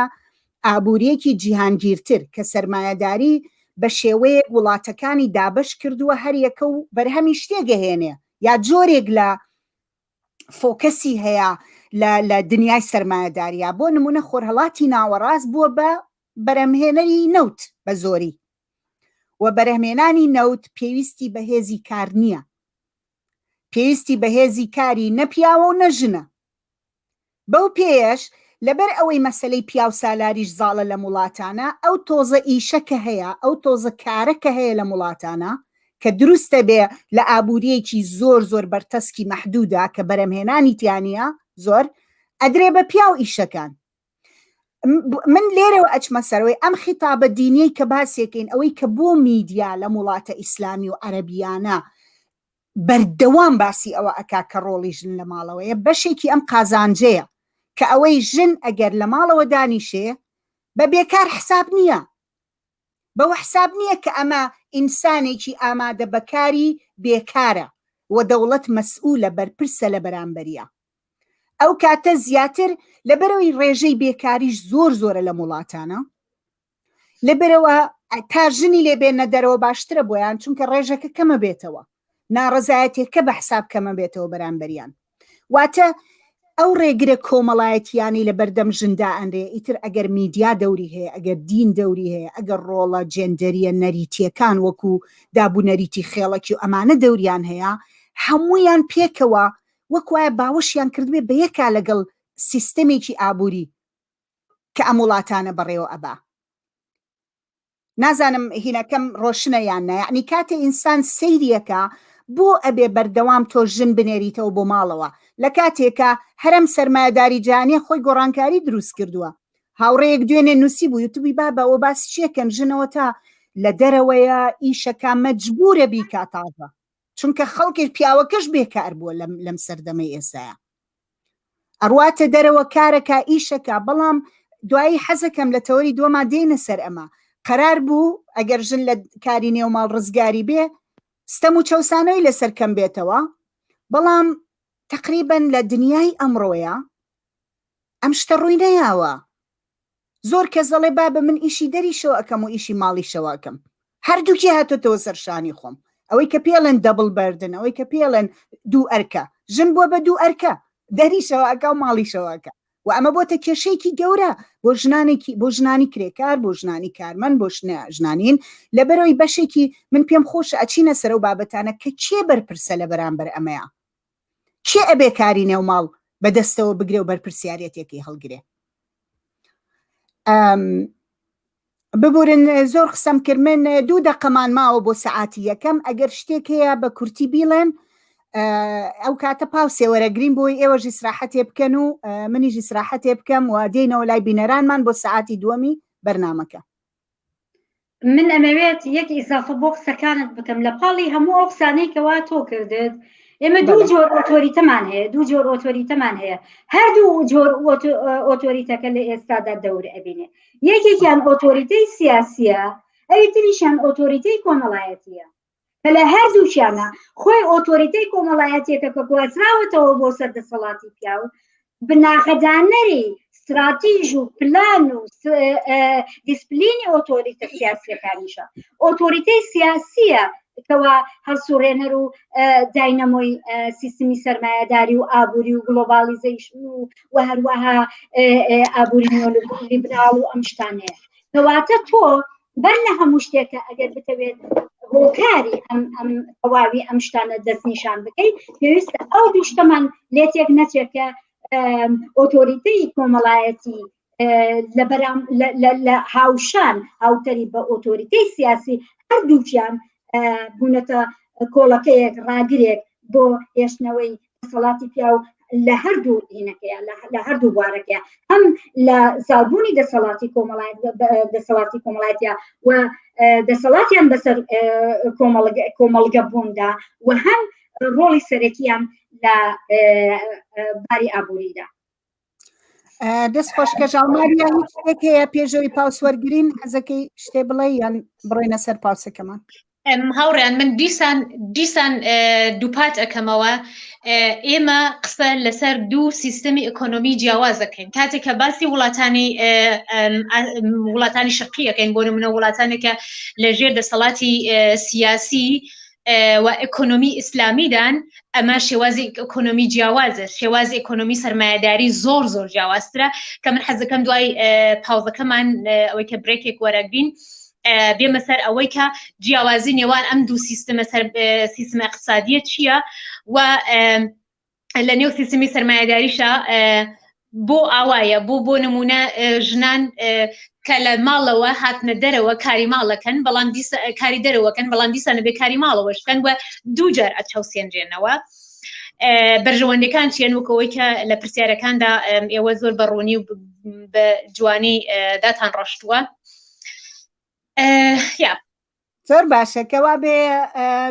ئابووریەکی جیهانگیرتر کە سەرمایەداری بە شێوەیەک وڵاتەکانی دابەش کردووە هەریەکە و بەرهەمی شتێگەهێنێ یا جۆرێک لە فۆکەسی هەیە لە دنیای سەرمایەداریا بۆ نمونە خۆرهەڵاتی ناوەڕاست بووە بە بەرهەمهێنەری نەوت بە زۆری و بەرهەمێنانی نەوت پێویستی بە هێزی کار نییە پێویستی بە هێزی کاری نە پیاوە و نە ژنە بەو پێیەش لەبەر ئەوەی مەسەلەی پیاوسالاریش زاڵە لەم وڵاتانە، ئەو تۆزە ئیشە کە هەیە، ئەو تۆزە کارە کە هەیە لەم وڵاتانە، کە دروستە بێ لە ئابوورییەکی زۆر زۆر بەرتەسکی مەحدوودا کە بەرەمهێنانی تیا نییە زۆر، ئەدرێ بە پیاو ئیشەکان. من لێرەوە ئەچمە سەرەوەی ئەم خیتابە دینیەی کە باسێکەین ئەوەی کە بۆ میدیا لەم وڵاتە ئیسلامی و عەرەبیانە بەردەوام باسی ئەوە ئەکا کە ڕۆڵی ژن لە ماڵەوەیە بەشێکی ئەم قازانجەیە کە ئەوەی ژن ئەگەر لە ماڵەوە دانیشێ بە بێکار حساب نییە بەوە حساب نییە کە ئەمە ئینسانێکی ئامادە بەکاری بێکارە و دەوڵەت مەسئولە بەرپرسە لە بەرامبەریا ئەو کاتە زیاتر لەبەرەوەی ڕێژەی بێکاریش زۆر زۆرە لەم وڵاتانە لەبەرەوە تا ژنی لێ بێنە دەرەوە باشترە بۆیان چونکە ڕێژەکە کەمە بێتەوە ناڕەزایەتێکە بە حساب کەمە بێتەوە بەرامبەریان واتە ئەو ڕێگرە کۆمەڵایەتیانەی لە بەردەم ژندا ئەنرێ ئیتر ئەگەر میدیا دەوری هەیە ئەگەر دین دەوری هەیە ئەگەر ڕۆڵە جێندەریە نەریتیەکان وەکو دابونەریتی خێڵەکی و ئەمانە دەوریان هەیە هەمویان پێکەوە وەک وایە باوەشیان کردبێ بە یەکا لەگەڵ سیستەمێکی ئابووری کە ئەم وڵاتانە بەڕێوە ئەبا. نازانم هینەکەم ڕۆشنە یان نا یعنی کاتێ ئینسان سەیریەکە بۆ ئەبێ بەردەوام تۆ ژن بنێریتەوە بۆ ماڵەوە لە کاتێکە هەرم سەرمایەداری جیهانیە خۆی گۆڕانکاری دروست کردووە هاوڕێیەک دوێنێ نووسی بوو یوتبی بابە ئەوە باسی چیەکەن ژنەوە تا لە دەرەوەیە ئیشەکە مەجبورە بیکا تازە چونکە خەڵکێک پیاوەکەش بێکار بووە لەم لەم سەردەمەی ئێستاە ئەڕواتە دەرەوە کارەکە ئیشەکە بەڵام دوایی حەزەکەم لە تەوەری دووەما دێنە سەر ئەمە قەرار بوو ئەگەر ژن لە کاری نێوماڵ ڕزگاری بێ ستەم و چەسانەوەی لەسەر کەم بێتەوە بەڵام تقریبن لە دنیای ئەمڕۆیە ئەم شتە ڕووی نەیاوە زۆر کەس دەڵێ بابە من ئیشی دەریشەوە ئەکەم و ئیشی ماڵیشەوە ئەکەم هەردووکی هاتۆتەوە سەر شانی خۆم ئەوەی کە پێڵێن double burden ئەوەی کە پێڵێن دوو ئەرکە ژن بووە بە دوو ئەرکە دەریشەوە ئەکا و ماڵیشەوە ئەکا و ئەمە بۆتە کێشەیەکی گەورە بۆ ژنانێکی بۆ ژنانی کرێکار بۆ ژنانی کارمەند بۆ ژنانین لەبەرەوەی بەشێکی من پێم خۆشە ئەچینە سەر و بابەتانە کە کێ بەرپرسە لە بەرامبەر ئەمەیە کێ ئەبێ کاری نێوماڵ بەدەستەوە بگرێ و بەرپرسیارەتێکی هەڵگرێ ببورن زۆر قسەم کرد من دوو دەقەمان ماوە بۆ سەعاتی یەکەم ئەگەر شتێک هەیە بە کورتی بیڵێن ئەو کاتە پاوسێ وەرەگرین بۆی ئێوەش ئیسراحەتێ بکەن و منیش ئیسراحەتێ بکەم و دێینەوە لای بینەرانمان بۆ سەعاتی دووەمی بەرنامەکە. من ئەمەوێت یەک ئیزافە بۆ قسەکانت بکەم لە پاڵی هەموو ئەو قسانەی کەوا تۆ کردت ئێمە دوو جۆر ئۆتۆریتەمان هەیە دوو جۆر ئۆتۆریتەمان هەیە هەردوو جۆر ئۆتۆریتەکە لە ئێستادا دەور ئەبینێ یەکێکیان ئۆتۆریتەی سیاسیە ئەوی تریشیان ئۆتۆریتەی کۆمەڵایەتیە کە لە هەردووکیانە خۆی ئۆتۆریتەی کۆمەڵایەتیەکە کە گوازراوەتەوە بۆ سەر دەسەڵاتی پیاو بناغەدانەری ستراتیژ و پلان و دیسپلینی ئۆتۆریتە سیاسیەکانیشە ئۆتۆریتەی سیاسیە کەوا هەڵسوڕێنەر و داینەمۆی سیستمی سەرمایەداری و ئابووری و globalization و و هەروەها ئابووری لیبراڵ و ئەم شتانەیە کەواتە تۆ بەر لە هەموو شتێکە ئەگەر بتەوێت هۆکاری ئەم ئەم تەواوی ئەم شتانە دەستنیشان بکەیت پێویستە ئەو دوو شتەمان لێتێک نەچێت کە ئۆتۆریتەی کۆمەڵایەتی لە بەرام لە هاوشان هاوتەری بە ئۆتۆریتەی سیاسی هەردووکیان بوونەتە کۆڵەکەیەک ڕاگرێک بۆ هێشتنەوەی دەسەڵاتی پیاو لە هەردوو هینەکەیە لە هەردوو بوارەکەیە هەم لە زاڵبوونی دەسەڵاتی کۆمەڵایەت دەسەڵاتی کۆمەڵایەتە و دەسەڵاتیان بەسەر کۆمەڵگە بووندا و هەم ڕۆڵی سەرەکیان لە باری ئابووریدا دەست خۆش کەژاڵ ماریا هیچ شتێک هەیە پێشەوەی پاوس وەرگین حەزەکەی شتێ بڵێ یان بڕۆینە سەر پاوسەکەمان؟ هاوڕێیان من دیسان دیسان دووپات ئەەکەمەوە ئێمە قسە لەسەر دوو سیستەمی ئۆکۆنۆمی جیاواز دەکەین کاتێک کە باسی وڵاتانی وڵاتانی شەرقیەکەین بۆ نمونە وڵاتانێکە لە ژێر دەسەڵاتی سیاسی و ئۆکۆنۆمی ئیسلامیدان ئەمە شێوازی ئۆکۆنۆمی جیاوازە شێوازی ئۆکۆنۆمی سەرمایەداری زۆر زۆر جیاوازترە کە من حەزەکەم دوای پاوزەکەمان ئەوەی کە break ێک وەرەگرین بێمە سەر ئەوەی کە جیاوازی نێوان ئەم دوو سیستمە سەر سیستمە اقتصادیە چییە و لە نێو سیستمی سەرمایەداریشە بۆ ئاوایە بۆ بۆ نمونە ژنان کە لە ماڵەوە هاتنە دەرەوە کاری ماڵەکەن بەڵام کاری دەرەوەکەن بەڵام دیسانە بێ کاری ماڵەوەش بکەن و دوو جار ئەچەوسێنرێنەوە. بەرژەوەندەکان چیان وەکەوەی کە لە پرسیارەکاندا ئێوە زۆر بە ڕوونی و بە جوانی داتان ڕشتووە یا زۆر باشە کەوا بێ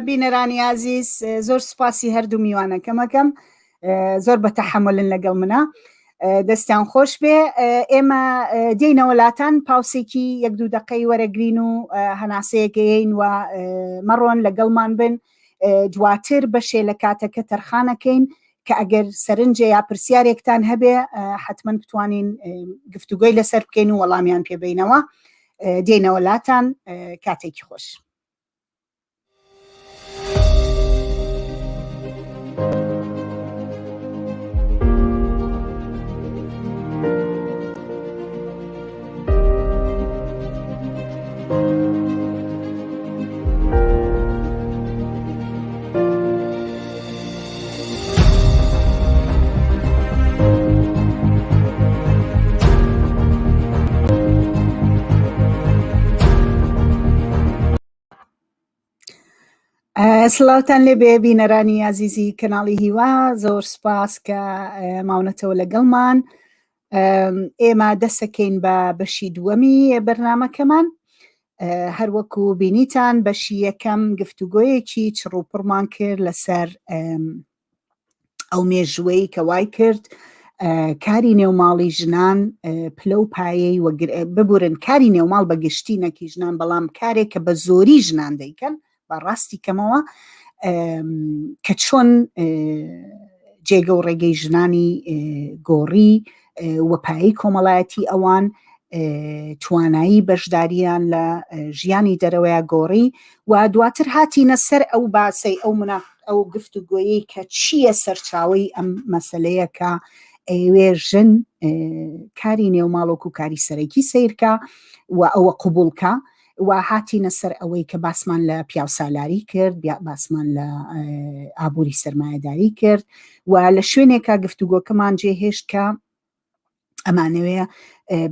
بینەرانی ئازیز زۆر سوپاسی هەردوو میوانەکەمەکەم زۆر بە تەحەمولن لەگەڵ منە دەستیان خۆش بێ ئێمە دێینەوە لاتان پاوسێکی یەک دوو دقەی وەرەگرین و هەناسەیەکەیەین و مەڕۆن لەگەڵمان بن دواتر بەشێ لە کاتەکە تەرخانەکەین کە ئەگەر سەرنجێ یا پرسیارێکتان هەبێ حتمما بتوانین گفتوگۆی لەسەر بکەین و وەڵامیان پێبینەوە دێنەوە لاتان کاتێکی خۆش. سڵاوتان لێ بێ بینەرانی ئازیزی کەناڵی هیوا زۆر سپاس کە ماونەتەوە لەگەڵمان ئێمە دەسەکەین بە بەشی دووەمی بەرنمەکەمان هەروەکو بینیتان بەشی یەکەم گفتوگۆیەکی چڕوپڕمان کرد لەسەر ئەو مێژوەی کە وای کرد کاری نێوماڵی ژنان پلە و پایەی ببورن کاری نێوماڵ بە گشتی نەکی ژنان بەڵام کارێک کە بە زۆری ژنان دەیکەن بە ڕاستی کەمەوە کە چۆن جێگە و ڕێگەی ژنانی گۆڕی و پایەی کۆمەڵایەتی ئەوان توانایی بەشداریان لە ژیانی دەرەوەیا گۆڕی و دواتر هاتینە سەر ئەو باسەی ئەو منا ئەو گفتوگۆیەی کە چییە سەرچاوەی ئەم مەسلەیە کە ئەیەوێ ژن کاری نێوماڵۆک و کاری سەرەکی سیرکە و ئەوە قوبولکە و هاتینە سەر ئەوەی کە باسمان لە پیاوسالاری کرد باسمان لە ئابووری سەرمایەداری کرد و لە شوێنێکا گفتوگۆکەمان جێهێشت کە ئەمانەوێ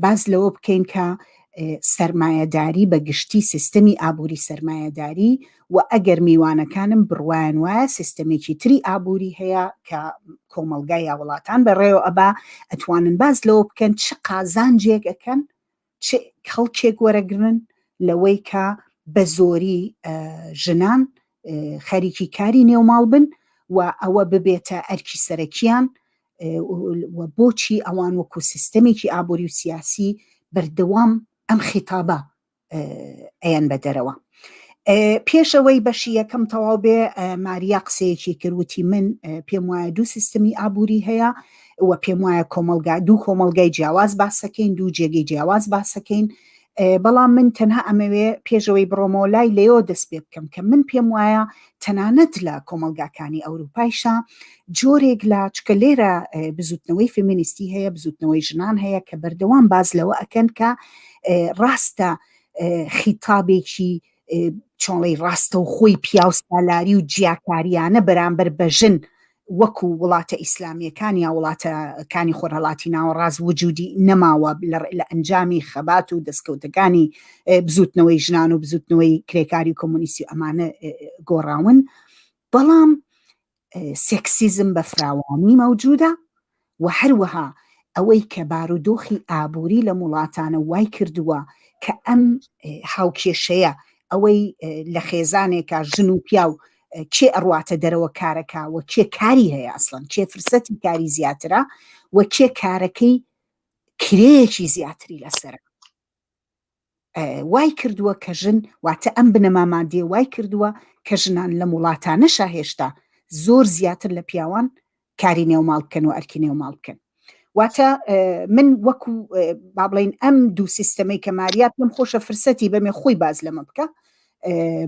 باز لەوە بکەین کە سەرمایەداری بە گشتی سیستەمی ئابووری سەرمایەداری و ئەگەر میوانەکانم بڕوایان وایە سیستەمێکی تری ئابووری هەیە کە کۆمەڵگای یا وڵاتان بەڕێوە ئەبا ئەتوانن باز لەوە بکەن چ قازانجێک ئەکەن چ کەڵکێک وەرەگرن لەوەی کە بە زۆری ژنان خەریکی کاری نێوماڵ بن و ئەوە ببێتە ئەرکی سەرەکیان و بۆچی ئەوان وەکو سیستەمێکی ئابووری و سیاسی بەردەوام ئەم خیتابە ئەیەن بە دەرەوە. پێش ئەوەی بەشی یەکەم تەواو بێ ماریا قسەیەکی کرد وتی من پێم وایە دوو سیستمی ئابووری هەیە و پێم وایە کۆمەلگا دوو کۆمەلگای جیاواز باسەکەین دوو جێگەی جیاواز باسەکەین بەڵام من تەنها ئەمەوێ پێشەوەی بڕۆمەوە لای لەیۆ دەست پێ بکەم کە من پێم وایە تەنانەت لە کۆمەلگاکانی ئەوروپایشا جۆرێک لە چکە لێرە بزوتنەوەی فێمینیستی هەیە بزوتنەوەی ژنان هەیە کە بەردەوام باز لەوە ئەکەن کە ڕاستە خیتابێکی چۆڵی ڕاستەوخۆی پیاو سالاری و جیاکاریانە بەرامبەر بە ژن وەکو وڵاتە ئیسلامیەکان یا وڵاتەکانی خۆرهەڵاتی ناوەڕاست وجودی نەماوە لە ئەنجامی خەبات و دەستکەوتەکانی بزوتنەوەی ژنان و بزوتنەوەی کرێکاری و کۆمۆنیستی و ئەمانە گۆڕاون بەڵام سێکسیزم بە فراوانی مەوجودە و هەروەها ئەوەی کە بارودۆخی ئابووری لەم وڵاتانە وای کردووە کە ئەم هاوکێشەیە ئەوەی لە خێزانێکا ژن و پیاو کێ ئەڕواتە دەرەوە کارەکە و کێ کاری هەیە ئەسڵەن کێ فرسەتی کاری زیاترە و کێ کارەکەی کرێیەکی زیاتری لەسەرە. وای کردووە کە ژن واتە ئەم بنەما مادیە وای کردووە کە ژنان لەم وڵاتانەشا هێشتا زۆر زیاتر لە پیاوان کاری نێوماڵ بکەن و ئەرکی نێوماڵ بکەن واتە من وەکو با بڵین ئەم دوو سیستەمەی کە ماریا پێم خۆشە فرسەتی بەمێ خۆی باز لەمە بکە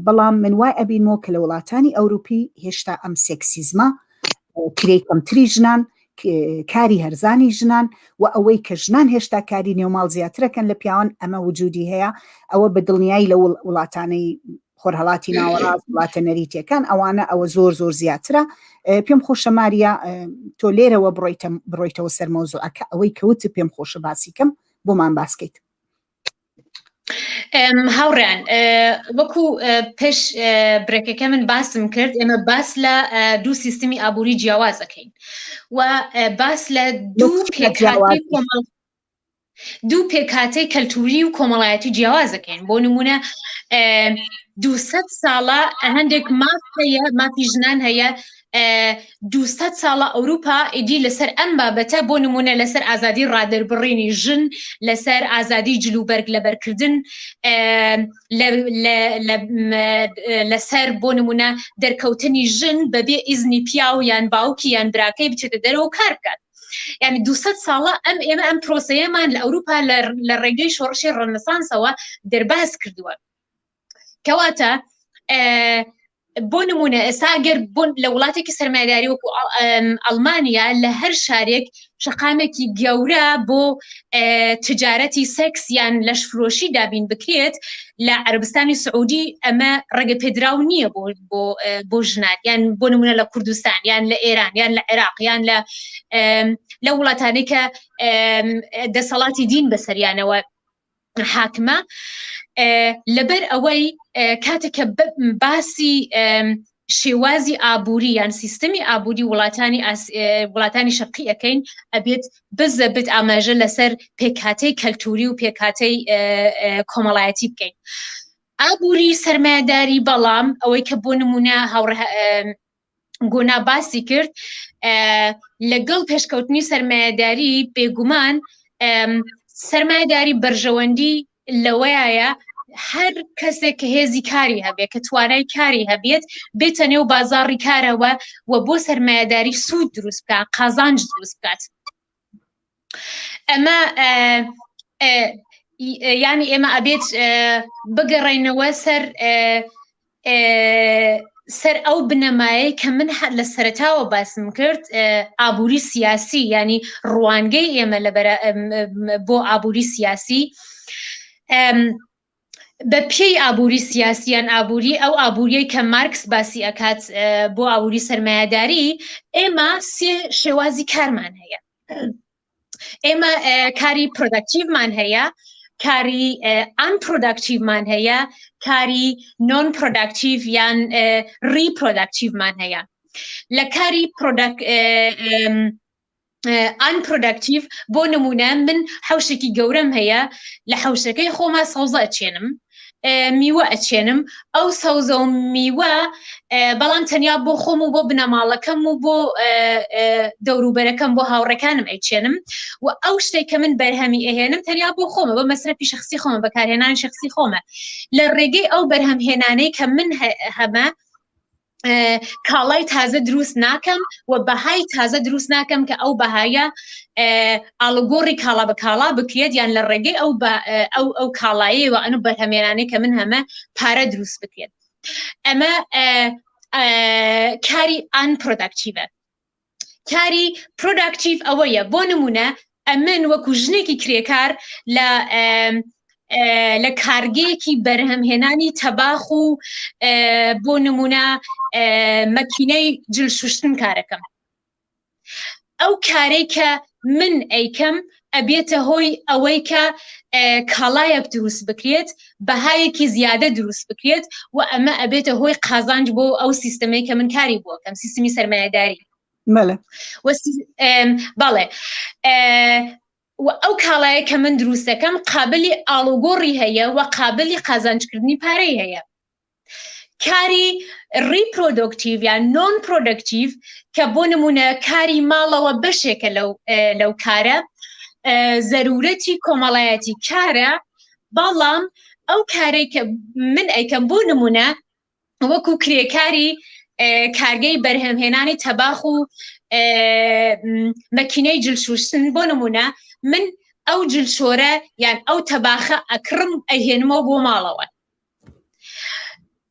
بەڵام من وای ئەبینمەوە کە لە وڵاتانی ئەوروپی هێشتا ئەم سێکسیزمە کرێی کەمتری ژنان کاری هەرزانی ژنان و ئەوەی کە ژنان هێشتا کاری نێوماڵ زیاترەکەن لە پیاوان ئەمە وجودی هەیە ئەوە بە دڵنیایی لە وڵاتانەی خۆرهەڵاتی ناوەڕاست وڵاتە نەریتیەکان ئەوانە ئەوە زۆر زۆر زیاترە پێم خۆشە ماریا تۆ لێرەوە بڕۆیتە بڕۆیتەوە سەر مەوزوعەکە ئەوەی کەوت پێم خۆشە باسی کەم بۆمان باسکەیت هاوڕیان وەکو پێش برێکەکە من باسم کرد ئێمە باس لە دوو سیستمی ئابووری جیاواز ئەەکەین و باس لە دوو پێکهاتەی کۆمەڵ دوو پێکهاتەی کەلتوری و کۆمەڵایەتی جیاواز دەکەین بۆ نمونە دوسەد ساڵە هەندێک ماف هەیە مافی ژنان هەیە دوسەد ساڵە ئەوروپا ئیدی لەسەر ئەم بابەتە بۆ نمونە لەسەر ئازادی ڕادەربڕینی ژن لەسەر ئازادی جلوبەرگ لەبەرکردن لەسەر بۆ نمونە دەرکەوتنی ژن بەبێ ئیزنی پیاو یان باوکی یان براکەی بچێتە دەرەوە کار بکات یعنی 200 ساڵە ئەم ئێمە ئەم پرۆسەیەمان لە ئەوروپا لە ڕێگەی شۆڕشی ڕەنەسانسەوە دەرباز کردووە کەواتە بۆ نمونە ئێستا گەر بۆن لە وڵاتێکی سەرمایداری وەکو ئەڵمانیا لە هەر شارێک شەقامێکی گەورە بۆ تجارەتی سێکس یان لەشفرۆشی دابین بکرێت لە عەربستانی سعودی ئەمە ڕێگە پێدراو نییە بۆ بۆ بۆ ژنان یان بۆ نمونە لە کوردستان یان لە ئێران یان لە عێراق یان لە لە وڵاتانی کە دەسەڵاتی دین بەسەریانەوە حاکمە لەبەر ئەوەی کاتێک کە باسی شێوازی ئابووری یان سیستمی ئابووری وڵاتانی وڵاتانی شەرقی ئەەکەین ئەبێت بزەبت ئاماژە لەسەر پێکهاتەی کەلتوری و پێکهاتەی کۆمەڵایەتی بکەین ئابووری سەرمایەداری بەڵام ئەوەی کە بۆ نمونە هاوڕێ گۆنا باسی کرد لەگەڵ پێشکەوتنی سەرمایەداری بێگومان سەرمایەداری بەرژەوەندی لەوەیە هەر کەسێک کە هێزی کاری هەبێت کە توانای کاری هەبێت بێتە نێو بازاڕی کارەوە و بۆ سەرمایەداری سوود دروست بکات قازانج دروست بکات ئەمە ینی ئێمە ئەبێت بگەڕێنەوە سەر سەر ئەو بنەمایەی کە من لە سەرتاوە باسم کرد ئابووری سیاسی ینی ڕوانگەی ئێمە لە بۆ ئابووری سیاسی بە پێی ئابووری سیاسیان ئابووری ئەو ئابووریەی کە مارکس باسی ئەکات بۆ ئابووری سەرمایەداری ئێمە سێ شێوازی کارمان هەیە ئێمە کاری productive مان هەیە کاری unproductive مان هەیە کاری non-productive یان reproductive مان هەیە لە کاری unproductive بۆ نمونە من حوشێکی گەورەم هەیە لە حوشەکەی خۆما سەوزە ئەچێنم میوە ئەچێنم ئەو سەوزە و میوە بەڵام تەنیا بۆ خۆم و بۆ بنەماڵەکەم و بۆ دەوروبەرەکەم بۆ هاوڕێکانم ئەیچێنم و ئەو شتێک کە من بەرهەمی ئەهێنم تەنیا بۆ خۆمە بۆ مەسرەفی شخصی خۆمە بەکارهێنانی شخصی خۆمە لە ڕێگەی ئەو بەرهەمهێنانەی کە من هەمە کاڵای تازە دروست ناکەم و بەهای تازە دروست ناکەم کە ئەو بەهایە ئاڵوگۆڕی کاڵا بە کاڵا بکرێت یان لە ڕێگەی ئەو ئەو ئەو کاڵایەوە ئەنو بەرهەمێنانەی کە من هەمە پارە دروست بکرێت ئەمە کاری unproductive ە کاری productive ئەوەیە بۆ نمونە ئەمن وەکو ژنێکی کرێکار لە لە کارگەیەکی بەرهەمهێنانی تەباخ و بۆ نمونە مەکینەی جل شوشتن کارەکەم ئەو کارەی کە من ئەیکەم ئەبێتە هۆی ئەوەی کە کاڵایەک دروست بکرێت بەهایەکی زیادە دروست بکرێت و ئەمە ئەبێتە هۆی قازانج بۆ ئەو سیستمەی کە من کاری بۆکەم سیستمی سەرمایەداری بەڵێ و ئەو کاڵایە کە من دروست دەکەم قابلی ئاڵوگۆڕی هەیە و قابلی قازانجکردنی پارەی هەیە کاری reproductive یان non-productive کە بۆ نمونە کاری ماڵەوە بەشێکە لەو لەو کارە زەرورەتی کۆمەڵایەتی کارە بەڵام ئەو کارەی کە من ئەیکەم بۆ نمونە وەکو کرێکاری کارگەی بەرهەمهێنانی تەباخ و مەکینەی جلشوشتن بۆ نمونە من ئەو جلشۆرە یان ئەو تەباخە ئەکڕم ئەهێنمەوە بۆ ماڵەوە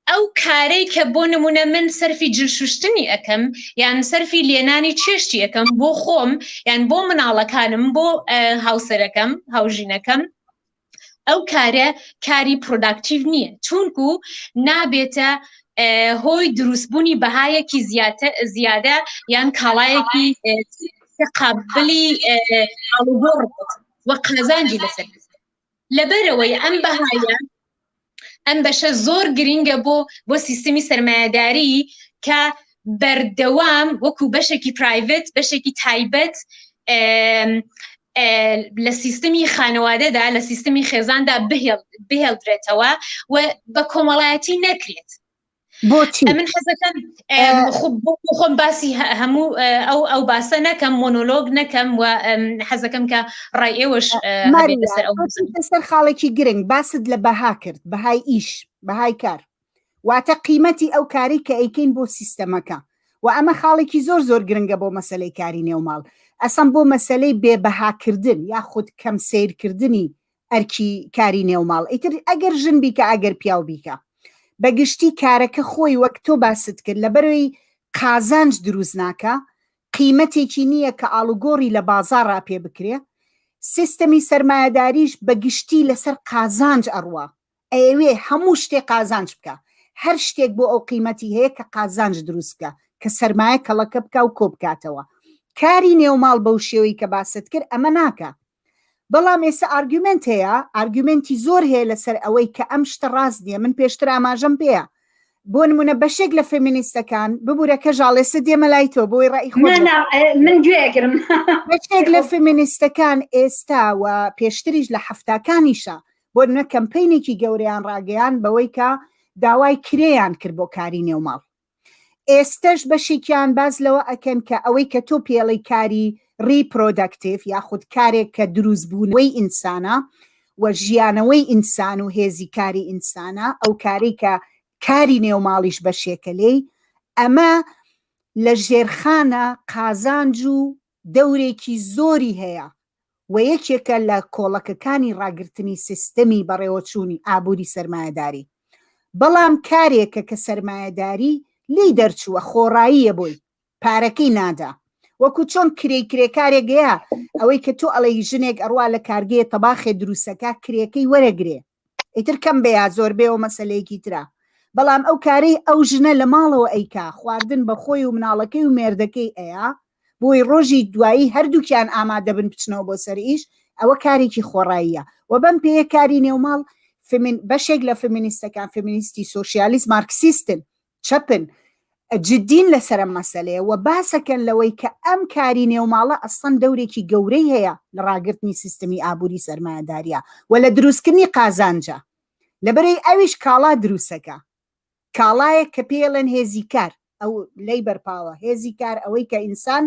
ئەو کارەی کە بۆ نمونە من سەرفی جلشوشتنی ئەەکەم یان سەرفی لێنانی چێشتی ئەەکەم بۆ خۆم یان بۆ مناڵەکانم بۆ هاوسەرەکەم هاوژینەکەم ئەو کارە کاری productive نییە چونکو نابێتە هۆی دروستبوونی بەهایەکی زیادە یان کاڵایەکی قابلی ئاڵوگۆڕ و قازانجی لەسەر لەبەرەوەی ئەم بەهایە ئەم بەشە زۆر گرینگە بۆ بۆ سیستمی سەرمایەداری کە بەردەوام وەکو بەشێکی private بەشێکی تایبەت لە سیستمی خانەوادەدا لە سیستمی خێزاندا بهێڵدرێتەوە و بە کۆمەڵایەتی نەکرێت بۆچی من حەزەکەم خۆم باسی هەموو ئەو ئەو باسە نەکەم مۆنۆلۆگ نەکەم و حەزەکەم کە ڕای ئێوەش لەسەر خاڵێکی گرنگ باست لە بەها کرد بەهای ئیش بەهای کار واتە قیمەتی ئەو کاری کە ئەیکەین بۆ سیستەمەکە و ئەمە خاڵێکی زۆر زۆر گرنگە بۆ مەسلەی کاری نێوماڵ ئەسەم بۆ مەسلەی بێ بەهاکردن یاخود کەم سیرکردنی ئەرکی کاری نێوماڵ ئیتر ئەگەر ژن بیکە ئەگەر پیاو بیکە بەگشتی کارەکە خۆی وەک تۆ باست کرد لەبەرەوەی قازانج دروست ناکە قیمەتێکی نییە کە ئاڵوگۆڕی لە بازاڕا پێ بکرێ سیستەمی سەرمایەداریش بەگشتی لەسەر قازانج ئەڕوا ئەیەوێ هەموو شتێ قازانج بکا هەر شتێک بۆ ئەو قیمەتی هەیە کە قازانج دروست بکا کە سەرمایە کەڵەکە بکا و کۆ بکاتەوە کاری نێوماڵ بەو شێوەی کە باست کرد ئەمە ناکا بەڵام ئێستا argument هەیە، argument ی زۆر هەیە لەسەر ئەوەی کە ئەم شتە ڕاست نییە، من پێشتر ئاماژەم پێیە. بۆ نمونە بەشێک لە فێمینیستەکان، ببورە کەژاڵ ئێستا دێمە لای تۆ بۆی ڕەئی خۆت نا نا من گوێ ئەگرم. بەشێک لە فێمینیستەکان ئێستا و پێشتریش لە حەفتاکانیشا بۆ نمونە کەمپەینێکی گەورەیان ڕاگەیاند بەوەی کە داوای کرێیان کرد بۆ کاری نێوماڵ. ئێستەش بەشێکیان باس لەوە ئەکەن کە ئەوەی کە تۆ پێڵی کاری reproductive یاخود کارێک کە دروستبوونەوەی ئینسانە و ژیانەوەی ئینسان و هێزی کاری ئینسانە ئەو کارەی کە کاری نێوماڵیش بەشێکە لێی ئەمە لە ژێرخانە قازانج و دەورێکی زۆری هەیە و یەکێکە لە کۆڵەکەکانی ڕاگرتنی سیستەمی بەڕێوەچوونی ئابووری سەرمایەداری. بەڵام کارێکە کە سەرمایەداری لێی دەرچووە، خۆڕاییە بۆی، پارەکەی نادا. وەکو چۆن کرێی کرێکارێک هەیە، ئەوەی کە تۆ ئەڵێی ژنێک ئەڕوا لە کارگەیە تەباخێ دروستەکا کرێکەی وەرەگرێ، ئیتر کەم بێ یا زۆر بێ ئەوە مەسەلەیەکی ترە. بەڵام ئەو کارەی ئەو ژنە لە ماڵەوە ئەیکا، خواردن بە خۆی و مناڵەکەی و مێردەکەی ئەیا، بۆی ڕۆژی دوایی هەردووکیان ئامادەبن بچنەوە بۆ سەر ئیش، ئەوە کارێکی خۆڕاییە و بەم پێیە کاری نێوماڵ فمین بەشێک لە فمینیستەکان فمینیستی سۆسیالیست مارکسیستن چەپن جدین لەسەر ئەم مەسەلەیە و باسەکەن لەوەی کە ئەم کاری نێوماڵە ئەسڵەن دەورێکی گەورەی هەیە لە ڕاگرتنی سیستمی ئابووری سەرمایەداریە و لە دروستکردنی قازانجە لەبەرەی ئەویش کاڵا دروستەکە کاڵایەک کە پێیەڵێن هێزی کار ئەو labor power هێزی کار ئەوەی کە ئینسان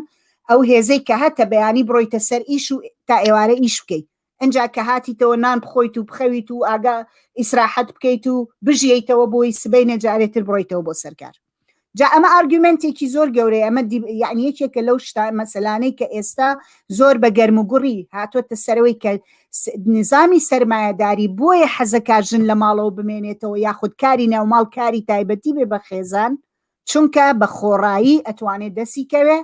ئەو هێزەی کە هەتە بەیانی بڕۆیتە سەر ئیش و تا ئێوارە ئیش بکەیت ئەجا کە هاتیتەوە نان بخۆیت و بخەویت و ئاگا ئیسراحەت بکەیت و بژیەیتەوە بۆی سبەینێ جارێتر بڕۆیتەوە بۆ سەرکار جا ئەمە argument ێکی زۆر گەورەیە ئەمە یعنی یەکێکە لەو شتا مەسەلانەی کە ئێستا زۆر بە گەرم و گوڕی هاتۆتە سەرەوەی کە نظامی سەرمایەداری بۆیە حەزەکا ژن لە ماڵەوە بمێنێتەوە یاخود کاری ناوماڵ کاری تایبەتی بێ بە خێزان چونکە بە خۆڕایی ئەتوانێت دەسی کەوێ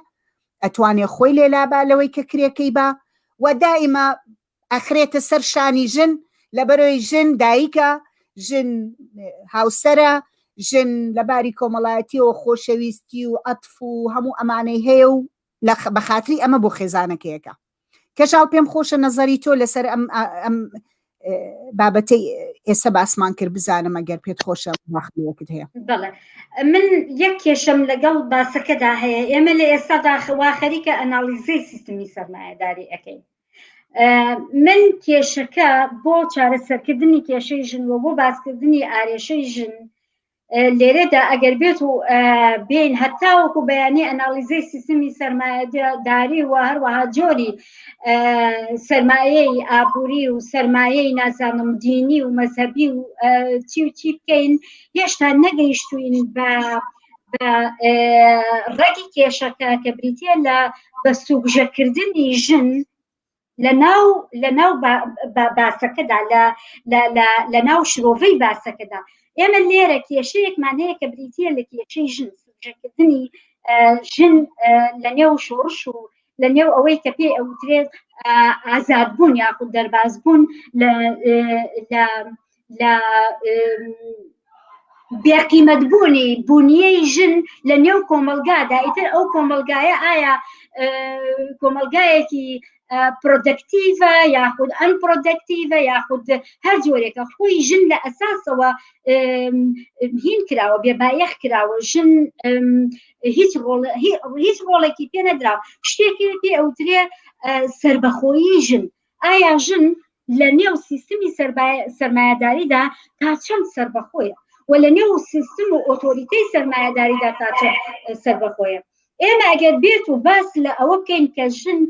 ئەتوانێ خۆی لێ لابا لەوەی کە کرێکەی با و دائیمە ئەخرێتە سەر شانی ژن لەبەرەوەی ژن دایکە ژن هاوسەرە ژن لەباری کۆمەڵایەتیەوە خۆشەویستی و عەتف و هەموو ئەمانەی هەیە و بە خاتری ئەمە بۆ خێزانەکەیەکە کەژاڵ پێم خۆشە نەزەری تۆ لەسەر ئەم ئەم بابەتەی ئێستا باسمان کرد بزانم ئەگەر پێت خۆشە ماخلەکت هەیە بەڵێ من یەک کێشەم لەگەڵ باسەکەدا هەیە ئێمە لە ئێستادا وا خەریکە ئەنالیزەی سیستمی سەرمایەداری ئەەکەین من کێشەکە بۆ چارەسەرکردنی کێشەی ژن و بۆ باسکردنی ئارێشەی ژن. لێرەدا ئەگەر بێت و بین هەتاوەکو بەیانی ئەنالیزەی سیستمی سەرمایەداری و هەروەها جۆری سەرمایەی ئابووری و سەرمایەی نازانم دینی و مەزهەبی و چی و چی بکەین هێشتا نەگەیشتوین بە ڕەگی کێشەکە کە بریتە لە بە سوبژەکردنی ژن لە ناو لە ناو باسەکەدا لە لە ناو شرۆڤەی باسەکەدا ئێمە لێرە کێشەیەکمان هەیە کە بریتە لە کێشەی ژن سوبژەکردنی ژن لە نێو شۆڕش و لە نێو ئەوەی کە پێی ئەوترێت ئازادبوون یاخود دەربازبوون لە لە بێقیمەت بوونی بوونیەی ژن لە نێو کۆمەلگادا ئیتر ئەو کۆمەلگایە ئایا کۆمەلگایەکی productive ە یاخود unproductive ە یاخود هەر جۆرێکە خۆی ژن لە ئەساسەوە هین کراوە بێبایەخ کراوە ژن هیچ ڕۆڵ هیچ ڕۆڵێکی پێ نەدراوە شتێکی پێ ئەوترێ سربەخۆیی ژن ئایا ژن لە نێو سیستمی سەرمایەداریدا تا چەند سربەخۆیە و لە نێو سیستم و ئۆتۆریتەی سەرمایەداریدا تا چەند سربەخۆیە ئێمە ئەگەر بێت و باس لە ئەوە بکەین کە ژن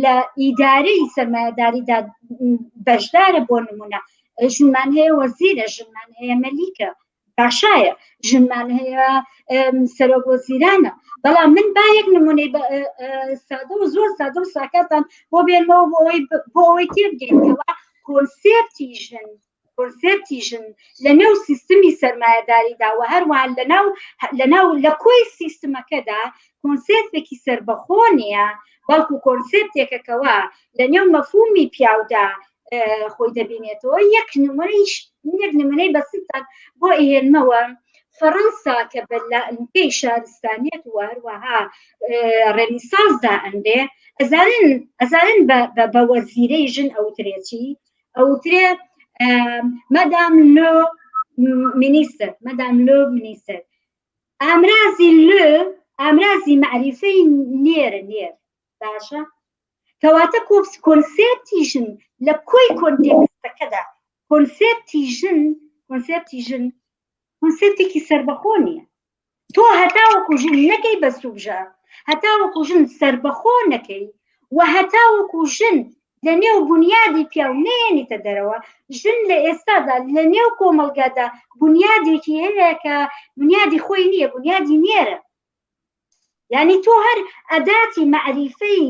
لە ئیدارەی سەرمایەداریدا بەشدارە بۆ نمونە ژنمان هەیە وەزیرە ژنمان هەیە مەلیکە پاشایە ژنمان هەیە سەرۆک وەزیرانە بەڵام من با یەک نمونەی سادە و زۆر سادە و ساکاتان بۆ بێنمەوە بۆ ئەوەی بۆ ئەوەی تێبگەین کەوا کۆنسێپتی ژن کۆنسێپتی ژن لە نێو سیستمی سەرمایەداریدا و هەروەها لە ناو لە ناو لە کۆی سیستمەکەدا کۆنسێپتێکی سەربەخۆ نییە بەڵکو کۆنسێپتێکە کەوا لە نێو مەفهومی پیاودا خۆی دەبینێتەوە یەک نمونەیش یەک نمونەی بەسیتان بۆ ئەهێنمەوە فەڕەنسا کە بە پێی شارستانیەت و هەروەها ڕێنیسانسدا ئەندێ ئەزانن ئەزانن بە وەزیرەی ژن ئەوترێ چی ئەوترێ madame le ministre madame le ministre ئامرازی le ئامرازی مەعریفەی نێرە نێر باشە کەواتە کۆپس کۆنسێپتی ژن لە کۆی کۆنتێکستەکەدا کۆنسێپتی ژن کۆنسێپتی ژن کۆنسێپتێکی سربەخۆ نییە تۆ هەتاوەکو ژن نەکەی بە سوبژە هەتاوەکو ژن سربەخۆ نەکەی و هەتاوەکو ژن لە نێو بنیادی پیاو نێنیتە دەرەوە ژن لە ئێستادا لە نێو کۆمەلگادا بنیادێکی هەیە کە بنیادی خۆی نییە بنیادی نێرە یعنی تۆ هەر ئەداتی مەعریفەی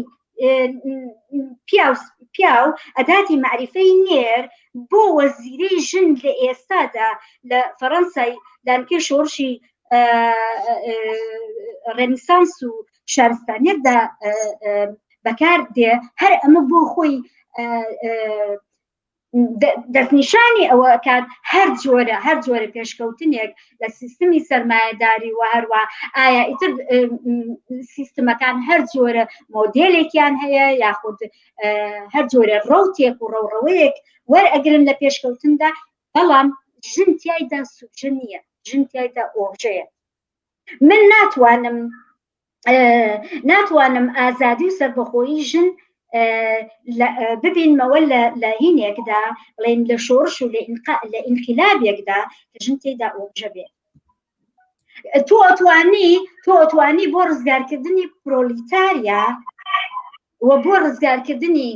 پیاو پیاو ئەداتی مەعریفەی نێر بۆ وەزیرەی ژن لە ئێستادا لە فەڕەنسای لانکەی شۆڕشی ڕێنیسانس و شارستانیەتدا بەکار دێ هەر ئەمە بۆ خۆی دەستنیشانی ئەوە کات هەر جۆرە هەر جۆرە پێشکەوتنێک لە سیستمی سەرمایەداری و هەروە ئایا ئیتر سیستمەکان هەر جۆرە مۆدێلێکیان هەیە یاخود هەر جۆرە ڕوتێک و ڕەوڕەوەیەک وەرئەگرن لە پێشکەوتندا بەڵام ژن تایدا سوژە نییە ژن تایدا ئۆژەیە من ناتوانم ناتوانم ئازادی و سەربەخۆیی ژن ببینمەوە لە هینێکدا بڵێن لە شۆڕش و لە ئینقلابێکدا کە ژن تێدا ئۆبژە بێت تۆ ئەتوانی تۆ ئەتوانی بۆ ڕزگارکردنی پرۆلیتاریا و بۆ ڕزگارکردنی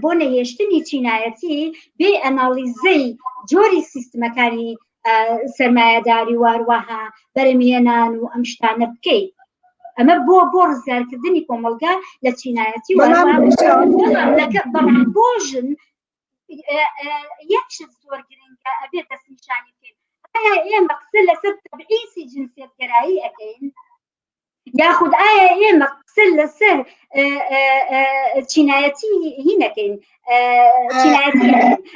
بۆ نەهێشتنی چینایەتی بێ ئەناڵیزەی جۆری سیستمەکانی سەرمایەداری واروەها بەرەمێنان و ئەم شتانە بکەیت ئەمە بۆ بۆ ڕزگارکردنی کۆمەلگا لە چینایەتی بەڵام بۆ ژن یەک شت زۆر گرنگە ئەبێت دەستنیشانی بکەین ئایا ئێمە قسە لەسەر تەبعیسی جنسیەتگەرایی ئەکەین یاخود ئایا ئێمە قسە لەسەر چینایەتی هی نەکەین چینایەتی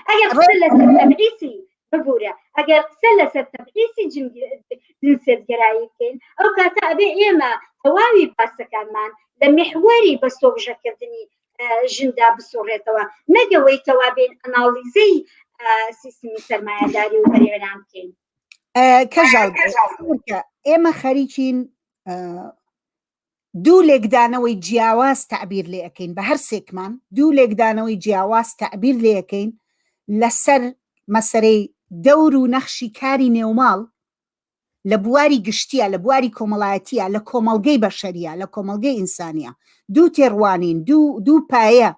ئەگەر قسە لەسەر تەبعیسی ببوورە ئەگەر قسە لەسەر تەبعیسی جنسیەتگەرایی بکەین ئەو کاتە ئەبێ ئێمە تەواوی باسەکانمان لە میحوەری بە سۆبژەکردنی ژندا بسوڕێتەوە نەگەوەی کەوا بێن ئەناڵیزەی سیستمی سەرمایەداری و بەرێنان بکەین کەژاڵ ئێمە خەریکین دوو لێکدانەوەی جیاواز تعبیر لێ ئەەکەین بە هەر سێکمان دوو لێکدانەوەی جیاواز تعبیر لێ ئەەکەین لەسەر مەسەرەی دەور و نەخشی کاری نێوماڵ لە بواری گشتیە لە بواری کۆمەڵایەتیە لە کۆمەڵگەی بەشەریە لە کۆمەڵگەی ئینسانیە دوو تێڕوانین دوو دوو پایە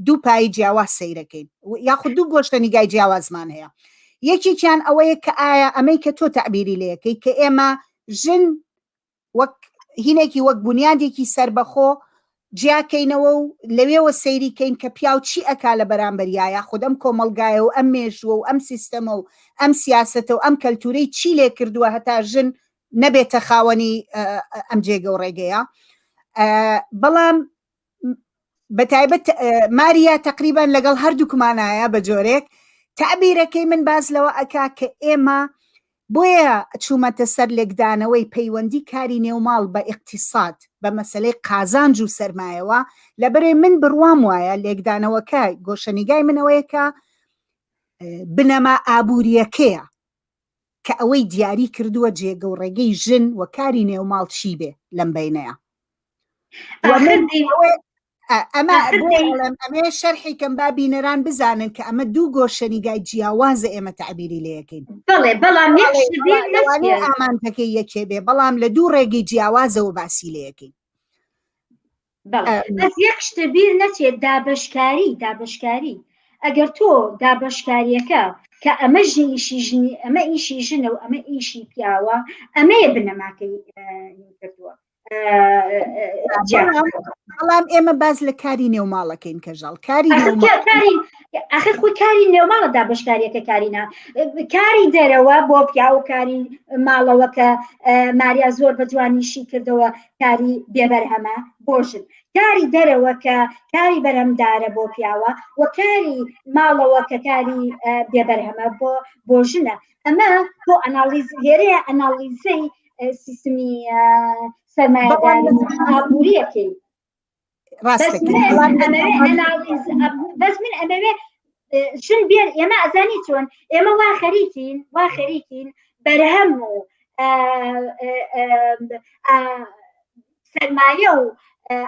دوو پای جیاواز سەیرەکەین یاخود دوو گۆشتە نیگای جیاوازمان هەیە یەکێکیان ئەوەیە کە ئایا ئەمەی کە تۆ تەعبیری لەکەی کە ئێمە ژن وەک هینێکی وەک بونیادێکی سەربەخۆ جیاکەینەوە و لەوێوە سەیری کەین کە پیاو چی ئەکا لە بەرامبەریا یاخود ئەم کۆمەڵگایە و ئەم مێژووە و ئەم سیستەمە و ئەم سیاسەتە و ئەم کەلتورەی چی لێ کردووە هەتا ژن نەبێتە خاوەنی ئەم جێگە و ڕێگەیە بەڵام بەتایبەت ماریا تقریبان لەگەڵ هەردووکمانایە بە جۆرێک تعبیرەکەی من باز لەوە ئەکا کە ئێمە بۆیە چوومەتە سەر لێکدانەوەی پەیوەندی کاری نێوماڵ بە ئیقتیساد، بە مەسەلەی قازانج و سەرمایەوە، لەبەرئ من بڕوام وایە لێکدانەوەکە گۆشەنیگای من ئەوەیە کە بنەما ئابوورییەکەیە کە ئەوەی دیاری کردووە جێگە و ڕێگەی ژن و کاری نێوماڵ چی بێ لەم بەینەیە. ئەمە ئەمێ شەرحی کەم با بینەران بزانن کە ئەمە دوو گۆشەنیگای جیاوازە ئێمە تعبیری لەکەین بەڵێ بەڵام ئامانجەکەی یەکێ بێ بەڵام لە دوو ڕێگەی جیاوازەوە باسی لەکەین بەس یەک شتە بیر نەچێت دابشکاری دابشکاری ئەگەر تۆ دابشکاریەکە کە ئەمە ژن ئیشی ژنی ئەمە ئیشی ژنە و ئەمە ئیشی پیاوە ئەمەیە بنەماکەی کردووە بەڵام ئێمە باز لە کاری نێوماڵەکەین کەژاڵ کاری کاری ئەخر خۆی کاری نێوماڵە دابشکاریەکە کارینا کاری دەرەوە بۆ پیا و کاری ماڵەوە کە ماریا زۆر بە جوانیشی کردەوە کاری بێبەرهەمە بۆ ژن کاری دەرەوە کە کاری بەرهەمدارە بۆ پیاوە و کاری ماڵەوە کە کاری بێبەرهەمە بۆ بۆ ژنە ئەمە بۆ ئەنالیز لێرەیە ئەنالیزەی سیستمی سەرمایەداری ئابووریەکەی بەس من ئەمەوێ ژن بێن ئێمە ئەزانی چۆن ئێمە وا خەریکین وا خەریکین بەرهەم و سەرمایە و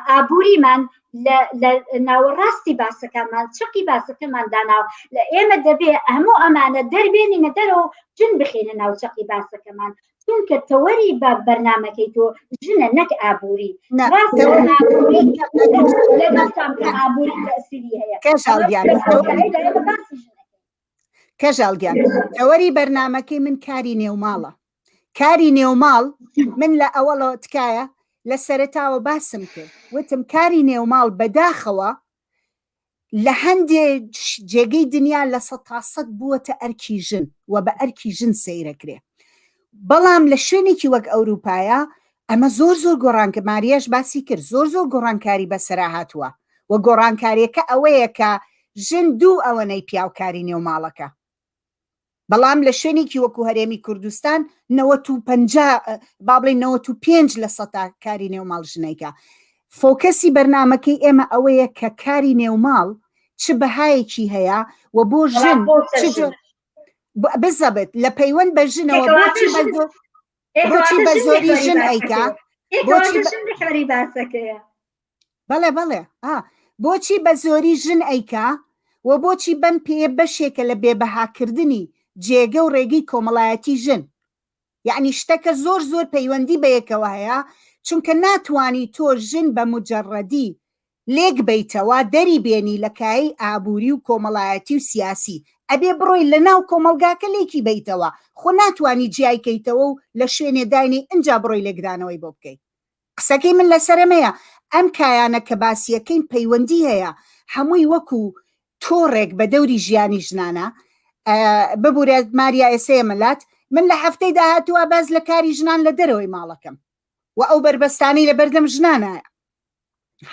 ئابووریمان لە ناوەڕاستی باسەکانمان چقی باسەکەمان داناوە لە ئێمە دەبێ هەموو ئەمانە دەربێنینە دەرەوە ژن بخینە ناو چەقی باسەکەمان چونکە تەوەری بە بەرنمەکەی تۆ ژنە نەک ئابووری لەگەڵتان کە ئابووری تەسیری هەیە کەژاڵ گیان تەوەری بەرنمەکەی من کاری نێوماڵە کاری نێوماڵ من لە ئەوەڵەوە تکایە لە سەرەتاوە باسم کرد وتم کاری نێوماڵ بەداخەوە لە هەندێ جێگەی دنیا لە سەتاسەد بووەتە ئەرکی ژن و بە ئەرکی ژن سەیرەکرێ بەڵام لە شوێنێکی وەک ئەوروپایە ئەمە زۆر زۆر گۆڕانکە ماریاش باسی کرد زۆر زۆر گۆڕانکاری بەسەرا هاتووە و گۆڕانکاریەکە ئەوەیە کە ژن دوو ئەوەنەی پیاوکاری نێو ماڵەکە بەڵام لە شوێنێکی وەکو هەرێمی کوردستان 90 با بڵێین 95 لە سەتا کاری نێوماڵ ژنێکە فۆکەسی بەرنمەکەی ئێمە ئەوەیە کە کاری نێوماڵ چ بەهایەکی هەیە و بۆ ژن بزەبت لە پەیوەند بە ژنەوە بۆچی بۆچی بە زۆری ژن ئەیکا بۆچی باسەکەیە بەڵێ بەڵێ ئا بۆچی بە زۆری ژن ئەیکا و بۆچی بەم پێیە بەشێکە لە بێبەهاکردنی جێگە و ڕێگەی کۆمەڵایەتی ژن یعنی شتەکە زۆر زۆر پەیوەندی بەیەکەوە هەیە چونکە ناتوانی تۆ ژن بە مجەڕەدی لێک بەیتەوە دەری بێنی لە کایەی ئابووری و کۆمەڵایەتی و سیاسی ئەبێ بڕۆی لە ناو کۆمەڵگاکە لێکی بەیتەوە خۆ ناتوانی جیای کەیتەوە و لە شوێنێ داینێی ئنجا بڕۆی لێکدانەوەی بۆ بکەی قسەکەی من لەسەر ئەمەیە ئەم کایانە کە باسیەکەین پەیوەندی هەیە هەمووی وەکو تۆڕێک بە دەوری ژیانی ژنانە ببورە ماریا ئێسەیە مەلات من لە هەفتەی داهاتووە باز لە کاری ژنان لە دەرەوەی ماڵەکەم و ئەو بەربەستانی لە بەردەم ژنانە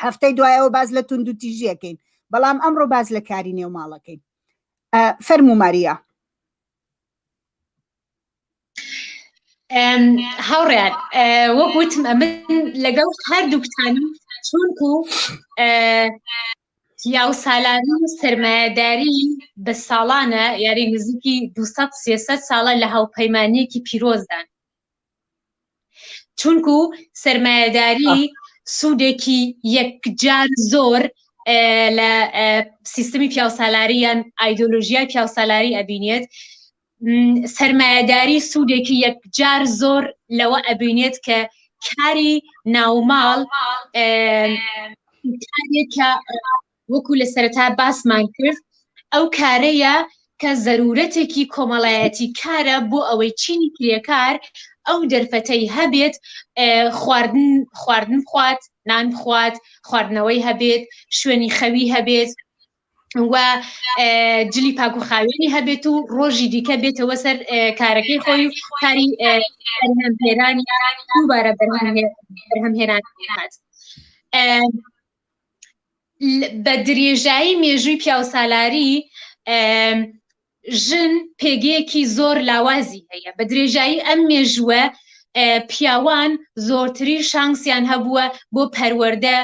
هەفتەی دوایەوە باز لە توندوتیژیەکەین بەڵام ئەمڕۆ باز لە کاری نێو ماڵەکەین فەرموو ماریا هاوڕێیان وەک وتم ئەمن لەگەڵ هەردووکتانم چونکو پیاوسالاری و سەرمایەداری بە ساڵانە یاری نزیکی 200 300 ساڵە لە هاوپەیمانیەکی پیرۆزدان چونکو سەرمایەداری سوودێکی یەکجار زۆر لە سیستمی پیاوسالاری یان ئایدۆلۆژیای پیاوسالاری ئەبینێت سەرمایەداری سوودێکی یەکجار زۆر لەوە ئەبینێت کە کاری ناوماڵ کارێکە وەکو لە سەرەتا باسمان کرد ئەو کارەیە کە زەرورەتێکی کۆمەڵایەتی کارە بۆ ئەوەی چینی کرێکار ئەو دەرفەتەی هەبێت خواردن خواردن بخوات نان بخوات خواردنەوەی هەبێت شوێنی خەوی هەبێت و جلی پاک و خاوێنی هەبێت و ڕۆژی دیکە بێتەوە سەر کارەکەی خۆی و کاری بەرهەمهێنانی دووبارە بەرهەمهێنان هات. بە درێژایی مێژووی پیاوسالاری ژن پێگەیەکی زۆر لاوازی هەیە بە درێژایی ئەم مێژووە پیاوان زۆرترین شانسیان هەبووە بۆ پەروەردە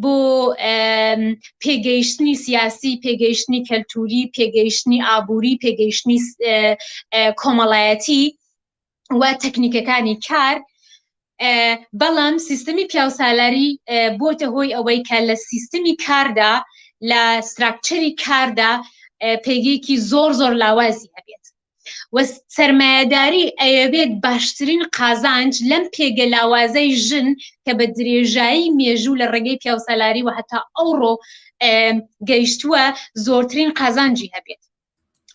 بۆ پێگەیشتنی سیاسی پێگەیشتنی کەلتوری پێگەیشتنی ئابووری پێگەیشتنی کۆمەڵایەتی و تەکنیکەکانی کار بەڵام سیستمی پیاوسالاری بۆتە هۆی ئەوەی کە لە سیستمی کاردا لە ستراکچەری کاردا پێگەیەکی زۆر زۆر لاوازی هەبێت و سەرمایەداری ئەیەوێت باشترین قازانج لەم پێگە لاوازەی ژن کە بە درێژایی مێژوو لە ڕێگەی پیاوسالاری و هەتا ئەوڕۆ گەیشتووە زۆرترین قازانجی هەبێت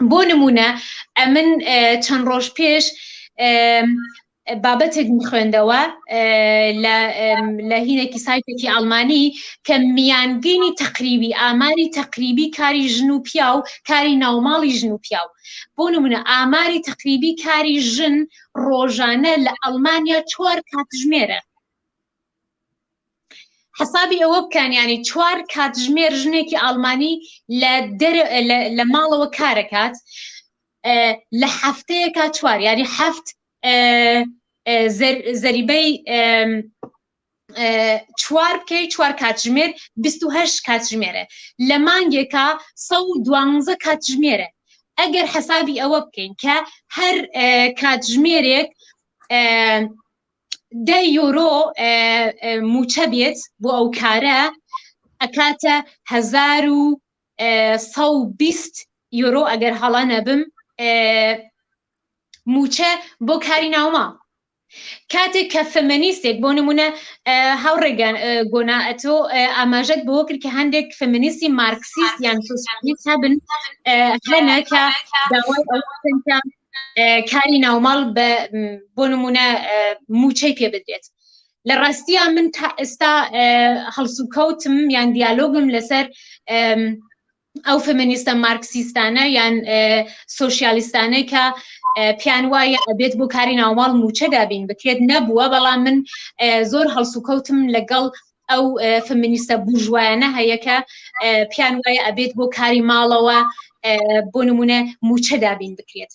بۆ نمونە ئەمن چەند ڕۆژ پێش بابەتێک خوێندەوە لە هینێکی سایتێکی ئەڵمانی کە میانگینی تەقریبی ئاماری تەقریبی کاری ژن و پیاو کاری ناوماڵی ژن و پیاو بۆ نمونە ئاماری تەقریبی کاری ژن ڕۆژانە لە ئەڵمانیا چوار کاتژمێرە حسابی ئەوە بکەن ینی چوار کاتژمێر ژنێکی ئاڵمانی لە دەر لە ماڵەوە کارەکات لە هەفتەیەکە چوار ینی هەفت زەریبەی چوار بکەی چوار کاتژمێر 28 کاتژمێرە لە مانگێکە 112 کاتژمێرە ئەگەر حەسابی ئەوە بکەین کە هەر کاتژمێرێک دە یۆرۆ موچە بێت بۆ ئەو کارە ئەکاتە 1120 یۆرۆ ئەگەر هەڵە نەبم موچە بۆ کاری ناوماڵ کاتێک کە فەمەنیستێک بۆ نمونە هاوڕێگان گۆنا ئەتۆ ئاماژەت بۆ کرد کە هەندێک فەمەنیستی مارکسیست یان سوسیالیست هەبن هەنە کە داوای ئەوە کە کاری ناوماڵ بە بۆ نمونە موچەی پێ بدرێت لە ڕاستیە من تا ئێستا هەڵسوکەوتم یان دیالۆگم لەسەر ئەو فەمینیستە مارکسیستانە یان سۆسیالیستانەی کە پیان وایە ئەبێت بۆ کاری ناوماڵ موچە دابین بکرێت نەبووە بەڵام من زۆر هەڵسوکەوتم لەگەڵ ئەو فمینیستە بورژوایانە هەیە کە پیان وایە ئەبێت بۆ کاری ماڵەوە بۆ نمونە موچە دابین بکرێت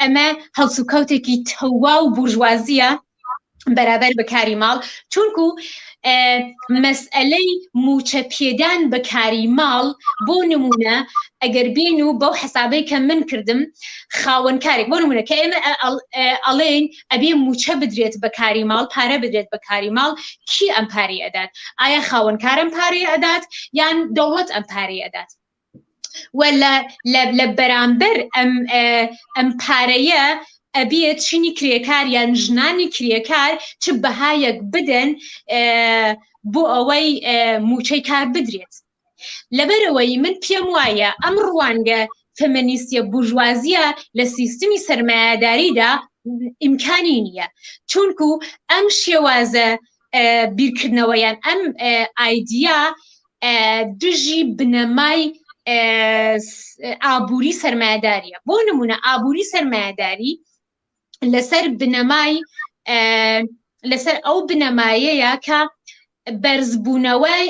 ئەمە هەڵسوکەوتێکی تەواو بورژوازیە بەرابەر بە کاری ماڵ چونکو مەسئلەی موچە پێدان بە کاری ماڵ بۆ نمونە ئەگەر بین و بەو حسابەی کە من کردم خاوەن کارێک بۆ نمونە کە ئێمە ئەڵێین ئەبێ موچە بدرێت بە کاری ماڵ پارە بدرێت بە کاری ماڵ کی ئەم پارەی ئەدات ئایا خاوەن کارم پارەی ئەدات یان دەوڵەت ئەم پارەی ئەدات و لە بەرامبەر ئەم ئەم پارەیە ئەبێت چینی کرێکار یان ژنانی کرێکار چ بەهایەک بدەن بۆ ئەوەی موچەی کار بدرێت لەبەرئەوەی من پێم وایە ئەم ڕوانگە فێمێنیستیە بورژوازیە لە سیستمی سەرمایەداریدا ئیمکانی نییە چونکو ئەم شێوازە بیرکردنەوە یان ئەم ئایدیا دژی بنەمای ئابووری سەرمایەداریە بۆ نمونە ئابووری سەرمایەداری لەسەر بنەمای لەسەر ئەو بنەمایەیە کە بەرزبوونەوەی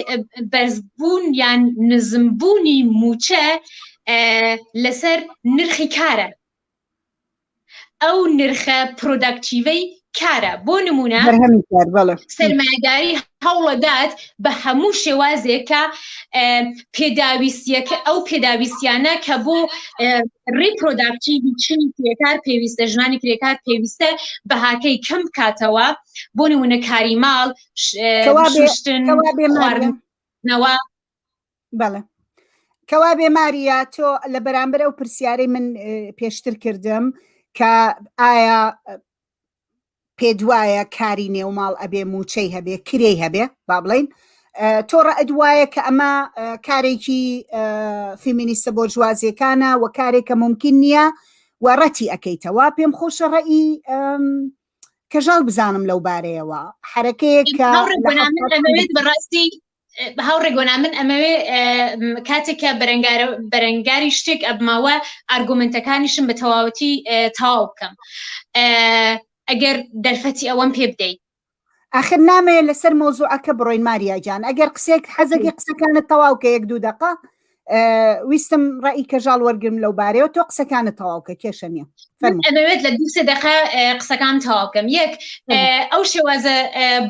بەرزبوون یان نزمبوونی موچە لەسەر نرخی کارە ئەو نرخە پرۆداکتیڤەی کارە بۆ نمونە سەرمایەداری هەوڵەدات بە هەموو شێوازێک کە پێداویستیەکە ئەو پێداویستیانە کە بۆ ڕیپرۆداکتیڤی چینی کرێکار پێویستە ژنانی کرێکار پێویستە بەهاکەی کەم بکاتەوە بۆ نمونە کاری ماڵ شوشتن خواردنەوە. بەڵێ کەوا بێ ماریا تۆ لە بەرامبەر ئەو پرسیارەی من پێشتر کردم کە ئایا پێدوایە کاری نێوماڵ ئەبێ موچەی هەبێ کرێی هەبێ با بڵین تۆ ڕەئت وایە کە ئەمە کارێکی فیمینیستە بۆرژوازیەکانە و کارێکە ممکن نییە و ڕەتی ئەەکەیتەوە پێم خۆشە ڕئی کەژاڵ بزانم لەو بارەیەوە حرەکەیەک کە ئەمەوێت بەڕاستی هاوڕێ گۆنا من ئەمەوێ کاتێک کە بەرەنگاری شتێک ئەبمەوە ئارگومنتەکانیشم بە تەواوەتی تەواو بکەم ئەگەر دەرفەتی ئەوەم پێ بدەیت ئاخر نامەیە لەسەر مۆزوعەکە بڕۆین ماریا گیان ئەگەر قسێک حەزەکی قسەکانت تەواو کە یەک دوو دقە ویستم ڕئی کەژاڵ وەرگرم لەو بارەیەوە تۆ قسەکانت تەواو کە کێشە نییە ئەمەوێت لە دوو سێ دقە قسەکان تەواو بکەم یەک ئەو شێوازە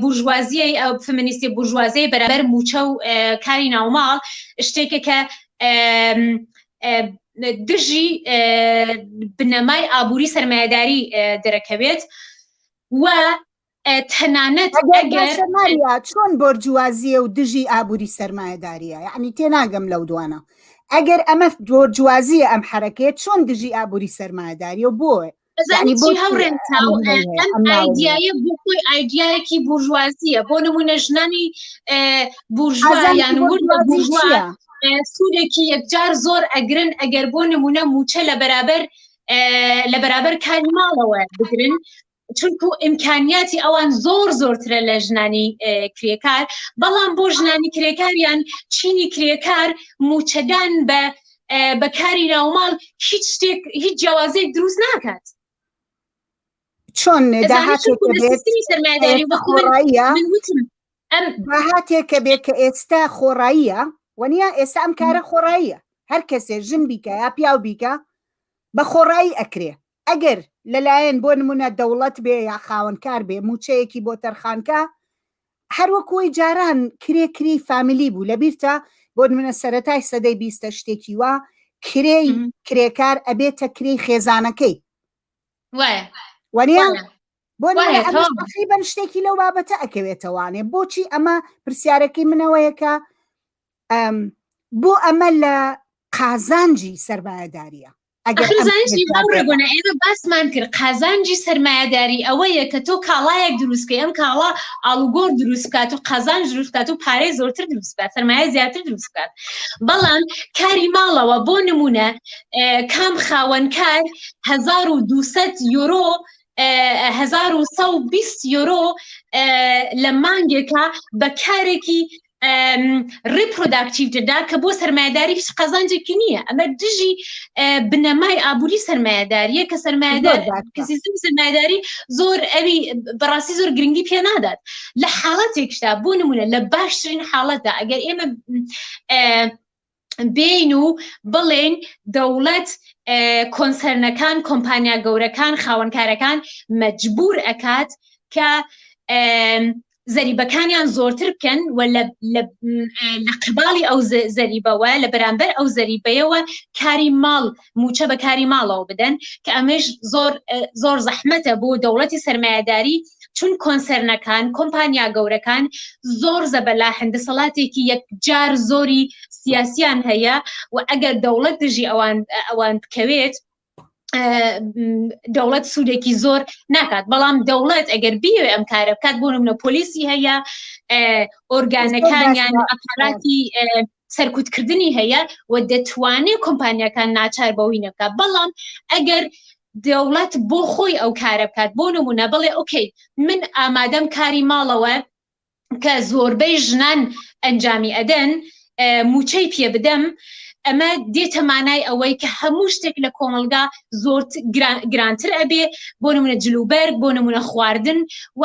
بورژوازیەی ئەو فمینیستی بورژوازیەی بەرامبەر موچە و کاری ناوماڵ شتێکە کە دژی بنەمای ئابووری سەرمایەداری دەرەکەوێت و تەنانەت ئەگەر ماریا چۆن بۆرجوازیە و دژی ئابووری سەرمایەداریە یعنی تێناگەم لەو دوانە ئەگەر ئەمە بۆرجوازیە ئەم حرەکەیە چۆن دژی ئابووری سەرمایەداریە و بۆ هاوڕێن ئەم ئایدیایە بۆ خۆی ئایدیایەکی بورژوازیە بۆ نمونە ژنانی بورژوایان بورژوا سوودێکی یەکجار زۆر ئەگرن ئەگەر بۆ نمونە موچە لە بەرابەر لە بەرابەر کاری ماڵەوە بگرن چونکو ئیمکانیاتی ئەوان زۆر زۆرترە لە ژنانی کرێکار بەڵام بۆ ژنانی کرێکاریان چینی کرێکار موچەدان بە بەکاری ناوماڵ هیچ شتێک هیچ جیاوازێک دروست ناکات چۆن داهاتێک کە بێت کە ئێستا خۆڕاییە وەنیە ئێستا ئەم کارە خۆڕاییە هەر کەسێ ژن بیکە یا پیاو بیکە بە خۆڕایی ئەکرێ ئەگەر لەلایەن بۆ نمونە دەوڵەت بێ یا خاوەنکار بێ موچەیەکی بۆ تەرخانکا هەر وەکوی جاران کرێ کرێی فامیلی بوو لەبیرتە بۆ نمونە سەرەتای سەدەی بیستە شتێکی وا کرێی کرێکار ئەبێتە کرێی خێزانەکەی وانە بۆ تقریبا شتێکی لەو بابەتە ئەکەوێتەوانێ بۆچی ئەمە پرسیارەکەی منەوەیە کە بۆ ئەمە لە قازانجی سەرمایەداریە ئەگەر ئێمە باسمان کرد قازانجی سەرمایەداری ئەوەیە کە تۆ کاڵایەک دروست بکەی ئەم کاڵا ئاڵوگۆر دروست بکات و قازانج دروست بکات و پارەی زۆرتر دروست بکات سەرمایە زیاتر دروست بکات بەڵام کاری ماڵەوە بۆ نمونە کام خاوەنکار 1200 یۆرۆ 1120 یۆرۆ لە مانگێکە بە کارێکی reproductive دەدا کە بۆ سەرمایەداری هیچ قازانجێکی نییە ئەمە دژی بنەمای ئابووری سەرمایەداریە کە سەرمایەدار کە سیستمی سەرمایەداری زۆر ئەوی بەڕاستی زۆر گرنگی پێ نادات لە حاڵەتێکشدا بۆ نمونە لە باشترین حاڵەتدا ئەگەر ئێمە بێین و بڵێن دەوڵەت کۆنسەرنەکان کۆمپانیا گەورەکان خاوەنکارەکان مەجبور ئەکات کە زەریبەکانیان زۆرتر بکەن و لە قباڵی ئەو زەریبەوە لە بەرامبەر ئەو زەریبەیەوە کاری ماڵ موچە بە کاری ماڵەوە بدەن کە ئەمەش زۆر زۆر زەحمەتە بۆ دەوڵەتی سەرمایەداری چون کۆنسەرنەکان کۆمپانیا گەورەکان زۆر زەبەلاحن دەسەڵاتێکی یەکجار زۆری سیاسیان هەیە و ئەگەر دەوڵەت دژی ئەوان ئەوان بکەوێت دەوڵەت سوودێکی زۆر ناکات بەڵام دەوڵەت ئەگەر بیەوێ ئەم کارە بکات بۆ نمونە پۆلیسی هەیە ئۆرگانەکانیان ئەپاراتی سەرکوتکردنی هەیە و دەتوانێت کۆمپانیاکان ناچار بەوەی نەکات بەڵام ئەگەر دەوڵەت بۆ خۆی ئەو کارە بکات بۆ نمونە بڵێ okay من ئامادەم کاری ماڵەوە کە زۆربەی ژنان ئەنجامی ئەدەن موچەی پێ بدەم ئەمە دێتە مانای ئەوەی کە هەموو شتێک لە کۆمەلگا زۆر گرانتر ئەبێ بۆ نمونە جلوبەرگ بۆ نمونە خواردن و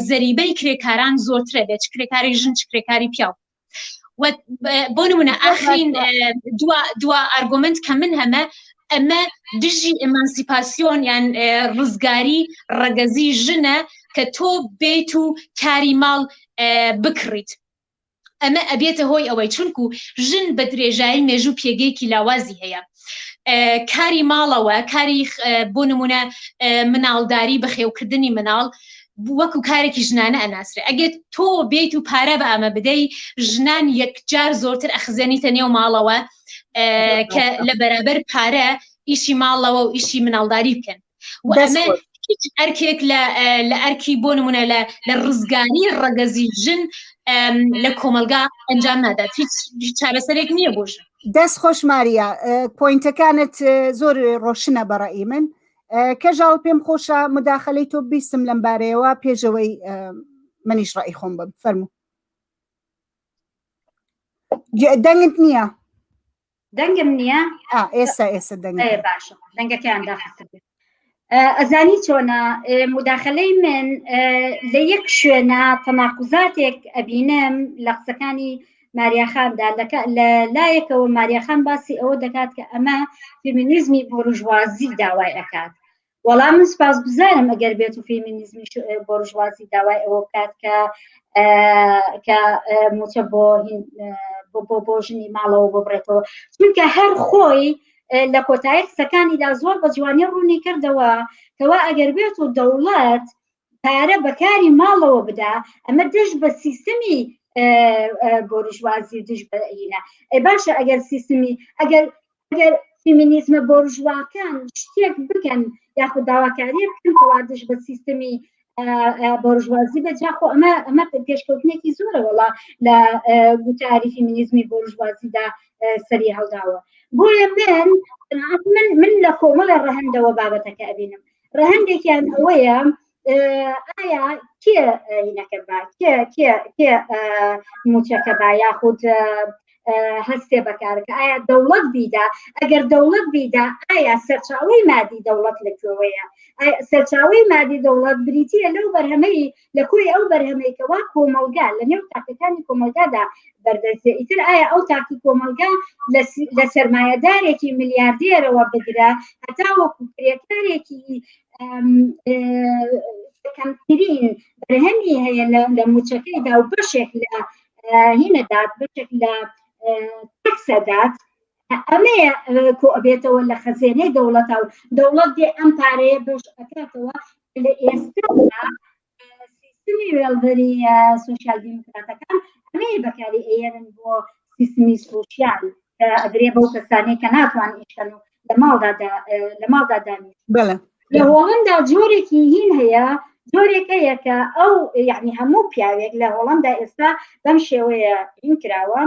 زەریبەی کرێکاران زۆرترە بێت چ کرێکاری ژن چ کرێکاری پیاو بۆ نمونە ئاخرین دوا دوا argument کە من هەمە ئەمە دژی Emanzipation یان ڕزگاری ڕەگەزی ژنە کە تۆ بێت و کاری ماڵ بکڕیت ئەمە ئەبێتە هۆی ئەوەی چونکو ژن بە درێژایی مێژوو پێگەیەکی لاوازی هەیە کاری ماڵەوە کاری بۆ نمونە مناڵداری بەخێوکردنی مناڵ. وەکو کارێکی ژنانە ئەناسرێ ئەگەر تۆ بێیت و پارە بە ئەمە بدەی ژنان یەکجار زۆرتر ئەخزێنیتە نێو ماڵەوە کە لە بەرابەر پارە ئیشی ماڵەوە و ئیشی مناڵداری بکەن و ئەمە هیچ ئەرکێک لە لە ئەرکی بۆ نمونە لە لە ڕزگاری ڕەگەزی ژن لە کۆمەلگا ئەنجام نادات هیچ چارەسەرێک نییە بۆ ژن. دەست خۆش ماریا پۆینتەکانت زۆر ڕۆشنە بەڕئی من کەژاڵ پێم خۆشە مداخلەی تۆ بیستم لەم بارەیەوە پێشەوەی منیش ڕئی خۆم بم فەرموو دەنگت نییە دەنگم نییە ئێستا ئێستا دەنگ باشە دەنگەکەیان داخست ئەزانی چۆنە مداخلەی من لە یەک شوێنە تەناقوزاتێک ئەبینم لە قسەکانی ماریاخاندا لە لایەکەوە ماریاخان باسی ئەوە دەکات کە ئەمە فێمینیزمی بۆرژوازی داوای ئەکات وەڵام من سپاس گوزارم ئەگەر بێت و فێمینیزمی بۆرژوازی داوای ئەوە بکات کە کە موچە بۆ بۆ بۆ ژنی ماڵەوە ببرێتەوە چونکە هەر خۆی لە کۆتایی قسەکانیدا زۆر بە جوانی ڕوونی کردەوە کەوا ئەگەر بێت و دەوڵەت پارە بەکاری ماڵەوە بدا ئەمە دژ بە سیستمی بۆرژوازی دژ بە ئینە ئەی باشە ئەگەر سیستمی ئەگەر ئەگەر فیمینیزمە بۆرژواکان شتێک بکەن یاخود داواکاری بکەن کەوا دژ بە سیستمی بۆرژوازی بە جاخۆ ئەمە ئەمە پێشکەوتنێکی زۆرە وەڵا لە گوتاری فیمینیزمی بۆرژوازیدا سەری هەڵداوە بۆیە من من من لە کۆمەڵە ڕەهەندەوە بابەتەکە ئەبینم ڕەهەندێکیان ئەوەیە ئایا کێ هینەکە با کێ کێ کێ موچەکە با یاخود هەستێ بەکارەکە ئایا دەوڵەت بیدا ئەگەر دەوڵەت بیدا ئایا سەرچاوی مادی دەوڵەت لە کوێوەیە سەرچاوی مادی دەوڵەت بریتە لەو بەرهەمەی لە کۆی ئەو بەرهەمەی کەوا کۆمەڵگا لە نێو تاکەکانی کۆمەلگادا بەردەستێ ئیتر ئایا ئەو تاکی کۆمەلگا لە سەرمایەدارێکی ملیاردێرەوە بگرە هەتا وەکو کرێکارێکی کەمترین بەرهەمی هەیە لە موچەکەیدا و بەشێک لە هینەدات بەشێک لە تەکسەدات ئەمەیە کۆ ئەبێتەوە لە خەزێنەی دەوڵەتە و دەوڵەت دێ ئەم پارەیە بەش ئەکاتەوە لە ئێستا سیستمی وێڵبەری سوسیال دیموکراتەکان ئەمەیە بەکاری ئەیەنن بۆ سیستمی سوسیال کە ئەدرێ بەو کەسانەی کە ناتوان ئیشکەن و لە ماڵدا لە ماڵدا دانیشن لە هۆڵندا جۆرێکی هین هەیە جۆرێک هەیە کە ئەو یعنی هەموو پیاوێک لە هۆڵندا ئێستا بەم شێوەیە هین کراوە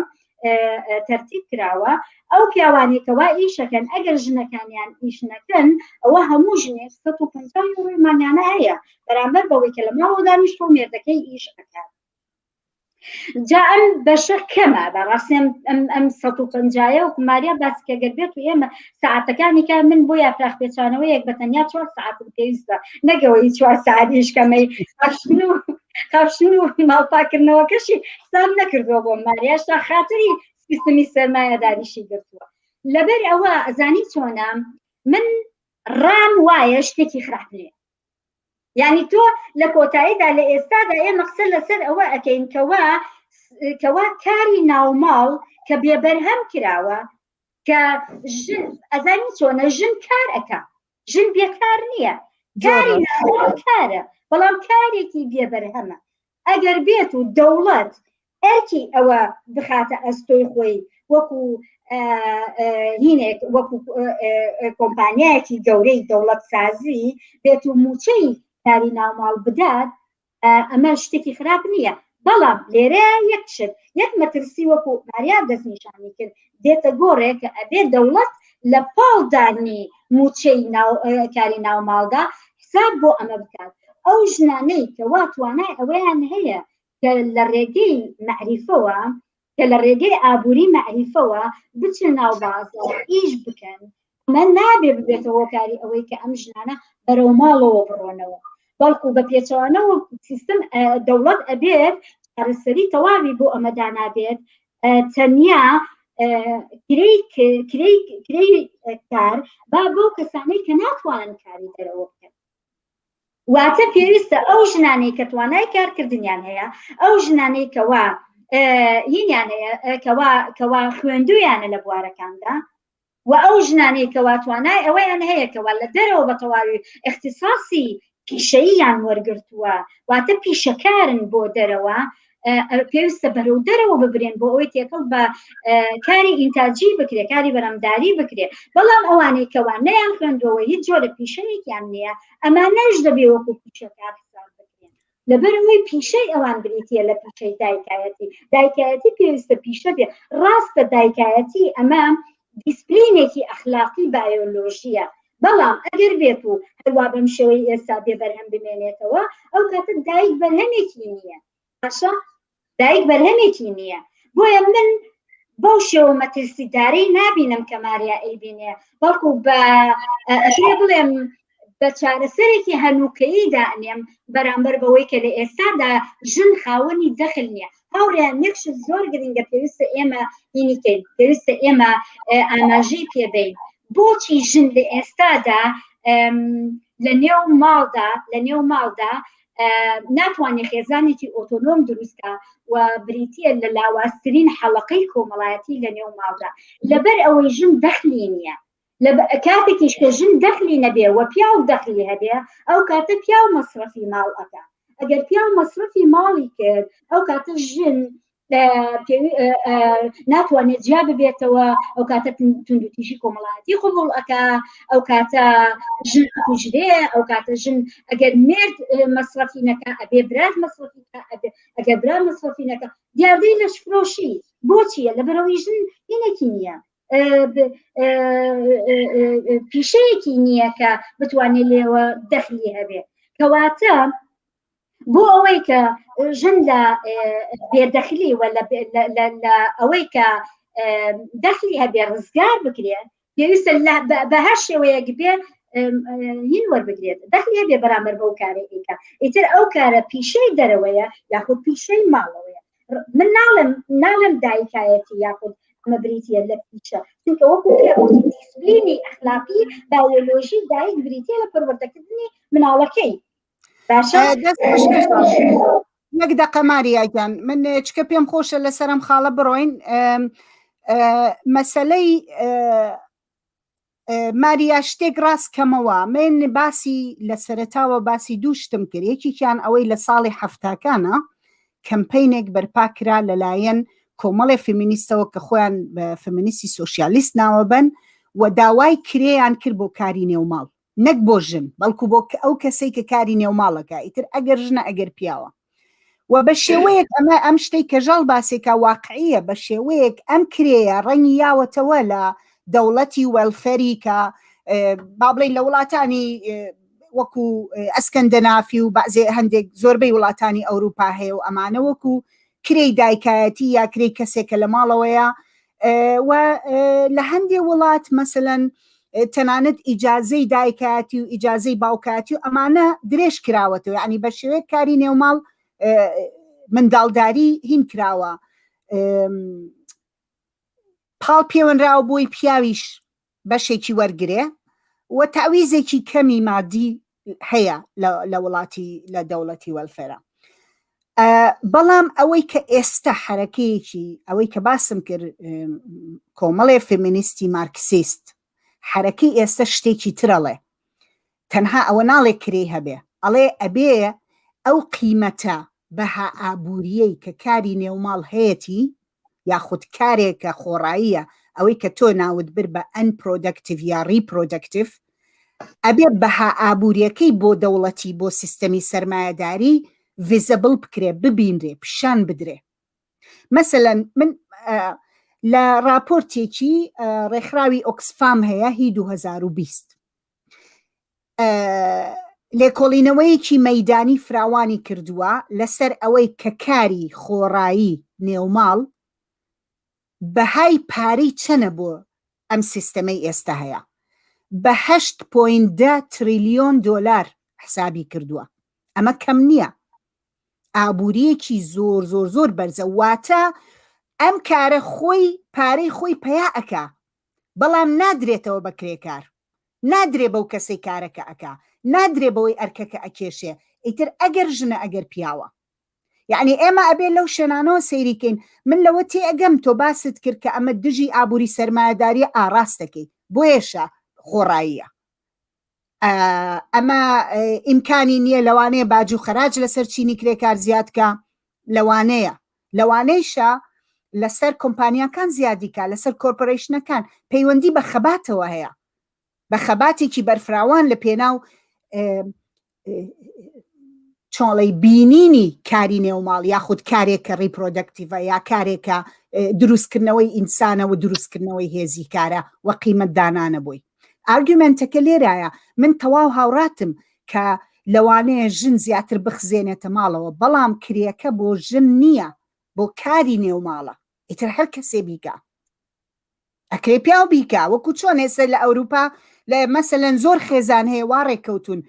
تەرتیب کراوە ئەو پیاوانەی کەوا ئیشەکەن ئەگەر ژنەکانیان ئیش نەکەن ئەوە هەموو ژنێک 150 یۆرۆی مانگانە هەیە بەرامبەر بەوەی کە لە ماڵەوە دانیشتوە و مێردەکەی ئیش ئەکات جا ئەم بەشە کەمە بەڕاستی ئەم ئەم 150 و ماریا باسی کە گەر بێت و ئێمە ساعتەکانی کە من بۆ یاپراخ پێچانەوەیەک بە تەنیا چوار ساعتم پێویستە نەگەوەی چوار ساعت ئیشکەمەی خاشتن و خاشتن و ماڵپاکردنەوەکەشی حساب نەکردووە بۆ ماریاش تا خاتری سیستمی سەرمایەداریشی گرتووە لەبەر ئەوە ئەزانی چۆنە من ڕام وایە شتێکی خراپ نییە یعنی تۆ لە کۆتاییدا لە ئێستادا ئێمە قسە لەسەر ئەوە ئەەکەین کەوا کەوا کاری ناوماڵ کە بێبەرهەم کراوە کە ژن ئەزانی چۆنە ژن کار ئەکا ژن بێکار نییە کاری ناوماڵ کارە بەڵام کارێکی بێبەرهەمە ئەگەر بێت و دەوڵەت ئەرکی ئەوە بخاتە ئەستۆی خۆی وەکو هینێک وەکو کۆمپانیایەکی گەورەی دەوڵەت سازی بێت و موچەی کاری ناوماڵ بدات ئەمە شتێکی خراپ نییە بەڵام لێرە یەک شت یەک مەترسی وەکو ماریا دەستنیشانی کرد دێتە گۆڕێ کە ئەبێ دەوڵەت لە پاڵدانی موچەی ناو کاری ناوماڵدا حساب بۆ ئەمە بکات ئەو ژنانەی کە وا توانای ئەوەیان هەیە کە لە ڕێگەی مەعریفەوە کە لە ڕێگەی ئابووری مەعریفەوە بچنە ناو بازاڕ ئیش بکەن ئەمە نابێ ببێتە هۆکاری ئەوەی کە ئەم ژنانە بەرەو ماڵەوە بڕۆنەوە بەڵکو بە پێچەوانەوە سیستم دەوڵەت ئەبێت چارەسەری تەواوی بۆ ئەمە دانابێت تەنیا کرێی کار با بۆ کەسانەی کە ناتوانن کاری دەرەوە بکەن واتە پێویستە ئەو ژنانەی کە توانای کارکردنیان هەیە ئەو ژنانەی کەوا هینیان هەیە کەوا کەوا خوێندویانە لە بوارەکاندا و ئەو ژنانەی کەوا توانای ئەوەیان هەیە کەوا لە دەرەوە بە تەواوی اختصاصی پیشەییان وەرگرتووە واتە پیشەکارن بۆ دەرەوە پێویستە بەرەو دەرەوە ببرێن بۆ ئەوەی تێکەڵ بە کاری ئینتاجی بکرێ کاری بەرەمداری بکرێ بەڵام ئەوانەی کەوا نەیان خوێندەوە هیچ جۆرە پیشەیەکیان نییە ئەمانەش دەبێ وەکو پیشەکار حساب بکرێن لەبەرئەوەی پیشەی ئەوان بریتە لە پیشەی دایکایەتی دایکایەتی پێویستە پیشە بێ ڕاستە دایکایەتی ئەمە دیسپلینێکی ئەخلاقی بایۆلۆژیە بەڵام ئەگەر بێت و هەروا بەم شێوەی ئێستا بێ بەرهەم بمێنێتەوە ئەو کاتە دایک بەرهەمێکی نییە باشە دایک بەرهەمێکی نییە بۆیە من بەو شێوە مەترسیدارەی نابینم کە ماریا ئەیبینێ بەڵکو بە ئەکرێ بڵێم بە چارەسەرێکی هەنووکەیی دانێم بەرامبەر بەوەی کە لە ئێستادا ژن خاوەنی دەخل نییە هاوڕێیان یەک شت زۆر گرنگە پێویستە ئێمە هینیکەین پێویستە ئێمە ئاماژەی پێبین بۆچی ژن لە ئێستادا لە نێو ماڵدا لە نێو ماڵدا ناتوانێت خێزانێکی ئۆتۆنۆم دروستکە و بریتە لە لاوازترین حەڵەقەی کۆمەڵایەتی لە نێو ماڵدا لەبەر ئەوەی ژن دەخلی نییە کاتێکیش کە ژن دەخلی نەبێ و پیاو دەخلی هەبێ ئەو کاتە پیاو مەسرەفی ماڵ ئەکا ئەگەر پیاو مەسرەفی ماڵی کرد ئەو کاتە ژن ناتوانێت جیا ببێتەوە ئەو کاتە توندوتیژی کۆمەڵایەتی قبوڵ ئەکا ئەو کاتە ژن ئەکوژرێ ئەو کاتە ژن ئەگەر مێرد مەسرەفی نەکا ئەبێ برات مەسرەفی ئەگەر برا مەسرەفی نەکا دیاردەی لەشفرۆشی بۆچیە لەبەرەوەی ژن هینێکی نییە پیشەیەکی نییە کە بتوانێت لێوە دەخلی هەبێ کەواتە بۆ ئەوەی کە ژن لە بێدەخلی و لە ئەوەی کە دەخلی هەبێ ڕزگار بکرێت پێویستە بە هەر شێوەیەک بێ هین وەربگرێت دەخلی هەبێ بەرامبەر بەو کارێکە ئیتر ئەو کارە پیشەی دەرەوەیە یاخود پیشەی ماڵەوەیە من ناڵێم ناڵێم دایکایەتی یاخود ئەمە بریتە لە پیشە چونکە وەکو دیسپلینی ئەخلاقی بایۆلۆژی دایک بریتە لە پەروەردەکردنی مناڵەکەی باشە یەک دەقە ماریا گیان من چکە پێم خۆشە لەسەرم خاڵە بڕۆین مەسلەی ماریا شتێک ڕاست کەمەوە من باسی لە سەرتاوە باسی دوو شتم کرد یەکێکیان ئەوەی لە ساڵی هەفتاکانە کەمپینێک بەرپا کرا لەلایەن کۆمەڵێ فمینیستەوە کە خۆیان بە فمینیستی سۆسیالیست ناوەبەن و داوای کرێیان کرد بۆ کاری نێوماڵ نەک بۆ ژن بەڵکو بۆ ئەو کەسەی کە کاری نێوماڵەکە ئیتر ئەگەر ژنە ئەگەر پیاوە و بە شێوەیەک ئەمە ئەم شتەی کەژاڵ باسێکا واقعیە بە شێوەیەک ئەم کرێیە ڕەنگی یاوەتەوە لە دەوڵەتی وێلفەری کە با بڵین لە وڵاتانی وەکو ئەسکەندەنافی و بەعزێ هەندێک زۆربەی وڵاتانی ئەوروپا هەیە و ئەمانە وەکو کرێی دایکایەتی یا کرێی کەسێک کە لە ماڵەوەیە و لە هەندێ وڵات مەسەلەن تەنانەت ئیجازەی دایکایەتی و ئیجازەی باوکایەتی و ئەمانە درێژ کراوەتەوە یعنی بە شێوەیەک کاری نێوماڵ منداڵداری هین کراوە پاڵ پێوەنراوە بۆی پیاویش بەشێکی وەرگرێ و تەعویزێکی کەمی مادی هەیە لە وڵاتی لە دەوڵەتی وەلفێرە بەڵام ئەوەی کە ئێستا حرەکەیەکی ئەوەی کە باسم کرد کۆمەڵێ فێمینیستی مارکسیست حرەکەی ئێستا شتێکی ترەڵێ تەنها ئەوە ناڵێ کرێی هەبێ ئەڵێ ئەبێ ئەو قیمەتە بەها ئابووریەی کە کاری نێوماڵ هەیەتی یاخود کارێکە خۆڕاییە ئەوەی کە تۆ ناوت برد بە unproductive یا reproductive ئەبێ بەها ئابووریەکەی بۆ دەوڵەتی بۆ سیستەمی سەرمایەداری visible بکرێ ببینرێ پیشان بدرێ مەسەلەن من لە راپۆرتێکی ڕێکخراوی ئۆکسفام هەیە هی 2020 لێکۆڵینەوەیەکی مەیدانی فراوانی کردووە لەسەر ئەوەی کە کاری خۆڕایی نێوماڵ بەهای پارەی چەنە بۆ ئەم سیستەمەی ئێستا هەیە بە هەشت point دە تریلیۆن دۆلار حسابی کردووە ئەمە کەم نییە ئابووریەکی زۆر زۆر زۆر بەرزە واتە ئەم کارە خۆی پارەی خۆی پیا ئەکا بەڵام نادرێتەوە بە کرێکار نادرێ بەو کەسەی کارەکە ئەکا نادرێ بەوەی ئەرکەکە ئەکێشێ ئیتر ئەگەر ژنە ئەگەر پیاوە یعنی ئێمە ئەبێ لەو شوێنانەوە سەیری کەین من لەوە تێ ئەگەم تۆ باست کرد کە ئەمە دژی ئابووری سەرمایەداریە ئاڕاستەکەی بۆیەشە خۆڕاییە. ئەمە ئیمکانی نییە لەوانەیە باج و خەراج لەسەر چینی کرێکار زیادکە لەوانەیە لەوانەیشە لەسەر کۆمپانیاکان زیادیکا لەسەر کۆرپۆرەیشنەکان پەیوەندی بە خەباتەوە هەیە بە خەباتێکی بەرفراوان لە پێناو چۆڵی بینینی کاری نێوماڵ یاخود کارێک کە reproductive ە یا کارێکە دروستکردنەوەی ئینسانە و دروستکردنەوەی هێزی کارە و قیمەت دانانە بۆی argument ەکە لێرایە من تەواو هاوڕاتم کە لەوانەیە ژن زیاتر بخزێنێتە ماڵەوە بەڵام کرێکە بۆ ژن نییە بۆ کاری نێوماڵە ئیتر هەر کەسێ بیکا ئەکرێ پیاو بیکا وەکو چۆن ئێستا لە ئەوروپا لە مەسەلەن زۆر خێزان هەیە وا ڕێککەوتون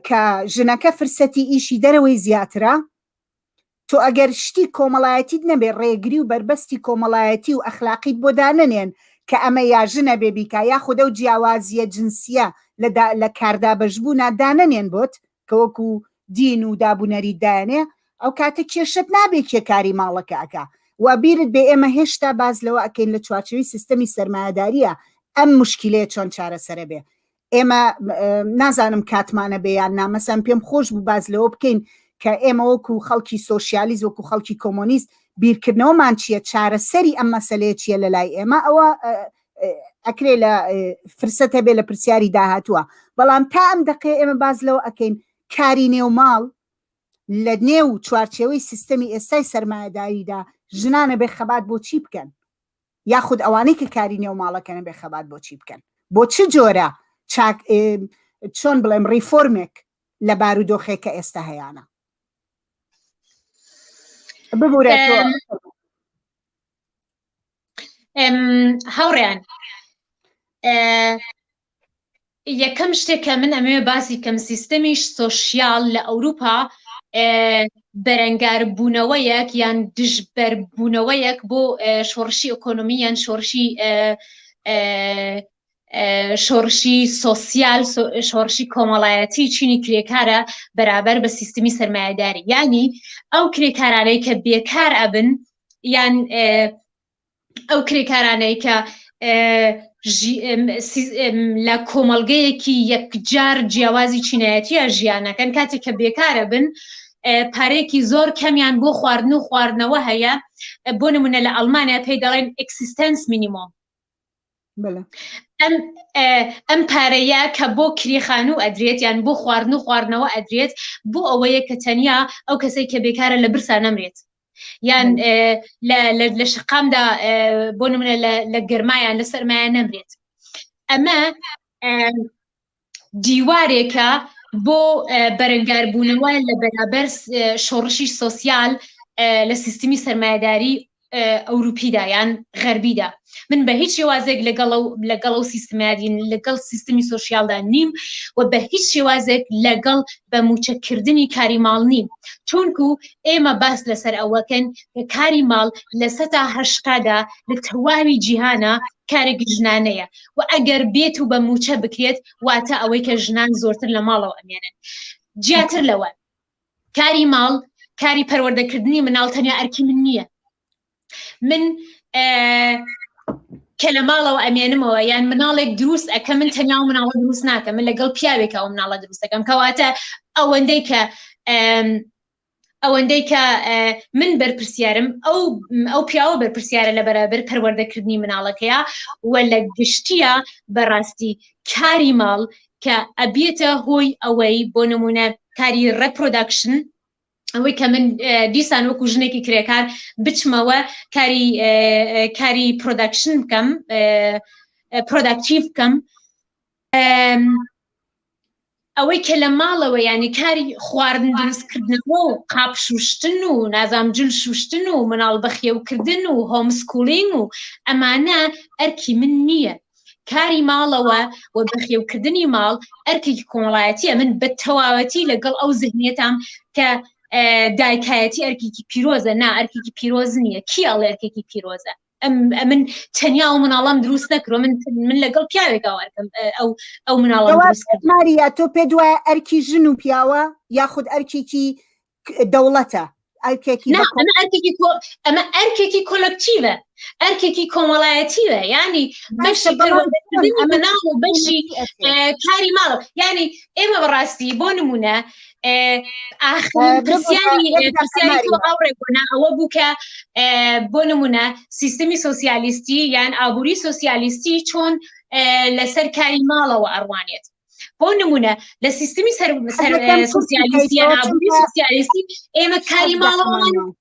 کە ژنەکە فرسەتی ئیشی دەرەوەی زیاترە تۆ ئەگەر شتی کۆمەڵایەتیت نەبێ ڕێگری و بەربەستی کۆمەڵایەتی و ئەخلاقیت بۆ دانەنێن کە ئەمە یا ژنە بێ بیکا یاخود ئەو جیاوازییە جنسییە لە لە کاردابەشبوونا دانەنێن بۆت کە وەکو دین و دابونەریت دایانێ ئەو کاتە کێشەت نابێ کێ کاری ماڵەکە ئەکا و بیرت بێ ئێمە هێشتا باس لەوە ئەکەین لە چوارچێوەی سیستەمی سەرمایەداریە ئەم موشکیلەیە چۆن چارەسەرە بێ ئێمە نازانم کاتمانە بێ یان نا مەسەن پێم خۆش بوو باس لەوە بکەین کە ئێمە وەکو خەڵکی سۆسیالیست وەکو خەڵکی کۆمۆنیست بیرکردنەوەمان چییە چارەسەری ئەم مەسلەیە چییە لە لای ئێمە ئەوە ئەکرێ لە فرسەت هەبێ لە پرسیاری داهاتووە بەڵام تا ئەم دەقەیە ئێمە باس لەوە ئەکەین کاری نێو ماڵ لە نێو چوارچێوەی سیستەمی ئێستای سەرمایەداریدا ژنانە بێ خەبات بۆ چی بکەن یاخود ئەوانەی کە کاری نێو ماڵەکەنە بێ خەبات بۆ چی بکەن بۆ چ جۆرە چاک چۆن بڵێم ڕیفۆرمێک لە بارودۆخێک کە ئێستا هەیانە ببورە تۆ هاوڕێیان یەکەم شتێک کە من ئەمەوێ باسی بکەم سیستەمی سۆشیال لە ئەوروپا بەرەنگار بوونەوەیەک یان دژبەربوونەوەیەک بۆ شۆڕشی ئۆکۆنۆمی یان شۆڕشی شۆڕشی سۆسیال شۆڕشی کۆمەڵایەتی چینی کرێکارە بەرابەر بە سیستمی سەرمایەداری یعنی ئەو کرێکارانەی کە بێکار ئەبن یان ئەو کرێکارانەی کە لە کۆمەڵگەیەکی یەکجار جیاوازی چینایەتیە ژیانەکەن کاتێک کە بێکارە بن پارێکی زۆر کەمیان بۆ خواردن و خواردنەوە هەیە بۆ نمونە لە ئەڵمانیا پێی دەڵێن Existenz minimum ئەم ئەم پارەیە کە بۆ کریخان و ئەدرێت یان بۆ خواردن و خواردنەوە ئەدرێت بۆ ئەوەیە کە تەنیا ئەو کەسێک کە بێکارە لە برسا نەمرێت یان لە شقامدا بۆ نمونە لە گەرمایان لە سەرمایە نەمرێت ئەمە دیوارێکە بۆ بەرەنگاربوونەوە لە بەرابەر شۆڕشی سۆسیال لە سیستمی سەرمایەداری ئەوروپیدا یان غەربیدا من بە هیچ شێوازێک لەگەڵ لەگەڵ ئەو سیستمادین لەگەڵ سیستمی سۆسیالدا نیم و بە هیچ شێوازێک لەگەڵ بە موچەکردنی کاری ماڵ نیم چونکو ئێمە باس لەسەر ئەوەکەن کە کاری ماڵ لە سەتا هەشتادا لە تەواوی جیهانە کارێکی ژنانەیە و ئەگەر بێت و بە موچە بکرێت واتە ئەوەی کە ژنان زۆرتر لە ماڵەوە ئەمێنن جیاتر لەوە کاری ماڵ کاری پەروەردەکردنی مناڵ تەنیا ئەرکی من نییە من کە لە ماڵەوە ئەمێنمەوە یان مناڵێک دروست ئەکە من تەنیا و مناڵە دروست ناکە من لەگەڵ پیاوێکە ئەو مناڵە دروستەکەم کەواتە ئەوەندەی کە ئەوەندەی کە من بەرپرسیارم ئەو ئەو پیاوە بەرپرسیارە لە بەرابەر پەروەردەکردنی مناڵەکەیە و لە گشتیە بەڕاستی کاری ماڵ کە ئەبێتە هۆی ئەوەی بۆ نمونە کاری reproduction ئەوەی کە من دیسان وەکو ژنێکی کرێکار بچمەوە کاری کاری production بکەم productive بکەم ئەوەی کە لە ماڵەوە ینی کاری خواردن دروستکردنەوە و قاپ شوشتن و نازام جل شوشتن و مناڵ بەخێوکردن و homeschooling و ئەمانە ئەرکی من نییە کاری ماڵەوە و بەخێوکردنی ماڵ ئەرکێکی کۆمەڵایەتیە من بە تەواوەتی لەگەڵ ئەو زهنیەتام کە دایکایەتی ئەرکێکی پیرۆزە نا ئەرکێکی پیرۆز نییە کی ئەڵێ ئەرکێکی پیرۆزە ئەم من تەنیا ئەو مناڵم دروست نەکرۆ من من لەگەڵ پیاوێکەوە ئەرکەم ئەو ئەو مناڵم دروست کرد ماریا تۆ پێ دوایە ئەرکی ژن و پیاوە یاخود ئەرکێکی دەوڵەتە؟ ئەرکێکی ئەمە ئەرکێکی ئەمە ئەرکێکی کۆلکتیڤە ئەرکێکی کۆمەڵایەتیە ینی بەشی مناڵ و بەشی کاری ماڵ ینی ئێمە بەڕاستی بۆ نمونە ئاخرین پرسیاری پرسیاری تۆ هاوڕێ بۆنا ئەوە بوو کە بۆ نمونە سیستمی سۆسیالیستی یان ئابووری سۆسیالیستی چۆن لەسەر کاری ماڵەوە ئەڕوانێت بۆ نمونە لە سیستمی سەر سۆسیالیستی یان ئابووری سۆسیالیستی ئێمە کاری ماڵەوەمان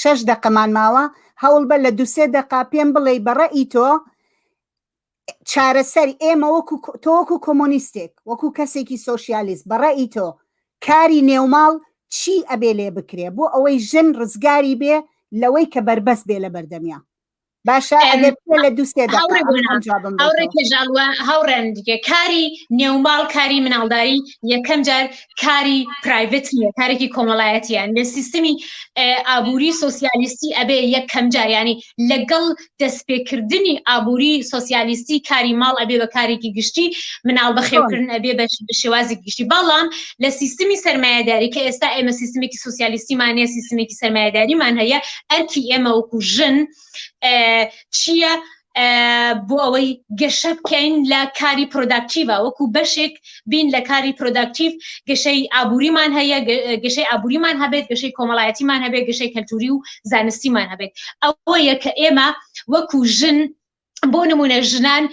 شەش دەقەمان ماوە هەوڵ بە لە دوسێ دەقا پێم بڵێ بەڕەئی تۆ چارەسەری ئێمە وەکو تۆ وەکو کۆمۆنیستێک وەکو کەسێکی سۆشیالیست بە ڕەئی تۆ کاری نێوماڵ چی ئەبێ لێ بکرێ بۆ ئەوەی ژن ڕزگاری بێ لەوەی کە بەربەست بێ لە بەردەمیا باشە ئەگەر بکرێ لە دوو سێ دەقە هاوڕێ ئەم بۆنا ئەم جوابم هاوڕێ بدەیتەوە. کەژاڵ وە هاوڕێن دیکە کاری نێوماڵ کاری مناڵداری یەکەم جار کاری private نییە کارێکی کۆمەڵایەتیان لە سیستمی ئابووری سۆسیالیستی ئەبێ یەکەم جار ینی لەگەڵ دەستپێکردنی ئابووری سۆسیالیستی کاری ماڵ ئەبێ بە کارێکی گشتی مناڵ بەخێوکردن ئەبێ بە شێوازی گشتی بەڵام لە سیستمی سەرمایەداری کە ئێستا ئێمە سیستمێکی سۆسیالیستیمان نیە سیستمێکی سەرمایەداریمان هەیە ئەرکی ئێمە وەکو ژن چییە؟ بۆ ئەوەی گەشە بکەین لە کاری productive ە وەکو بەشێک بین لە کاری productive گەشەی ئابووریمان هەیە گەشەی ئابووریمان هەبێت گەشەی کۆمەڵایەتیمان هەبێت گەشەی کەلتوری و زانستیمان هەبێت ئەوەیە کە ئێمە وەکو ژن بۆ نمونە ژنان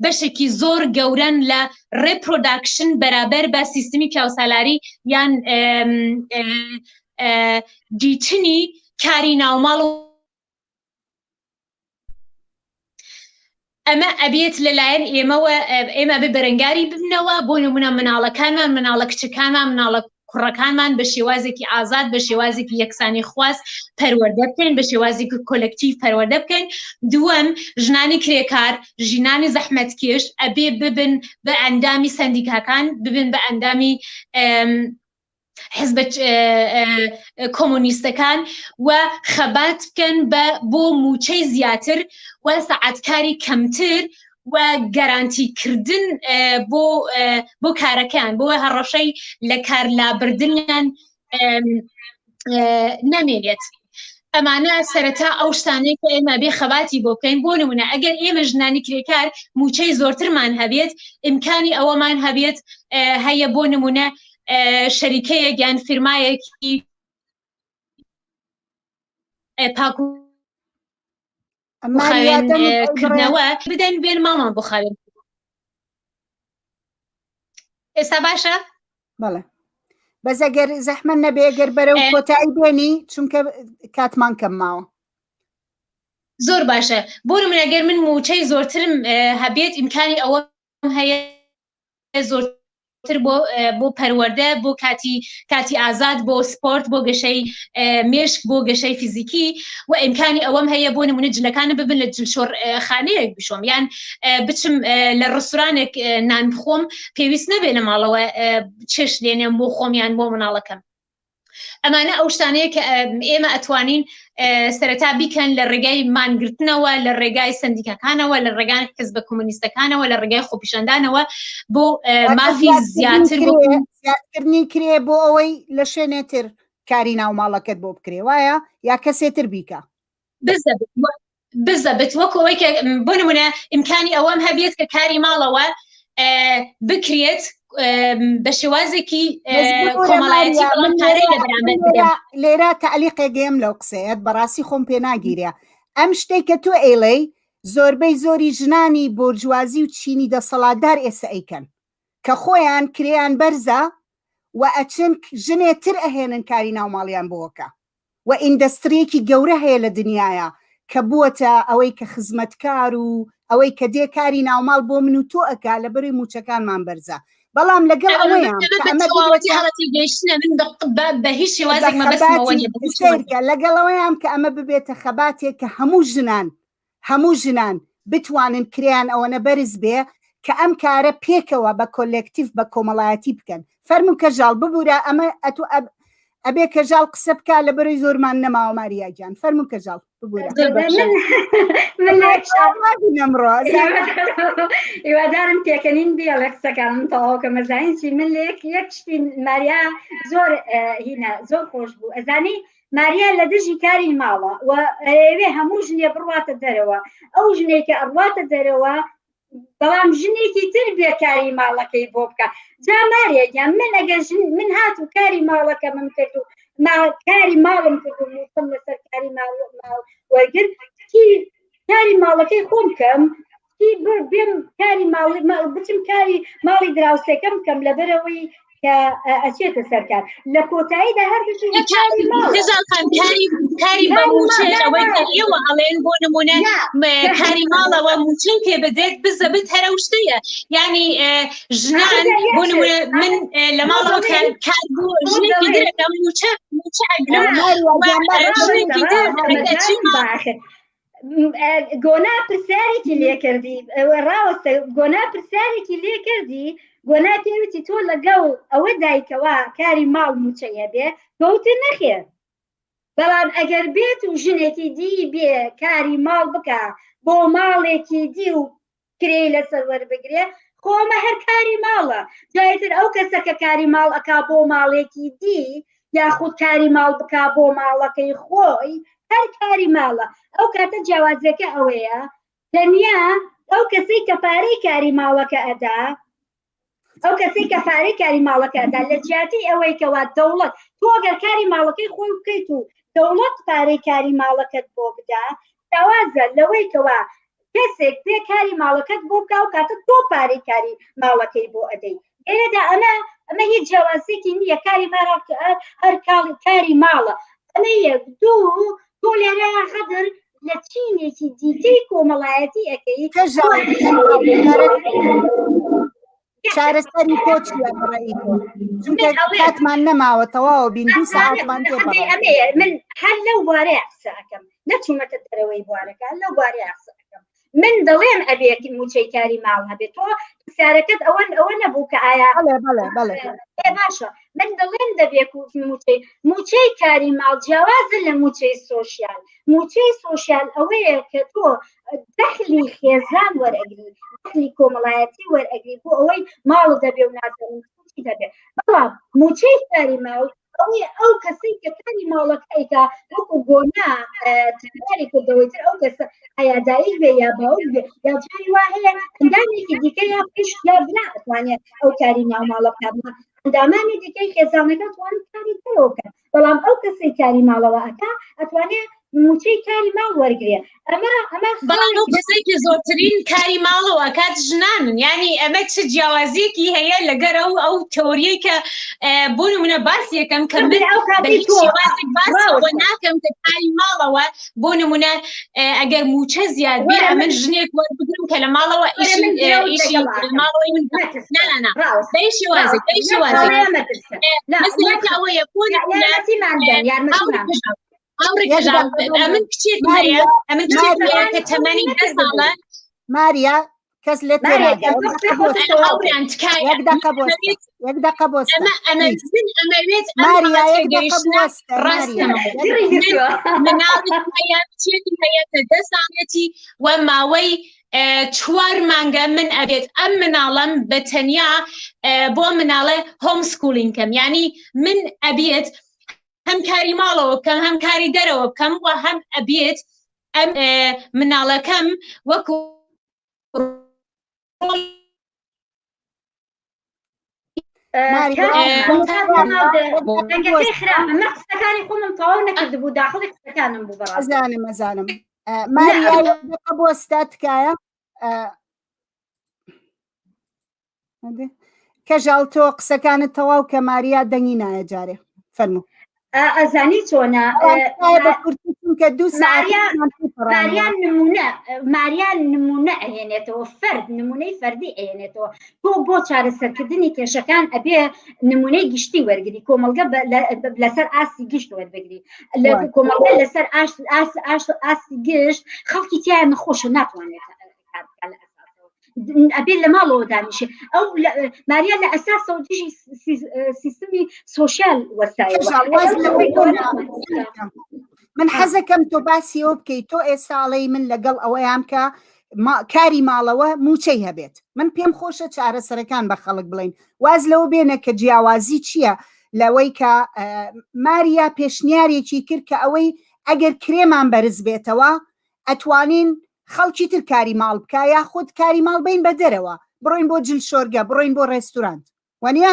بەشێکی زۆر گەورەن لە reproduction بەرابەر بە سیستمی پیاوسالاری یان دیتنی کاری ناوماڵ و ئەمە ئەبێت لەلایەن ئێمەوە ئێمە بێ بەرەنگاری ببنەوە بۆ نمونە مناڵەکانمان مناڵە کچەکانمان مناڵە کوڕەکانمان بە شێوازێکی ئازاد بە شێوازێکی یەکسانی خواست پەروەردە بکەین بە شێوازێکی کۆلکتیڤ پەروەردە بکەین دووەم ژنانی کرێکار ژنانی زەحمەتکێش ئەبێ ببن بە ئەندامی سەندیکاکان ببن بە ئەندامی حزبە کۆمۆنیستەکان و خەبات بکەن بە بۆ موچەی زیاتر و سەعاتکاری کەمتر و گەرانتی کردن بۆ بۆ کارەکان بۆ هەڕەشەی لە کار لابردنیان نامێنێت ئەمانە سەرەتا ئەو شتانەی کە ئێمە بێ خەباتی بۆ بکەین بۆ نمونە ئەگەر ئێمە ژنانی کرێکار موچەی زۆرترمان هەبێت ئیمکانی ئەوەمان هەبێت هەیە بۆ نمونە شەریکەیەک یان فیرمایەکی پاک کردنەوە بدەن بێن ماڵمان بۆ خاوێن ئێستا باشە بەڵێ بەس ئەگەر زەحمە نەبێ گەر بەرەو کۆتایی بێنی چونکە کاتمان کەم ماوە زۆر باشە بۆ من ئەگەر من موچەی زۆرترم هەبێت ئیمکانی ئەوە هەیە زۆرتر بۆ بۆ پەروەردە بۆ کاتی کاتی ئازاد بۆ سپۆرت بۆ گەشەی مێشک بۆ گەشەی فیزیکی و ئیمکانی ئەوەم هەیە بۆ نمونە جلەکانە ببن لە جلشۆر خانەیەک بشۆم یان بچم لە ڕستورانێک نان بخۆم پێویست نەبێ لە ماڵەوە چێش لێنێم بۆ خۆم یان بۆ مناڵەکەم ئەمانە ئەو شتانەیە کە ئێمە ئەتوانین سەرەتا بیکەن لە ڕێگای مانگرتنەوە لە ڕێگای سندیکەکانەوە لە ڕێگان حزبە کۆمۆنیستەکانەوە لە ڕێگای خۆپیشاندانەوە بۆ مافی زیاتر زیادکردنی کرێ بۆ ئەوەی لە شوێنێتر کاری ناو ماڵەکەت بۆ بکرێ وایە یا کەسێتر بیکە بزەبت وەکو ئەوەی کە بۆ نمونە ئیمکانی ئەوەم هەبێت کە کاری ماڵەوە بکرێت بە شێوازێکی کۆمەڵایەتی لێرە تعلیقێک گەیم لەو قسەیەت بەڕاستی خۆم پێ ناگیرە ئەم شتێک کە تۆ ئەیڵێی زۆربەی زۆری ژنانی بۆرجوازی و چینی دەسەڵاتدار ئێستا ئەیکەن کە خۆیان کرێیان بەرزە و ئەچن ژنێ تر ئەهێنن کاری ناوماڵیان بۆکە و ئیندەستریەکی گەورە هەیە لە دنیایا کە بووەتە ئەوەی کە خزمەتکار و ئەوەی کە دێ کاری ناوماڵ بۆ من و تۆ ئەکا لەبەروی موچەکانمان بەرزە بەڵام لەگەڵ ئەوەیان لەگەڵ ئەوەیان کە ئەمە ببێتە خەباتێک کە هەموو ژنان هەموو ژنان بتوانن کرێیان ئەوەنە بەرز بێ کە ئەم کارە پێکەوە بە کۆلێکتیڤ بە کۆمەڵایەتی بکەن. فەرموو کەژاڵ، ببورە ئەمە ئەتوو ئەبێ کەژاڵ قسە بکا لەبەرەی زۆرمان نەماوە ماریا گیان. فەرموو کەژاڵ. هیوادارم پێکەنین بێڵێ قسەکانم تەواو کە مەزانین چی من لە یەک یەک شتی ماریا زۆر هینا زۆر خۆش بوو ئەزانی ماریا لە دژی کاری ماڵە و ئەوێ هەموو ژنێ بڕواتە دەرەوە ئەو ژنێکە ئەڕواتە دەرەوە بەڵام ژنێکی تر بێ کاری ماڵەکەی بۆ بکە جا ماریا گیان من ئەگەر ژن من هات و کاری ماڵەکەمم کرد و کاری ماڵم کرد و مووچەم لەسەر کاری ماڵ ماڵ وەرگرت کی کاری ماڵەکەی خۆم کەم کی بێم کاری ماڵ بچم کاری ماڵی دراوسێکەم کەم لەبەرەوەی کە ئەچێتە سەرکار لە کۆتاییدا هەردووکی کاری ماڵ کاری کاری بە مووچە ئەوەی کە ئێوە ئەڵێن بۆ نمونە کاری ماڵەوە مووچەی پێ بدرێت بزەبت هەرە شتەیە یعنی ژنان بۆ نمونە من لە ماڵەوە کار بۆ ژنێکی درەکەم مووچە مووچە ئەگرم ژنێکی تر گۆنا پرسیارێکی لێکردی ڕاوەستە گۆنا پرسیارێکی لێکردی گۆنا پێوتی تۆ لەگەڵ ئەوە دایکەوە کاری ماڵ موچەی هەبێ تۆوتە نەخێر بەڵام ئەگەر بێت و ژنێکی دی بێ کاری ماڵ بکە بۆ ماڵێکی دی و کرێی لەسەر وەربگرێ خۆ ئەمە هەر کاری ماڵە جایتر ئەو کەسە کە کاری ماڵ ئەکا بۆ ماڵێکی دی یاخود کاری ماڵ بکا بۆ ماڵەکەی خۆی هەر کاری ماڵە ئەو کاتە جیاوازیەکە ئەوەیە تەنیا ئەو کەسەی کە پارەی کاری ماڵەکە ئەدا ئەو کەسەی کە پارەی کاری ماڵەکە ئەدا لە جیاتی ئەوەی کەوا دەوڵەت تۆ گەر کاری ماڵەکەی خۆی بکەیت و دەوڵەت پارەی کاری ماڵەکەت بۆ بدا جیاوازە لەوەی کەوا کەسێک پێ کاری ماڵەکەت بۆ بکا و کاتە تۆ پارەی کاری ماڵەکەی بۆ ئەدەی لێرەدا ئەمە ئەمە هیچ جیاوازێکی نییە کاری ماڵ هەر کاری ماڵە ئەمە یەک دوو تۆ لێرە غەدر لە چینێکی دیکەی کۆمەڵایەتی ئەەکەی چارەسەری تۆ چییە بەڕێی تۆ چونکە کاتمان نەماوە تەواوە بین دوو ساعتمان ئەمەیە من هەر لەو بوارەیە قسە ئەکەم نەچوومەتە دەرەوەی بوارەکە لەو بوارەیە قسە ئەکەم من دەڵێم ئەبێت موچەی کاری ماڵ هەبێت تۆ پرسیارەکەت ئەوە ئەوە نەبوو کە ئایا بەڵێ بەڵێ بەڵێ باشە من دەڵێم دەبێت موچەی موچەی کاری ماڵ جیاوازە لە موچەی سۆشیال موچەی سۆشیال ئەوەیە کە تۆ دەخلی خێزان وەرئەگری دەخلی کۆمەڵایەتی وەرئەگری بۆ ئەوەی ماڵ دەبێ و نازانم چی دەبێ بەڵام موچەی کاری ماڵ ئەوەی ئەو کەسەی کە کاری ماڵەکە ئەیکا وەکو گۆنا تکراری کردەوەی تر ئەو کەسە ئایا دایک بێ یا باوک بێ یا جاری وا هەیە ئەندامێکی دیکە یا خوشک یا برا ئەتوانێت ئەو کاری ناو ماڵە بکات ئەندامانی دیکەی خێزانەکە توانن کاری دەرەوە بکەن بەڵام ئەو کەسەی کاری ماڵەوە ئەکا ئەتوانێ موچەی کاری ماڵ وەرگێ ئەمە ئەمە بەڵام ئەو کەسێک کە زۆرترین کاری ماڵەوە ئەکات ژنانن یعنی ئەمە چ جیاوازیەکی هەیە لەگەر ئەو ئەو تەوریەی کە بۆ نمونە باس یەکەم کە من ئەو بە کاتی هیچ تۆ شێوازێک باس ئەوە ڕاوەستە ناکەم کە کاری ماڵەوە بۆ نمونە ئەگەر موچە زیاد بێ وەرە ئەمن من ژنێک وەربگرم کە لە ماڵەوە وەرە ئیشی من درەوت ئیشی لەگەڵ ئەکەم ماڵەوەی من مەترسە نا نا نا ڕاوەستە بە هیچ شێوازێک ڕاوەستە بە هیچ لەم شێوازێک خاڵەیە مەترسە لا مەسەلەکە ئەوەیە بۆ نمونە یارمەتیمان بدەن یارمەتیمان بدەن هاوڕێ یەک کەژاڵ دەقە بۆ ئەمن کچێکم هەیە ماریا ئەمن کچێکم ماریا هەیە کە تەمەنی دە ساڵە ماریا کەس لێت ماریا تێناگا گیان یەک تۆ قسەی دەقە خۆتت بۆستە تەواو کرد هاوڕێیان تکایە یەک دەقە بۆستە ئەمەوێت یەک دەقە بۆستە ئەمە ئەمە پلیز من ئەمەوێت ئەم ماریا یەک دەقە تێگەیشتنە بوەستە ماریا ڕاستەمەوە یەک گڕی من گرتووە مناڵێکم هەیە کچێکم هەیە کە دە ساڵێتی و ماوەی چوار مانگە من ئەبێت ئەم مناڵم بە تەنیا بۆ مناڵێ هۆم سکوڵینگ کەم یعنی من ئەبێت هەم کاری ماڵەوە بکەم هەم کاری دەرەوە بکەم و هەم ئەبێت ئەم مناڵەکەم وەکو دەنگەکەی خراپە من قسەکانی خۆمم تەواو نەکردبوو داخڵی قسەکانم بوو بەڕاست ئەزانم ئەزانم ماریا دەقە بۆستە تکایە کەژاڵ تۆ قسەکانت تەواو کە ماریا دەنگی نایە جارێ فەرموو ئەزانی چۆنە چونکە دوو ماریان نمونە ماریان نمونە ئەهێنێتەوە فەرد نمونەی فەردی ئەهێنێتەوە تۆ بۆ چارەسەرکردنی کێشەکان ئەبێ نمونەی گشتی وەرگری کۆمەڵگە لەسەر ئاستی گشت وەربگری لە کۆمەڵگە لەسەر ئاست ئاست ئاست ئاستی گشت خەڵکی تیا نەخۆشە ناتوانێت کار بکات لە ئەساسەوە ئەبێ لە ماڵەوە دانیشێ ئەو ماریا لە ئەساسەوە دژی سیستمی سۆشیال وەستایەوە. من حەزەکەم تۆ باسی ئەوە بکەیت تۆ ئێستا ئەڵێی من لەگەڵ ئەوەیام کە کاری ماڵەوە موچەی هەبێت من پێم خۆشە چارەسەرەکان بە خەڵک بڵین واز لەوە بێنە کە جیاوازی چییە لەوەی کە ماریا پێشنیارێکی کرد کە ئەوەی ئەگەر کرێمان بەرز بێتەوە ئەتوانین خەڵکی تر کاری ماڵ بکە یاخود کاری ماڵ بین بە دەرەوە بڕۆین بۆ جل شۆرگە بڕۆین بۆ ڕێستورانت وانە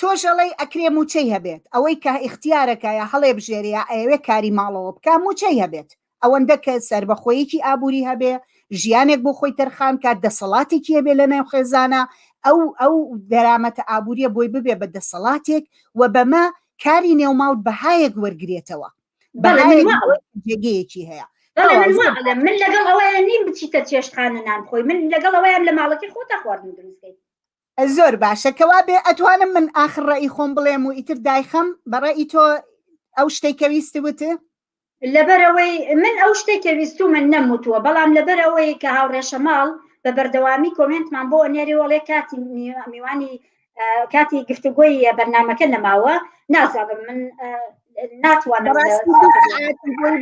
تۆش ئەڵێی ئەکرێ موچەی هەبێت ئەوەی کە ئیختیارەکە یا هەڵێ بژێرێ یا ئەیەوێ کاری ماڵەوە بکا موچەی هەبێت ئەوەندە کە سەربەخۆیەکی ئابووری هەبێ ژیانێک بۆ خۆی تەرخان کات دەسەڵاتێکی هەبێ لە نێو خێزانە ئەو ئەو دەرامەتە ئابووریە بۆی ببێ بە دەسەڵاتێک و بەمە کاری نێوماڵ بەهایەک وەرگێتەوە جێگەیەکی هەیە من لەگەڵ ئەوەیان نیم بچیتە چێشتخانە نان خۆی من لەگەڵ ئەوەیان لە ماڵەکەی خۆتا خواردن دروستکەی زۆر باشە کەوا بێ ئەتوانم من ئاخر ڕەئی خۆم بڵێم و ئیتر دایخەم بە ڕەئی تۆ ئەو شتێک کە ویستی وت لەبەرەوەی من ئەو شتێک کە ویستومە نەموتووە بەڵام لەبەرەوەی کە هاوڕێشەماڵ بە بەردەوامی کۆمنتمان بۆ ئەنێری وەڵێ کاتی میوانی کاتی گفتوگۆی بەرنمەکە نەماوە نازانم من ناتوانم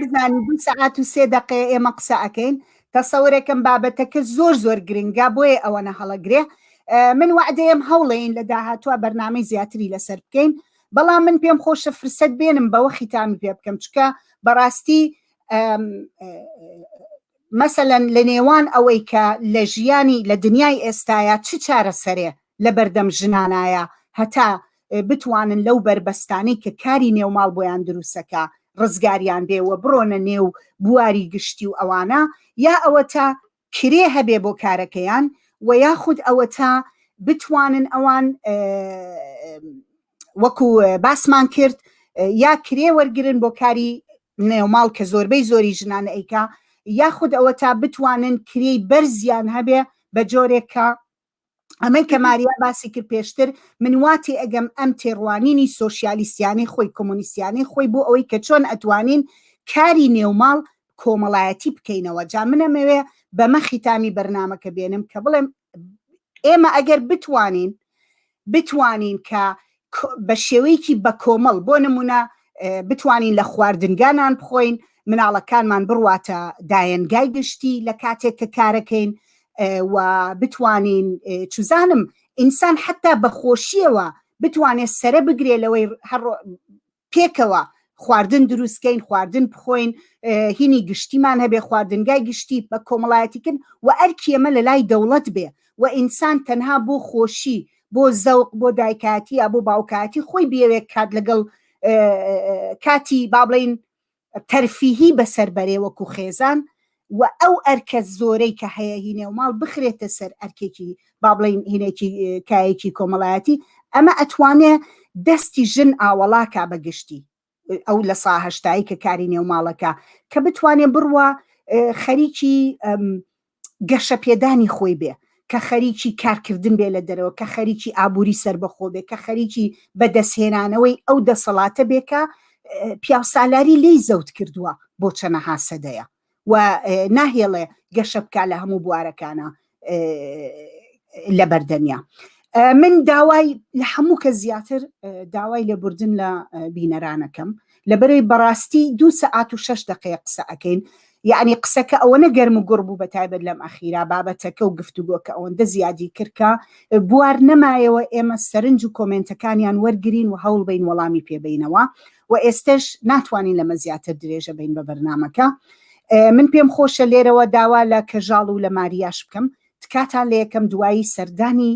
بزانی دو سەعات و سێ دقەیە ئێمە قسە ئەەکەین تەسەورەکەم بابەتەکە زۆر زۆر گرنگە بۆیە ئەوەنە هەڵەگرێ من وعدەیەم هەوڵێین لە داهاتوە بەرنامەی زیاتری لەسەر بکەین بەڵام من پێم خۆشە فرسەت بێنم بەوە خیتامی پێ بکەم چکە بەڕاستی مەسەلەن لە نێوان ئەوەی کە لە ژیانی لە دنیای ئێستایا چ چارەسەرێ لە بەردەم ژنانایە هەتا بتوانن لەو بەربەستانەی کە کاری نێوماڵ بۆیان دروسەکا ڕزگاریان بێ و بڕۆنە نێو بواری گشتی و ئەوانە یا ئەوەتا کرێ هەبێ بۆ کارەکەیان و یاخود ئەوەتا بتوانن ئەوان وەکو باسمان کرد یا کرێ وەرگن بۆ کاری نێوماڵ کە زۆربەی زۆری ژنان ئەیکا یاخود ئەوە تا بتوانن کرێی بەرزیان هەبێ بە جۆرێک کە ئەمەی کە ماریا باسی کرد پێشتر من وا تێئەگەم ئەم تێڕوانینی سۆسیالیستیانەی خۆی کۆمۆنیستیانەی خۆی بۆ ئەوەی کە چۆن ئەتوانین کاری نێوماڵ کۆمەڵایەتی بکەینەوە جا منەمەوێ بەمە خیتامی بەرنمەکە بێنم کە بڵێم ئێمە ئەگەر بتوانین بتوانین کە بە شێوەیەکی بەکۆمەڵ بۆ نمونە بتوانین لە خواردنگا نان بخۆین مناڵەکانمان بڕواتە دایەنگای گشتی لە کاتێک کە کارەکەین و بتوانین چزانم ئینسان حتا بە خۆشیەوە بتوانێت سرە بگرێ لەوەی هەر پێکەوە خواردن دروستکەین خواردن بخۆین هینی گشتیمان هەبێ خواردنگای گشتی بە کۆمەڵایەتیکردن و ئەرکی ئەمە لە لای دەوڵەت بێ و ئینسان تەنها بۆ خۆشی بۆ زەوق بۆ دایکایەتی یا بۆ باوکایەتی خۆی بیەوێت کات لەگەڵ کاتی با بڵین تەرفیهی بەسەر بەرێ وەکو خێزان و ئەو ئەرکە زۆرەی کە هەیە هی نێوماڵ بخرێتە سەر ئەرکێکی با بڵین هینێکی کایەکی کۆمەڵایەتی ئەمە ئەتوانێ دەستی ژن ئاوەڵاکا بە گشتی ئەو لە سا هەشتایی کە کاری نێوماڵەکە کە بتوانێ بڕوا خەریکی گەشەپێدانی خۆی بێ، کە خەریکی کارکردن بێ لە دەرەوە، کە خەریکی ئابووری سەربەخۆ بێ، کە خەریکی بەدەستهێنانەوەی ئەو دەسەڵاتە بێ کە پیاوسالاری لێی زەوت کردووە بۆ چەنەها سەدەیە و ناهێڵێ گەشە بکا لە هەموو بوارەکانا لەبەردەمیا. من داوای لە هەموو کە زیاتر داوای لێبوردن لە بینەرانەکەم لەبەرەی بەڕاستی دوو سەعات و شەش دقەیە قسە ئەەکەین یعنی قسەکە ئەوەنە گەرم و گوڕ بوو بە تایبەت لەم ئەخیرا بابەتەکە و گفتوگۆکە ئەوەندە زیادی کردکە بوار نەمایەوە ئێمە سەرنج و کۆمێنتەکانیان وەرگین و هەوڵ بین وەڵامی پێبینەوە و ئێستش ناتوانین لەمە زیاتر درێژە بین بە بەرنمەکە من پێم خۆشە لێرەوە داوا لە کەژاڵ و لە ماریاش بکەم تکاتان لێ یەکەم دوایی سەردانی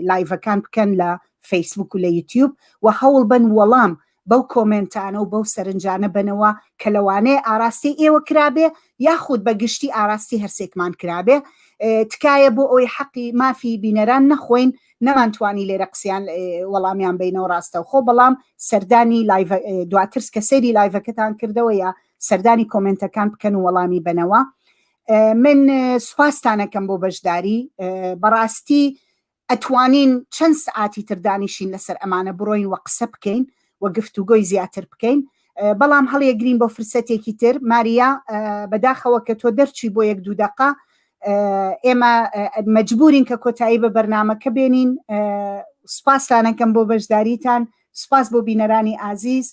لایڤەکان بکەن لە فەیسبوک و لە یوتیوب و هەوڵ بەن وەڵام بەو کۆمێنتانە و بەو سەرنجانە بەنەوە کە لەوانەیە ئاراستەی ئێوە کرابێ یاخود بە گشتی ئاراستی هەرسێکمان کرابێ تکایە بۆ ئەوەی حەقی مافی بینەران نەخۆین نەمانتوانی لێرە قسیان وەڵامیان بینەوە ڕاستەوخۆ بەڵام سەردانی لایڤ دواترس کە سەیری لایڤەکەتان کردەوە یا سەردانی کۆمێنتەکان بکەن و وەڵامی بەنەوە من سوپاستانەکەم بۆ بەشداری بەڕاستی ئەتوانین چەند سعاتی تر دانیشین لەسەر ئەمانە بڕۆین و قسە بکەین و گفتوگۆی زیاتر بکەین بەڵام هەڵیەگرین بۆ فرسەتێکی تر ماریا بەداخەوە کە تۆ دەرچی بۆ یەک دوو دقە ئێمە مەجبورین کە کۆتایی بە بەرنمەکە بێنین سوپاستانەکەم بۆ بەشداریتان سوپاس بۆ بینەرانی ئازیز.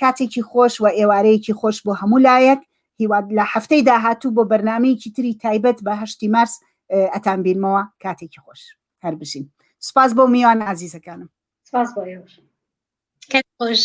کاتێکی خۆش و ئێوارەیەکی خۆش بۆ هەموو لایەک هیوا لە هەفتەی داهاتوو بۆ بەرنمەیەکی تری تایبەت بە هەشتی مارس ئەتان بینمەوە کاتێکی خۆش هەر بژین سپاس بۆ میوان ئازیزەکانم سپاس بۆ ئێوەش کات خۆش.